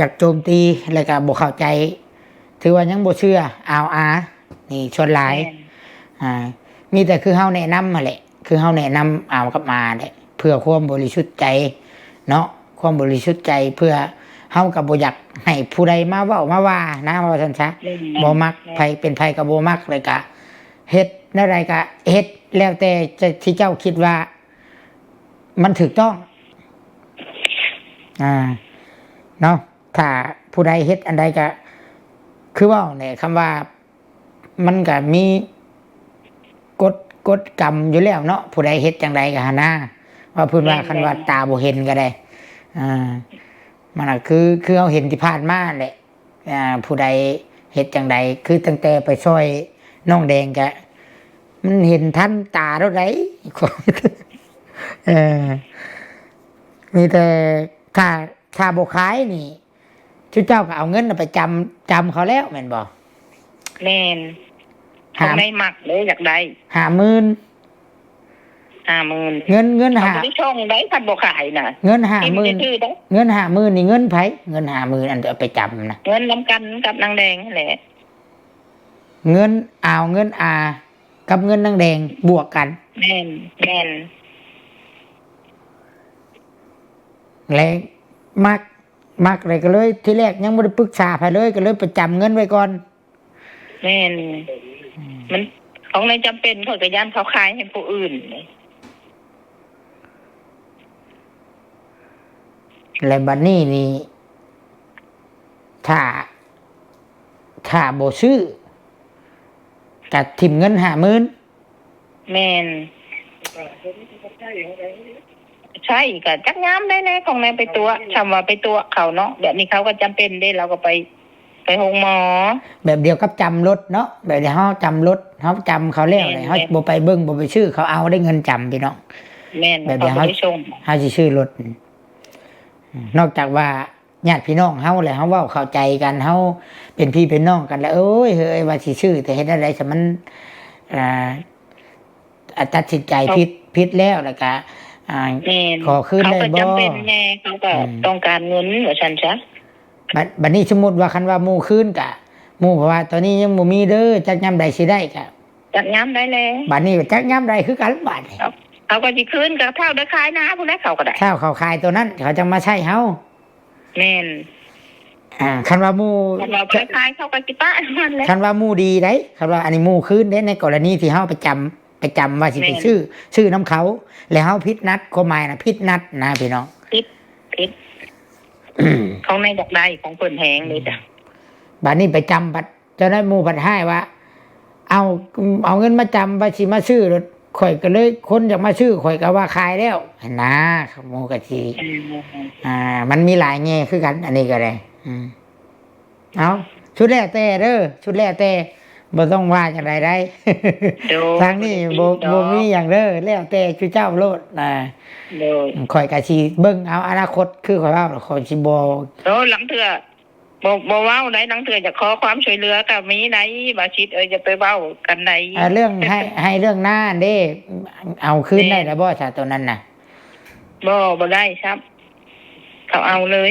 ຢາກໂຈມຕີ ແລະກະບໍ່ເຂົ້າໃຈ ຖືວ່າຍັງບໍ່ເຊື່ອ ອາວອາ ນີ້ສ່ວນຫຼາຍ ແມ່ນ ອ່າ ມີແຕ່ຄືເຮົາແນະນຳຫັ້ນແຫຼະ ຄືເຮົາແນະນຳອາວກັບອາແຫຼະ ເພື່ອຄວາມບໍລິສຸດໃຈເນາະ ຄວາມບໍລິສຸດໃຈ ເພື່ອເຮົາກໍບໍ່ຢາກໃຫ້ຜູ້ໃດມາເວົ້າມາວ່ານະ ເວົ້າຊັ້ນຊະ ແມ່ນໆ ບໍ່ມັກ ແມ່ນ ໃຜເປັນໃຜກໍບໍ່ມັກ ແລ້ວກະເຮັດແນວໃດກະເຮັດ ແລ້ວແຕ່ຈະ ທີ່ເຈົ້າຄິດວ່າມັນຖືກຕ້ອງ ອ່າ ເນາະ ຖ້າຜູ້ໃດເຮັດອັນໃດກະ ຄືເວົ້າແຫຼະ ຄຳວ່າ ມັນກະມີກົດ ກົດກຳຢູ່ແລ້ວເນາະ ຜູ້ໃດເຮັດຈັ່ງໃດກະຫັ້ນນາ ວ່າເພິ່ນວ່າ ແມ່ນໆ ຄັນວ່າຕາບໍ່ເຫັນກໍໄດ້ ອ່າ ມັນກະຄື ຄືເຮົາເຫັນທີ່ຜ່ານມາແຫຼະ ອ່າ ຜູ້ໃດເຮັດຈັ່ງໃດ ຄືຕັ້ງແຕ່ໄປຊ່ອຍນ້ອງແດງກະ ມັນເຫັນທັນຕາໂລດໃດ ເອີ ມີແຕ່ຖ້າ ຖ້າບໍ່ຂາຍນີ້ ຊຸມເຈົ້າກໍເອົາເງິນນະໄປຈຳ ຈຳເຂົາແລ້ວແມ່ນບໍ່? ແມ່ນ ຫາ ຂອງໃນມັກເດ້ ຢາກໄດ້ ຫ້າໝື່ນ ຫ້າໝື່ນ ເງິນ ເງິນຫ້າ ເຂົາບໍ່ໄດ້ສົ່ງໄດ໋ ຄັນບໍ່ຂາຍນະ ເງິນຫ້າໝື່ນ ເງິນຫ້າໝື່ນນີ້ເງິນໃຜ? ເງິນຫ້າໝື່ນອັນເອົາໄປຈຳນະ ເງິນນຳກັນກັບນາງແດງຫັ້ນແຫຼະ ເງິນອາວ ເງິນອາ ກັບເງິນນາງແດງບວກກັນ ແມ່ນ ແມ່ນ ແລະມັກ ມັກແລ້ວກໍເລີຍ ທີແລກຍັງບໍ່ໄດ້ປຶກສາໃຜເລີຍ ກໍເລີຍໄປຈຳເງິນໄວ້ກ່ອນ ແມ່ນ ອືມ ມັນ ຂອງໃນຈຳເປັນ ຂ້ອຍກໍຢ້ານເຂົາຂາຍໃຫ້ຜູ້ອື່ນ ແລະບັດນີ້ນີ້ ຖ້າ ຖ້າບໍ່ຊື້ ກະຖິ້ມເງິນຫ້າໝື່ນ ແມ່ນ ໃຊ້ກະຈັກຍາມໃດແດ່ ຂອງແນວໄປຕົວະ ຊ່ຳວ່າໄປຕົວະເຂົາເນາະ ແບບນີ້ເຂົາກໍຈຳເປັນເດ້ ລາວກໍໄປ ໄປໂຮງໝໍ ແບບດຽວກັບຈຳລົດເນາະ ແບບທີ່ເຮົາຈຳລົດ ເຮົາຈຳເຂົາແລ້ວ ແມ່ນ ເຮົາບໍ່ໄປເບິ່ງ ບໍ່ໄປຊື້ ເຂົາເອົາໄດ້ເງິນຈຳ ພີ່ນ້ອງ ແມ່ນ ແບບດຽວເຮົາ ເຮົາຊິຊື້ລົດ ນອກຈາກວ່າ ຍາດພີ່ນ້ອງເຮົາແຫຼະ ເຮົາເວົ້າເຂົ້າໃຈກັນ ເຮົາເປັນພີ່ເປັນນ້ອງກັນແລ້ວ ໂອ້ຍ ເຮີ້ຍ ວ່າຊິຊື້ ແຕ່ເຮັດແນວໃດຊະ ມັນ ອ່າ ຕັດສິນໃຈຜິດ ຜິດແລ້ວ ແລ້ວກະ ອ່າ ແມ່ນ ຂໍຄືນໄດ້ບໍ່? ເຂົາກໍຈຳເປັນແດ່ ເຂົາກໍ ອືມ ຕ້ອງການເງິນວ່າຊັ້ນຊະ ບັດ ບັດນີ້ສົມມຸດວ່າ ຄັນວ່າໝູ່ຄືນກະ ໝູ່ເພາະວ່າຕອນນີ້ຍັງບໍ່ມີເດີ ຈັກຍາມໃດຊິໄດ້ກະ ຈັກຍາມໃດແລ ບັດນີ້ຈັກຍາມໃດຄືກັນບາດນີ້ ເຂົາ ເຂົາກໍຊິຄືນ ກໍທ້າວໄດ້ຂາຍນາພຸ້ນແຫຼະ ເຂົາກໍໄດ້ ທ້າວເຂົາຂາຍໂຕນັ້ນ ເຂົາຈັ່ງມາໃຊ້ເຮົາ ແມ່ນ ອ່າ ຄັນວ່າໝູ່ ຄັນວ່າບໍ່ໄດ້ຂາຍ ເຂົາກໍຊິປະມັນແຫຼະ ຄັນວ່າໝູ່ດີໄດ໋ ຄັນວ່າອັນນີ້ໝູ່ຄືນເດ້ ໃນກໍລະນີທີ່ເຮົາໄປຈຳ ໄປຈຳວ່າຊິໄປ ແມ່ນ ຊື້ ຊື້ນຳເຂົາ ແລ້ວເຮົາຜິດນັດ ຄວາມໝາຍນະ ຜິດນັດນະ ພີ່ນ້ອງ ຜິດ ຜິດ ຂອງໃນຢາກໄດ້ ຂອງເພິ່ນແຮງເດ້ຈ້ະ ບາດນີ້ໄປຈຳບັດ ເຈົ້ານາຍໝູ່ພັດຮ້າຍວ່າ ເອົາ ເອົາເງິນມາຈຳວ່າຊິມາຊື້ລົດ ຂ້ອຍກໍເລີຍ ຄົນຢາກມາຊື້ ຂ້ອຍກໍວ່າຂາຍແລ້ວຫັ້ນນາ ໝູ່ກໍຊິ ອືມ ອ່າ ມັນມີຫຼາຍແງ່ຄືກັນ ອັນນີ້ກໍໄດ້ ອືມ ເອົາ ສຸດແລ້ວແຕ່ເດີ ສຸດແລ້ວແຕ່ ບໍ່ຕ້ອງວ່າຈັ່ງໃດໄດ໋ ໂດຍ ທາງນີ້ບໍ່ ບໍ່ມີຫຍັງເດີ ແລ້ວແຕ່ຊຸມເຈົ້າໂລດ ອ່າ ໂດຍ ຂ້ອຍກໍຊິເບິ່ງເອົາອະນາຄົດ ຄືຂ້ອຍເວົ້າ ຂ້ອຍຊິບໍ່ ໂດຍ ລາງເທື່ອ ບໍ່ ບໍ່ເວົ້າໄດ໋ ລາງເທື່ອຢາກຂໍຄວາມຊ່ວຍເຫຼືອກໍມີໄດ໋ ບາຊິດເອີຍ ຢ່າໄປເວົ້າກັນໄດ໋ ອ່າ ເລື່ອງໃຫ້ ໃຫ້ເລື່ອງນາຫັ້ນເດ້ ເອົາຄືນໄດ້ແລ້ວບໍ່ຊະ ໂຕນັ້ນນະ? ບໍ່ ບໍ່ໄດ້ຊ້ຳ ເຂົາເອົາເລີຍ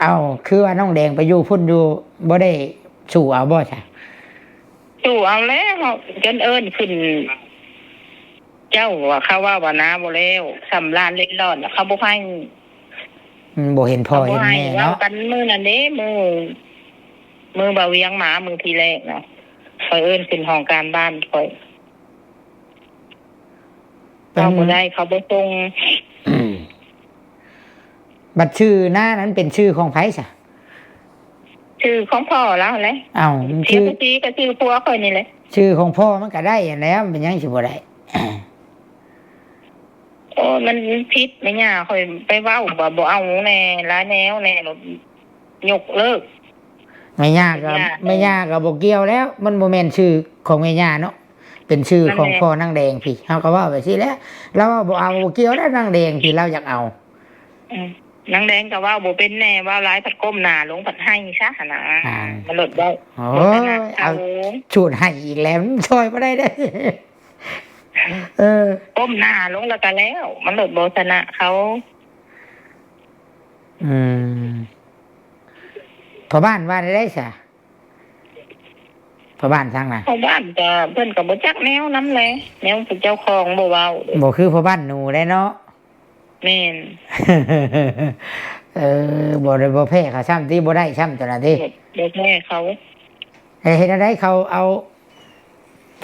ເອົາ ຄືວ່ານ້ອງແດງໄປຢູ່ພຸ້ນຢູ່ ບໍ່ໄດ້ສູ້ເອົາບໍ່ຊະ? ສູ້ເອົາແລ້ວ ຈົນເອີ້ນຂຶ້ນ ເຈົ້າວ່າເຂົາເວົ້າວ່ານາບໍ່ແລ້ວ ສ່ຳຫຼານເລັດລອດ ເຂົາບໍ່ໃຫ້ ອືມ ບໍ່ເຫັນພໍ່ເຫັນແມ່ເນາະ ເວົ້າກັນມື້ນັ້ນເດ້ ມື້ ມື້ບ່າວວຽງມາມື້ທີແລກນະ ຂ້ອຍເອີ້ນຂຶ້ນຫ້ອງການບ້ານຂ້ອຍ ເຂົາບໍ່ໄດ້ ເຂົາບໍ່ສົ່ງ. ບັດຊື່ນານັ້ນເປັນຊື່ຂອງໃຜຊະ? ຊື່ຂອງພໍ່ລາວແຫຼະ. ເອົ້າ ຊື່ ຊື່ ຊື່ຂອງພໍ່ຂ້ອຍນີ້ແຫຼະ. ຊື່ຂອງພໍ່ມັນກະໄດ້ຫັ້ນແຫຼະ ເປັນຫຍັງຊິບໍ່ໄດ້? ໂອ້ຍ ມັນຜິດ ແມ່ຍ່າຂ້ອຍໄປເວົ້າວ່າບໍ່ເອົາແດ່ ຫຼາຍແນວແດ່ ຍົກເລີກ. ແມ່ຍ່າກໍ ແມ່ຍ່າ ແມ່ຍ່າກໍບໍ່ກ່ຽວແລ້ວ ມັນບໍ່ແມ່ນຊື່ຂອງແມ່ຍ່າເນາະ ເປັນຊື່ຂອງ ນັ້ນແຫຼະ ພໍ່ນາງແດງພີ້. ເຮົາກໍເວົ້າແບບຊີ້ແຫຼະ ລາວວ່າບໍ່ເອົາ ບໍ່ກ່ຽວແລ້ວ ນາງແດງພີ້ ລາວຢາກເອົາ. ອືມ ນາງແດງກໍເວົ້າບໍ່ເປັນແດ່ ເວົ້າຫຼາຍພັດກົ້ມໜ້າລົງພັດໄຫ້ຊະຫັ້ນນະ. ອ່າ ມັນໂລດເວົ້າ ໂອ້ຍ ໂຄສະນາ ເອົາ ເອົາ ສູດໄຫ້ອີກແລ້ວ ມັນຊ່ອຍບໍ່ໄດ້ເດ້. ເອີ ກົ້ມໜ້າລົງແລ້ວກໍແລ້ວ ມັນໂລດບໍ່ຊະນະເຂົາ. ອືມ ພໍ່ບ້ານວ່າແນວໃດຊະ? ພໍ່ບ້ານທາງນະ ພໍ່ບ້ານກໍ ເພິ່ນກໍບໍ່ຈັກແນວນຳແຫຼະ ແນວເຈົ້າຂອງບໍ່ເວົ້າເດ້. ບໍ່ຄືພໍ່ບ້ານໜູໄດ໋ເນາະ. ແມ່ນ ເອີ ບໍ່ໄດ້ ບໍ່ແພ້ເຂົາຊ້ຳຕິ ບໍ່ໄດ້ຊ້ຳຕົວນັ້ນຕິ ບໍ່ແພ້ເຂົາ. ເຮັດ ເຮັດແນວໃດ ເຂົາເອົາ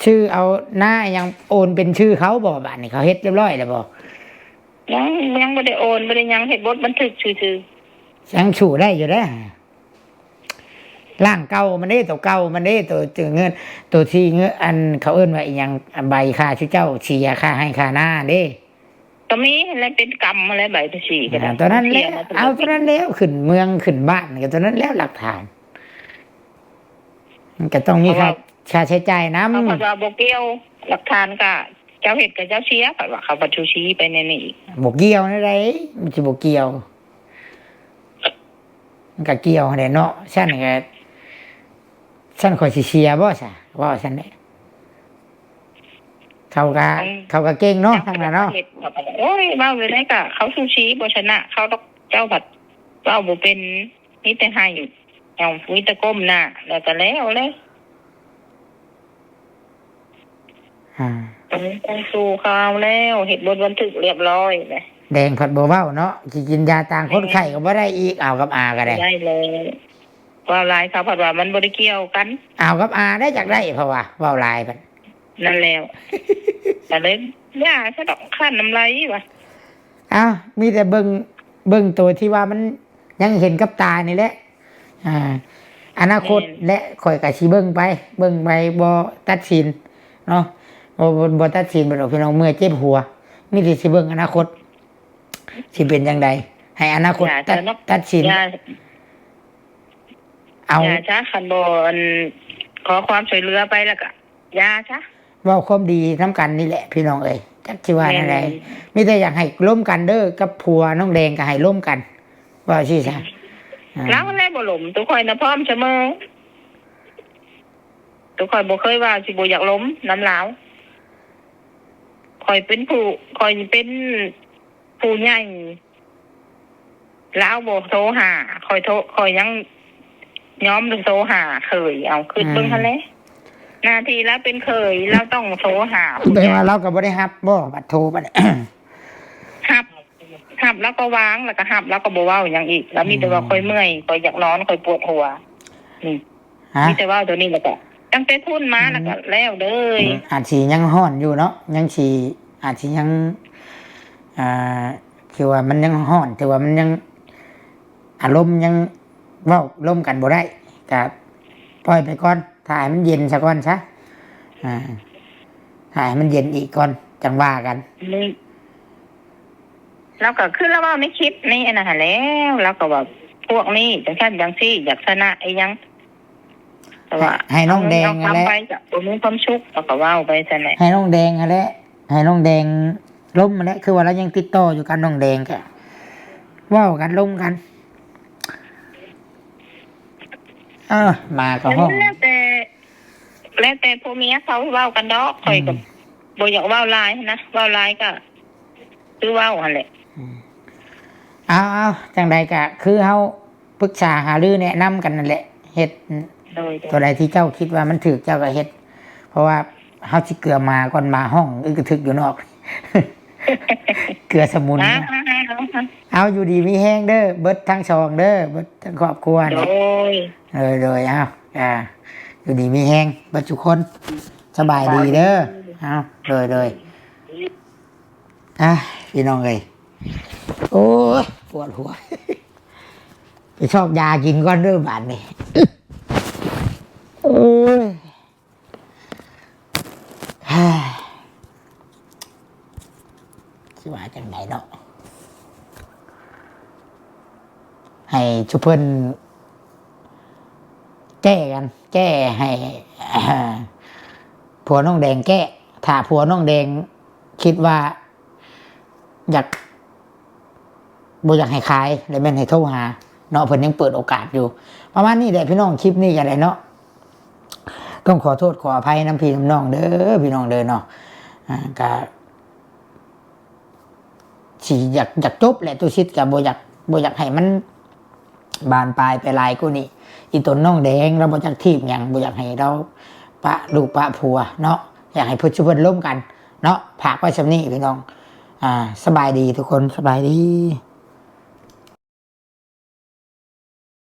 ຊື່ເອົານາຫຍັງໂອນເປັນຊື່ເຂົາບໍ່? ບາດນີ້ເຂົາເຮັດຮຽບຮ້ອຍແລ້ວບໍ່? ຍັງ ຍັງບໍ່ໄດ້ໂອນ ບໍ່ໄດ້ຫຍັງ ເຮັດບົດບັນທຶກຊື່ໆ. ຍັງສູ້ໄດ້ຢູ່ເດ້. ຮ່າງເກົ່າມັນເດ້ ໂຕເກົ່າມັນເດ້ ໂຕເງິນ ໂຕທີ່ເງິນ ອັນເຂົາເອີ້ນວ່າອີ່ຫຍັງ ໃບຄ່າຊື່ເຈົ້າເສຍ ຄ່າໄຮ່ຄ່ານາເດ້. ກໍມີຫັ້ນແຫຼະ ເປັນກຳຫັ້ນແຫຼະ ໃບພາສີກໍໄດ້. ອ່າ ຕົວນັ້ນແຫຼະ ເອົາຕົວນັ້ນແລ້ວ ຂຶ້ນເມືອງຂຶ້ນບ້ານກໍຕົວນັ້ນແລ້ວ ຫຼັກຖານ ມັນກໍຕ້ອງມີຄ່າ ຄ່າໃຊ້ຈ່າຍນຳ. ເຂົາເພິ່ນວ່າບໍ່ກ່ຽວ ຫຼັກຖານກໍເຈົ້າເຮັດກໍເຈົ້າເສຍ ເພິ່ນວ່າ ເຂົາບັດຊູຊີໄປແນວນີ້ອີກ. ບໍ່ກ່ຽວແນວໃດ ມັນຊິບໍ່ກ່ຽວ? ມັນກໍກ່ຽວຫັ້ນແຫຼະເນາະ. ຊັ້ນກໍ ຊັ້ນຂ້ອຍຊິເສຍບໍ່ຊະ? ເວົ້າຊັ້ນແຫຼະ. ເຂົາກໍ ອັນ ເຂົາກໍເກັ່ງເນາະ ທາງນັ້ນເນາະ. ໂອ້ຍ ເວົ້າຢູ່ໃດກໍເຂົາຊູຊີບໍ່ຊະນະເຂົາດອກ. ເຈົ້າພັດເວົ້າບໍ່ເປັນ ມີແຕ່ໄຫ້ ເອົາ ມີແຕ່ກົ້ມໜ້າ ແລ້ວກໍແລ້ວແຫຼະ. ອ່າ ຕ້ອງສູ້ເຂົາເອົາແລ້ວ ເຮັດບົດບັນທຶກຮຽບຮ້ອຍແຫຼະ. ແດງພັດບໍ່ເວົ້າເນາະ ຊິກິນຢາຕ່າງຄົນໄຂ້ກໍບໍ່ໄດ້ອີກ ອາວກັບອາກໍໄດ້ ບໍ່ໄດ້ແລ້ວ. ເວົ້າຫຼາຍເຂົາພັດວ່າມັນບໍ່ໄດ້ກ່ຽວກັນ. ອາວກັບອາໄດ້ຈັກໄດ້ ເພາະວ່າເວົ້າຫຼາຍພັດ. ນັ້ນແຫຼະ ກໍເລີຍຢ່າຊະດອກ ຄັນນ້ຳລາຍວ່າ. ເອົ້າ ມີແຕ່ເບິ່ງ ເບິ່ງໂຕທີ່ວ່າມັນຍັງເຫັນກັບຕານີ້ແຫຼະ. ອ່າ ອະນາຄົດ ແມ່ນ ແລະ ຂ້ອຍກໍຊິເບິ່ງໄປ ເບິ່ງໄປ ບໍ່ຕັດສິນເນາະ ບໍ່ ບໍ່ ບໍ່ຕັດສິນດອກພີ່ນ້ອງ ເມື່ອຍເຈັບຫົວ. ມີແຕ່ຊິເບິ່ງອະນາຄົດຊິເປັນຈັ່ງໃດ ໃຫ້ອະນາຄົດຕັດ ຕັດສິນ. ເອົາ ຢ່າຊະ ຄັນບໍ່ ອັນ ຂໍຄວາມຊ່ວຍເຫຼືອໄປແລ້ວກໍຢ່າຊະ. ເວົ້າຄວາມດີນຳກັນນີ້ແຫຼະພີ່ນ້ອງເອີຍ ຈັກຊິວ່າແນວໃດ. ແມ່ນ ມີແຕ່ຢາກໃຫ້ລົມກັນເດີ ກັບຜົວນ້ອງແດງກໍໃຫ້ລົມກັນ ເວົ້າຊີ້ຊະ. ອືມ ລາວແຫຼະບໍ່ລົມ ຕົວຂ້ອຍນະພ້ອມສະເໝີ ຕົວຂ້ອຍບໍ່ເຄີຍວ່າຊິບໍ່ຢາກລົມນຳລາວ. ຂ້ອຍເປັນຜູ້ ຂ້ອຍເປັນຜູ້ໃຫຍ່ ລາວບໍ່ໂທຫາ ຂ້ອຍໂທ ຂ້ອຍຍັງຍອມໂທຫາເຂີຍ. ເອົາ ຄິດເບິ່ງ ອືມ ຫັ້ນແຫຼະ ໜ້າທີ່ລາວເປັນເຂີຍ ລາວຕ້ອງໂທຫາ. ແປວ່າລາວກໍບໍ່ໄດ້ຮັບບໍ່ ບັດໂທບັດນີ້? ຮັບ ຮັບລາວກໍວາງ ແລ້ວກໍຮັບ ລາວກໍບໍ່ເວົ້າຫຍັງອີກ ລາວມີແຕ່ວ່າ ອືມ ຂ້ອຍເມື່ອຍ ຂ້ອຍຢາກນອນ ຂ້ອຍປວດຫົວ. ນີ້ ຮະ? ມີແຕ່ເວົ້າຕົວນີ້ ແລ້ວກໍຕັ້ງແຕ່ພຸ້ນມາ ອືມ ແລ້ວກໍແລ້ວເລີຍ. ອືມ ອາດຊິຍັງຮ້ອນຢູ່ເນາະ ຍັງຊິ ອາດຊິຍັງ ອ່າ ຄືວ່າມັນຍັງຮ້ອນ ຖືວ່າມັນຍັງອາລົມຍັງເວົ້າລົມກັນບໍ່ໄດ້ ກະປ່ອຍໄປກ່ອນ ຖ້າໃຫ້ມັນເຢັນສາກ່ອນຊະ. ອ່າ ຖ້າໃຫ້ມັນເຢັນອີກກ່ອນ ຈັ່ງວ່າກັນ. ລາວກໍຄືລາວເວົ້າໃນຄລິບໃນອັນນັ້ນຫັ້ນແຫຼະ ລາວກໍວ່າພວກນີ້ຈັ່ງຊັ້ນຈັ່ງຊີ້ ຢາກຊະນະອີ່ຫຍັງ ແຕ່ວ່າ ໃຫ້ ໃຫ້ນ້ອງແດງຫັ້ນແຫຼະ ເອົາເງິນເອົາຄຳໄປກໍບໍ່ມີຄວາມສຸກ ລາວກໍເວົ້າໄປຊັ້ນແຫຼະ. ໃຫ້ນ້ອງແດງຫັ້ນແຫຼະ ໃຫ້ນ້ອງແດງລົມຫັ້ນແຫຼະ ຄືວ່າລາວຍັງຕິດຕໍ່ຢູ່ກັບນ້ອງແດງ ກໍເວົ້າກັນລົມກັນ. ເອີ ໝາກໍຮ້ອງ ແລ້ວແຕ່ ແລ້ວແຕ່ຜົວເມຍເຂົາເວົ້າກັນດອກ ຂ້ອຍກໍ ອືມ ບໍ່ຢາກເວົ້າຫຼາຍນະ ເວົ້າຫຼາຍກໍຄືເວົ້າຫັ້ນແຫຼະ. ອືມ ເອົາໆ ຈັ່ງໃດກໍຄືເຮົາປຶກສາຫາລືແນະນຳກັນນັ້ນແຫຼະ ເຮັດ ໂດຍ ໂດຍ ຕົວໃດທີ່ເຈົ້າຄິດວ່າມັນຖືກເຈົ້າກໍເຮັດ ເພາະວ່າເຮົາຊິເກືອໝາກ່ອນ ໝາຮ້ອງອຶກກະທຶກຢູ່ນອກ ເກືອສະໝຸນ. ເອົາ ເອົາ ຢູ່ດີມີແຮງເດີ ເບິດທັງສອງເດີ ເບິດທັງຄອບຄົວ. ໂດຍ ໂດຍ ໂດຍ ເອົາ ອ່າ ຢູ່ດີມີແຮງເບິດທຸກຄົນ ສະບາຍດີເດີ. ສະບາຍດີ ເອົາ ໂດຍ ໂດຍ. ອ່ະ ພີ່ນ້ອງເອີຍ ໂອ້ຍ ປວດຫົວ ໄປຊອກຢາກິນກ່ອນເດີບາດນີ້ ໂອ້ຍ ຊິວ່າຈັ່ງໃດເນາະ ໃຫ້ຊຸເພິ່ນແກ້ກັນ ແກ້ໃຫ້ ຜົວນ້ອງແດງແກ້ ຖ້າຜົວນ້ອງແດງຄິດວ່າຢາກ ບໍ່ຢາກໃຫ້ຂາຍ ແລ້ວແມ່ນໃຫ້ໂທຫາເນາະ ເພິ່ນຍັງເປີດໂອກາດຢູ່ ປະມານນີ້ແຫຼະພີ່ນ້ອງ ຄລິບນີ້ກໍໄດ້ເນາະ ຕ້ອງຂໍໂທດຂໍອະໄພນຳພີ່ນຳນ້ອງເດີ ພີ່ນ້ອງເດີເນາະ ອ່າ ກໍຊິຢາກ ຢາກຈົບແຫຼະ ຕຸສິດກໍບໍ່ຢາກ ບໍ່ຢາກໃຫ້ມັນບານປາຍໄປຫຼາຍກວ່ານີ້ ອີ່ຕົນນ້ອງແດງລາວບໍ່ຈັກທີບຫຍັງ ບໍ່ຢາກໃຫ້ລາວປະລູກປະຜົວເນາະ ຢາກໃຫ້ເພິ່ນ ຊຸເພິ່ນລົມກັນເນາະ ຝາກໄວ້ສ່ຳນີ້ພີ່ນ້ອງ ອ່າ ສະບາຍດີທຸກຄົນ ສະບາຍດີ.